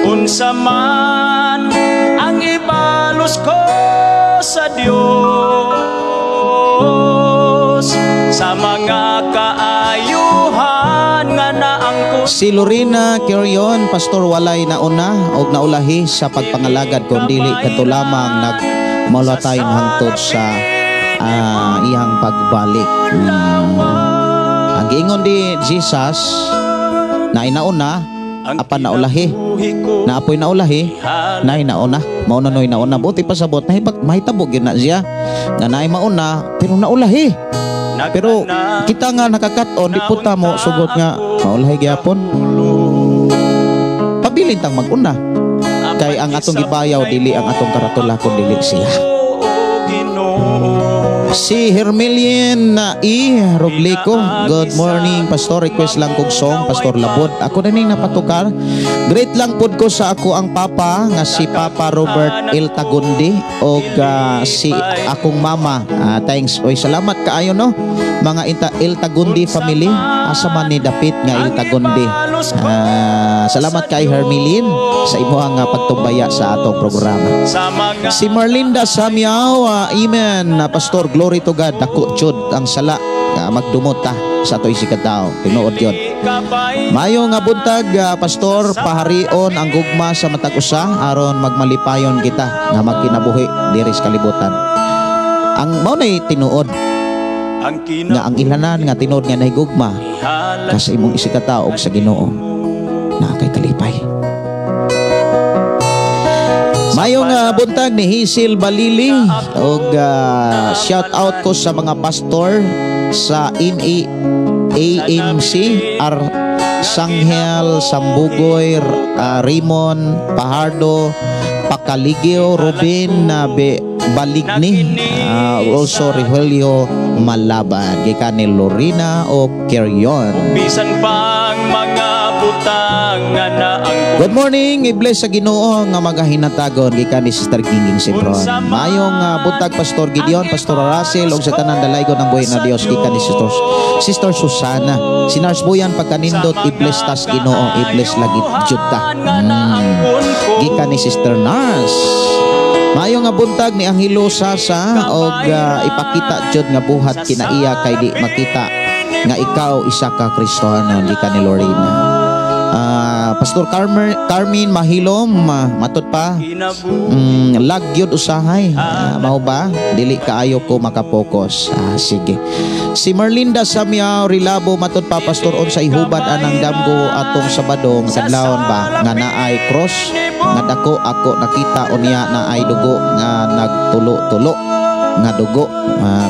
Unsa man ang ibalos ko sa Dios sa mga kaayuhan nga naangkon. Si Lorena Carrion, Pastor, walay nauna og naulahi sa pagpangalagad kun dili kadto lamang nagmaulatayon hangtod sa iyang pagbalik. Ang giingon di Jesus na inauna apan naulahi, naapoy naulahi, nay nauna, mauna noy nauna. Buti pasabot mahitabo gyud na siya nga naay mauna pero naulahi. Pero kita nga nakakat-on di puta mo sugot nga maulahi gyapon. Pabilin tang maguna kay ang atong gibayaw dili ang atong karatula kun dili siya. Si Hermelien na E. Roblico, good morning Pastor, request lang kog song Pastor Labod. Ako na ning napatukar. Great lang pod ko sa ako ang papa nga si Papa Robert El Tagundi og si akong mama. Thanks. Oy, salamat kaayo no. Mga El Tagundi family, asa man ni dapit nga El Tagundi. Salamat kay Hermelin sa imuhang pagtumbaya sa atong programa. Si Marlinda Samiao, amen. Pastor, glory to God, dako jud ang sala magdumot ta sa ato isikataw. Tinuod yun. Mayo nga buntag, Pastor, paharion ang gugma sa matag usa aron magmalipayon kita nga magkinabuhi diri sa kalibutan. Ang mao nay tinuod nga ang ilanan nga tinuod nga nahigugma ka sa imong isikatao og sa Ginoo na kay kalipay. Mayong buntag ni Hazel Balili og shout out ko sa mga pastor sa AMC R Sanghel Sambugoy, Raymond Pajardo, Pacaligio, Ruben Baligni, also Rogelio Malaban, gikan ni Lorena o Carrion. Bisan pang mga butang nga naangkon. Good morning, i-bless sa Ginoo nga magahinatagon gikan ni Sister Ginging Sibron. Mayong buntag Pastor Gideon, Pastor Russell ug sa tanan dalaygon ang buhi na Dios gikan ni Sister Susana. Si Nurse Buyan pagkanindot, i-bless tas Ginoo, i-bless lagi jud ta. Gikan ni Sister Nurse. Mayo nga buntag ni Angelo Sasa og ipakita jud nga buhat kinaiya kay di makita nga ikaw isa ka Kristohanon gikan ni Lorena. Pastor Carmen Mahilom, matod pa lagyod usahay. Mao ba dili kaayo ko makapokus. Sige. Si Merlinda Samyaw Rilabo, matod pa, "Pastor, unsay hubad anang damgo atong Sabado nga kadlawon ba nga naay cross nga dako ako nakita, unya naay dugo nga nagtulo-tulo nga dugo?"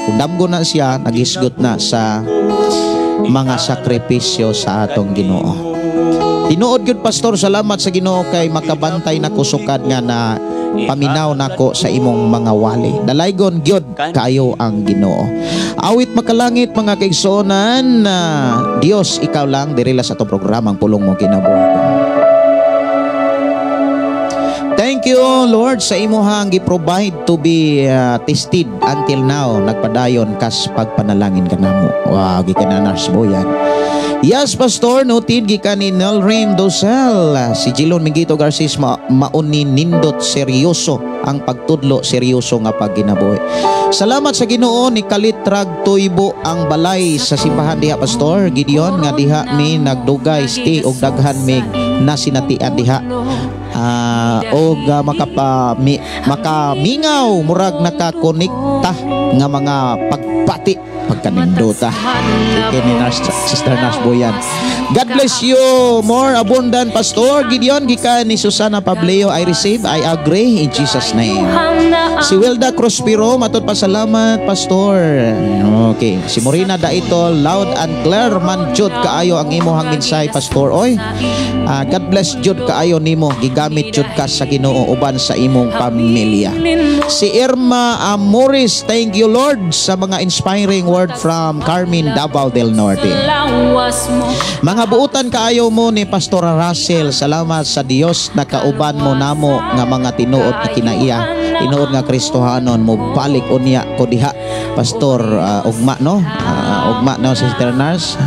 Kung damgo na siya, naghisgot na sa mga sakripisyo sa atong Ginoo. Tinuod gyud, Pastor, salamat sa Ginoo kay makabantay na kusukad nga na paminaw nako sa imong mga wali. Dalaygon gyud kayo ang Ginoo. Awit makalangit, mga kaigsuonan, na Dios ikaw lang, diri sa atong programang Pulong Mo Kinabuhi. Thank you, Lord, sa imuhang gi-provide to be tested until now. Nagpadayon kas pagpanalangin kanamo. Wow, gikan na Nurse Boyan. Yes, Pastor, noted, gikan ni Nelrim Dosel. Si Jilon Mingito Garcis, mauni nindot, seryoso ang pagtudlo, seryoso nga pagginabuhi. Salamat sa Ginoo ni kalitrag tuybo ang balay sa simbahan diha, Pastor Gideon, nga diha mi nagdugay stay og daghan mi nasinatian diha. Og makamingaw murag nakakonekta nga mga pagpati pagkanindota. Kini Nurse, Sister Nurse Boyan. God bless you more abundant, Pastor Gideon, gikan ni Susana Pableo. I receive, I agree in Jesus' name. Si Wilda Crospiro, matod pa, salamat, Pastor. Okay. Si Morina Daito, loud and clear man jud kaayo ang imuhang mensahe, Pastor. Oy. God bless jud kaayo nimo, gigamit jud ka sa Ginoo uban sa imong pamilya. Si Irma Amoris, thank you, Lord, sa mga inspiring word from Carmen, Davao del Norte. Mga buutan kaayo mo ni Pastor Russell. Salamat sa Dios nakauban mo namo nga mga tinuod nga kinaiya. Tinuod nga Kristohanon, mo balik unya ko diha. Pastor, ugma no? Ugma no, Sister Nurse.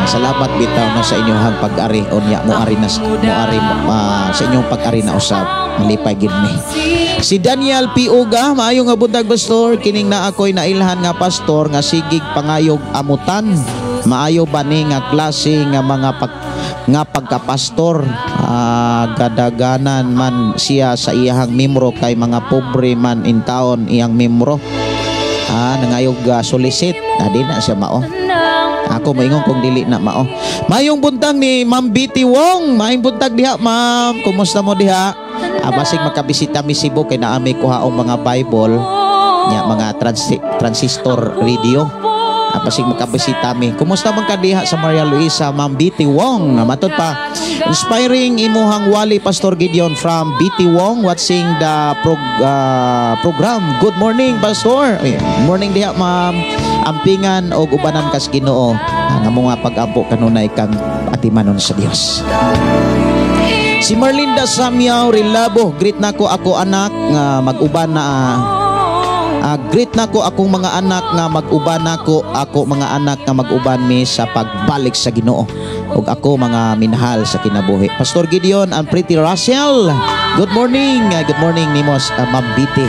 Salamat bitaw no sa inyong pag-ari unya mo ari na mo ari sa inyong pag-ari na usab, malipay gid mi. Si Daniel P. Uga, maayo nga buntag, Pastor. Kining na ako'y nailhan nga pastor nga sigig pangayog amutan. Maayo ba ni nga klase nga mga pag nga pagkapastor? Gadaganan man siya sa iyahang membro kay mga pobre man in taon iyang membro. Nangayog solicit. Di na siya mao. Ako moingon kung dili na mao. Mayong buntag ni Ma'am Betty Wong. Mayong buntag diha, Ma'am. Kumusta mo diha? Basig makabisita mi Cebu kay naami kuhaong mga Bible nya mga transistor radio. Basig makabisita mi. Kumusta man ka diha sa Maria Luisa, Ma'am Betty Wong? Matod pa, inspiring imuhang wali, Pastor Gideon, from Betty Wong, watching the program. Good morning, Pastor. Ay, morning diha, Ma'am. Ampingan og ubanan kas Ginoo. Nga mga pag-ampo kanunay kang atimanon sa Dios. Si Marlinda Samyaw Rilabo, greet nako ako anak nga mag-uban na greet nako akong mga anak nga mag-uban nako ako mga anak nga mag-uban mi sa pagbalik sa Ginoo ug ako mga minahal sa kinabuhi. Pastor Gideon and Pretty Russell, good morning. Good morning nimo, Ma'am Betty.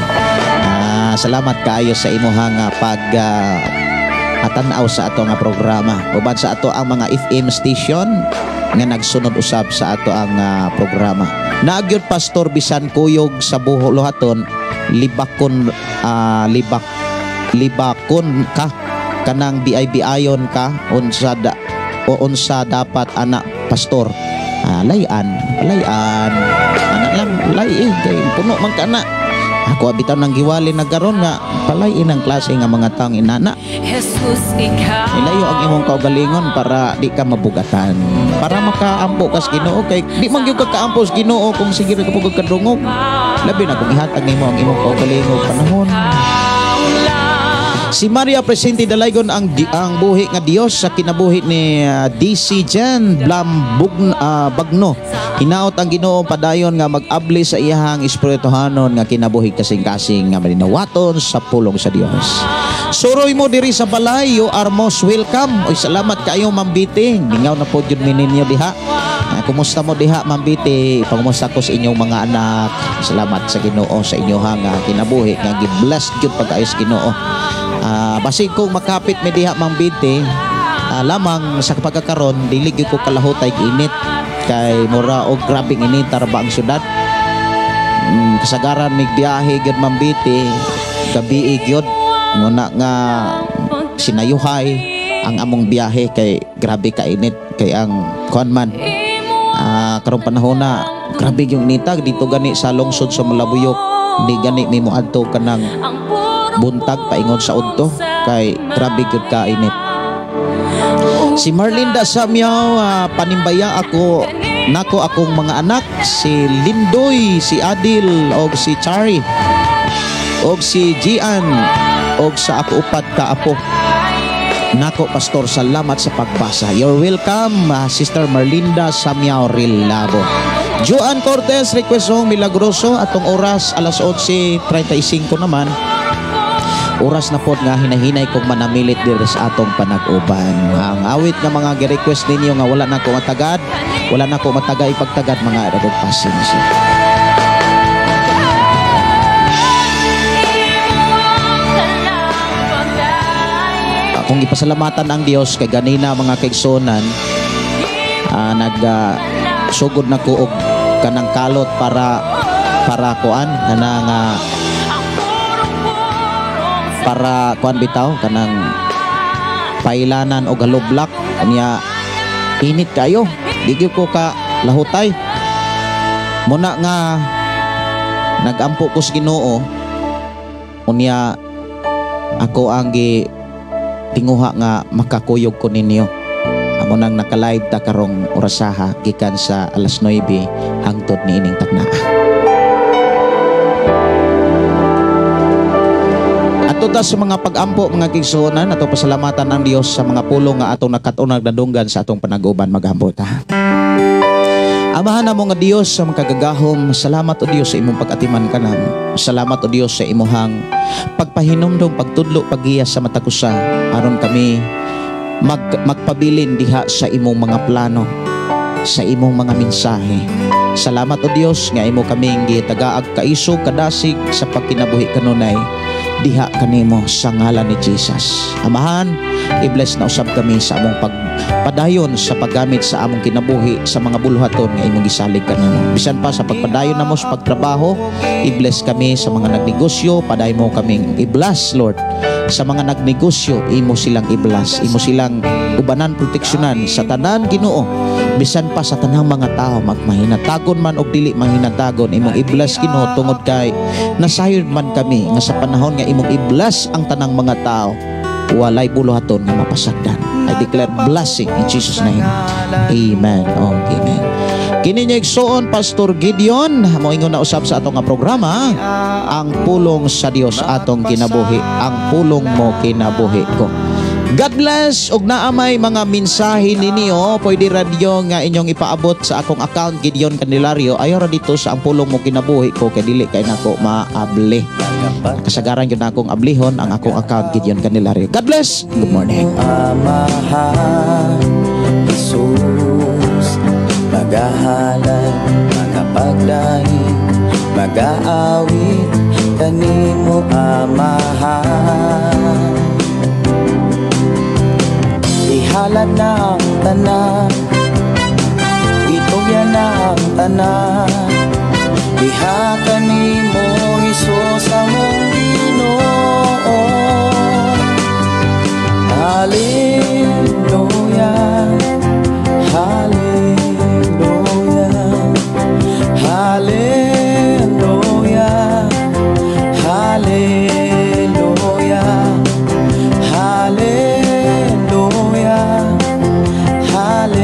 Salamat kaayo sa imuhang pag atanaw sa ato nga programa. Uban sa ato ang mga FM station nga nagsunod usab sa ato ang programa. Naagyod, Pastor, bisan kuyog sa buhaton, libakon libakon ka kanang BIB-ayon ka unsa da, o unsa dapat ana, Pastor? Layan, layan. Ana lang lay eh kay puno man ka na. Ako bitaw nang giwali nagkaron nga palayin ang klase nga mga taong inana. Jesus, ikaw. Ilayo ang imong kaugalingon para di ka mabugatan. Para makaampo kas Ginoo kay di man gyud ka kaampo sa Ginoo kung sige ra ka pugod kadungog. Labi na kung ihatag nimo ang imong kaugalingon panahon. Si Maria Presente Dalaygon, ang buhi nga Dios sa kinabuhi ni DC Jen Blam Bagno. Hinaot ang Ginoo padayon nga mag-abli sa iyahang espirituhanon nga kinabuhi kasing-kasing nga malinawaton sa pulong sa Dios. Suroy mo diri sa balay, you are most welcome. Oy, salamat kaayo, Ma'am Biti. Mingaw na po jud mi ninyo diha. Kumusta mo diha, Ma'am Biti? Pangumusta ko sa inyong mga anak. Salamat sa Ginoo sa inyong kinabuhi nga gi-bless jud pag-ayos Ginoo. Basig kung makapit mi diha, Ma'am Biti, Lamang sa pagkakaron dili gyud ko kalahutay init kay mura og grabeng init ra ba ang syudad. Kasagaran mig biyahe gyud Mambiti, gabi gyud muna nga sinayuhay ang among biyahe kay grabe ka init kay ang kuan man karong panahon na grabe yung inita dito gani sa lungsod sa Malabuyok. Di gani mi moadto kanang buntag paingon sa udto kay grabe gyud ka init. Si Marlinda Samyaw, panimbaya ako nako akong mga anak si Lindoy, si Adil og si Chari og si Gian og sa ako upat ka apo. Nako pastor, salamat sa pagbasa. You're welcome, Sister Marlinda Samyaw Rilabo. Joan Cortez, request song Milagroso atong oras alas 11:35 naman. Oras na pod nga hinahinay kong manamilit diri sa atong panag-uban. Ang awit nga mga gi-request ninyo nga wala na ko matagad, wala na ko matagay pagtagad mga dagog pasensya. Kung ipasalamatan ang Dios kay ganina mga kaigsunan, nagsugod na ko og kanang kalot para para kuan kanang para kuan bitaw kanang pailanan og haloblak niya init kayo di gyud ko ka lahutay muna nga nagampo ko sa Ginoo unya ako ang gi tinguha nga makakuyog ko ninyo. Amo nang naka-live ta karong orasaha gikan sa alas 9 hangtod niining taknaa. Ato ta sa mga pag-ampo mga kaigsuonan, ato pasalamatan ang Dios sa mga pulong nga atong nakat-on nagdadunggan sa atong panag-uban. Mag-ampo ta. Amahan namo nga Dios sa makagagahom, salamat o Dios sa imong pag-atiman kanamo. Salamat o Dios sa imuhang pagpahinumdom, pagtudlo, paggiya sa matag usa aron kami magpabilin diha sa imong mga plano, sa imong mga mensahe. Salamat o Dios nga imo kaming gitagaag kaisog kadasig sa pagkinabuhi kanunay diha kanimo sa ngalan ni Jesus. Amahan, i-bless na usab kami sa among pagpadayon sa paggamit sa among kinabuhi sa mga buluhaton nga imong gisalig kanamo. Bisan pa sa pagpadayon namo sa pagtrabaho, i-bless kami sa mga nagnegosyo, padayon mo kaming i-bless, Lord. Sa mga nagnegosyo, imo silang i-bless, imo silang ubanan, proteksyonan sa tanan Ginoo. Bisan pa sa tanang mga tao magmahinatagon man og dili mahinatagon, imong i-bless Ginoo tungod kay nasayod man kami nga sa panahon nga imong i-bless ang tanang mga tao, walay buluhaton nga mapasagdan. I declare blessing in Jesus name. Amen. Oh, amen. Kini niya igsuon Pastor Gideon, moingon na usab sa atong nga programa, ang pulong sa Dios atong kinabuhi, ang pulong mo kinabuhi ko. God bless ug naamay mga mensahe ninyo, pwede radyo nga inyong ipaabot sa akong account Gideon Candelario. Ayaw ra dito sa ang pulong mo kinabuhi ko kay dili kay nako maabli. Kasagaran gyud akong ablihon ang akong account Gideon Candelario. God bless. Good morning. Amahan Jesus, magahalad, magapagdaig, magaawit kanimo Amahan. Ihalad na ang tanan, itugyan na ang tanan, diha kanimo Hesus among Ginoo. Hallelujah, hallelujah, hallelujah, hallelujah, hallelujah, hallelujah.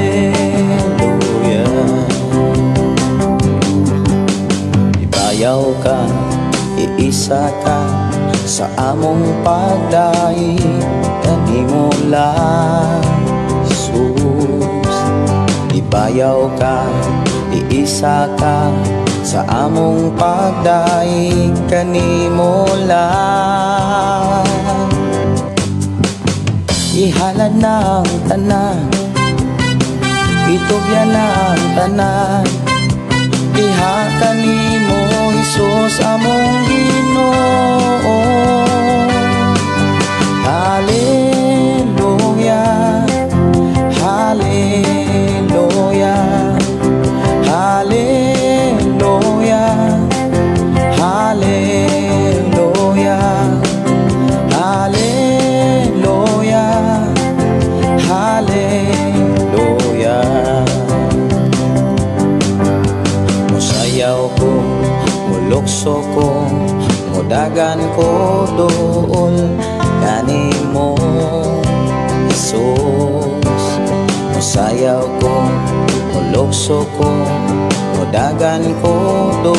Ibayaw ka, iisa ka sa among pagdaig kanimo lang, Jesus. Ibayaw ka, iisa ka sa among pagdaig kanimo lang. Ihalad na ang tanan, itugyan na ang tanan, diha kanimo Hesus among Ginoo. Hallelujah, Musayaw ko, mulukso ko, mudagan ko duol kanimo, Jesus. Musayaw ko, mulukso ko, mudagan ko duol.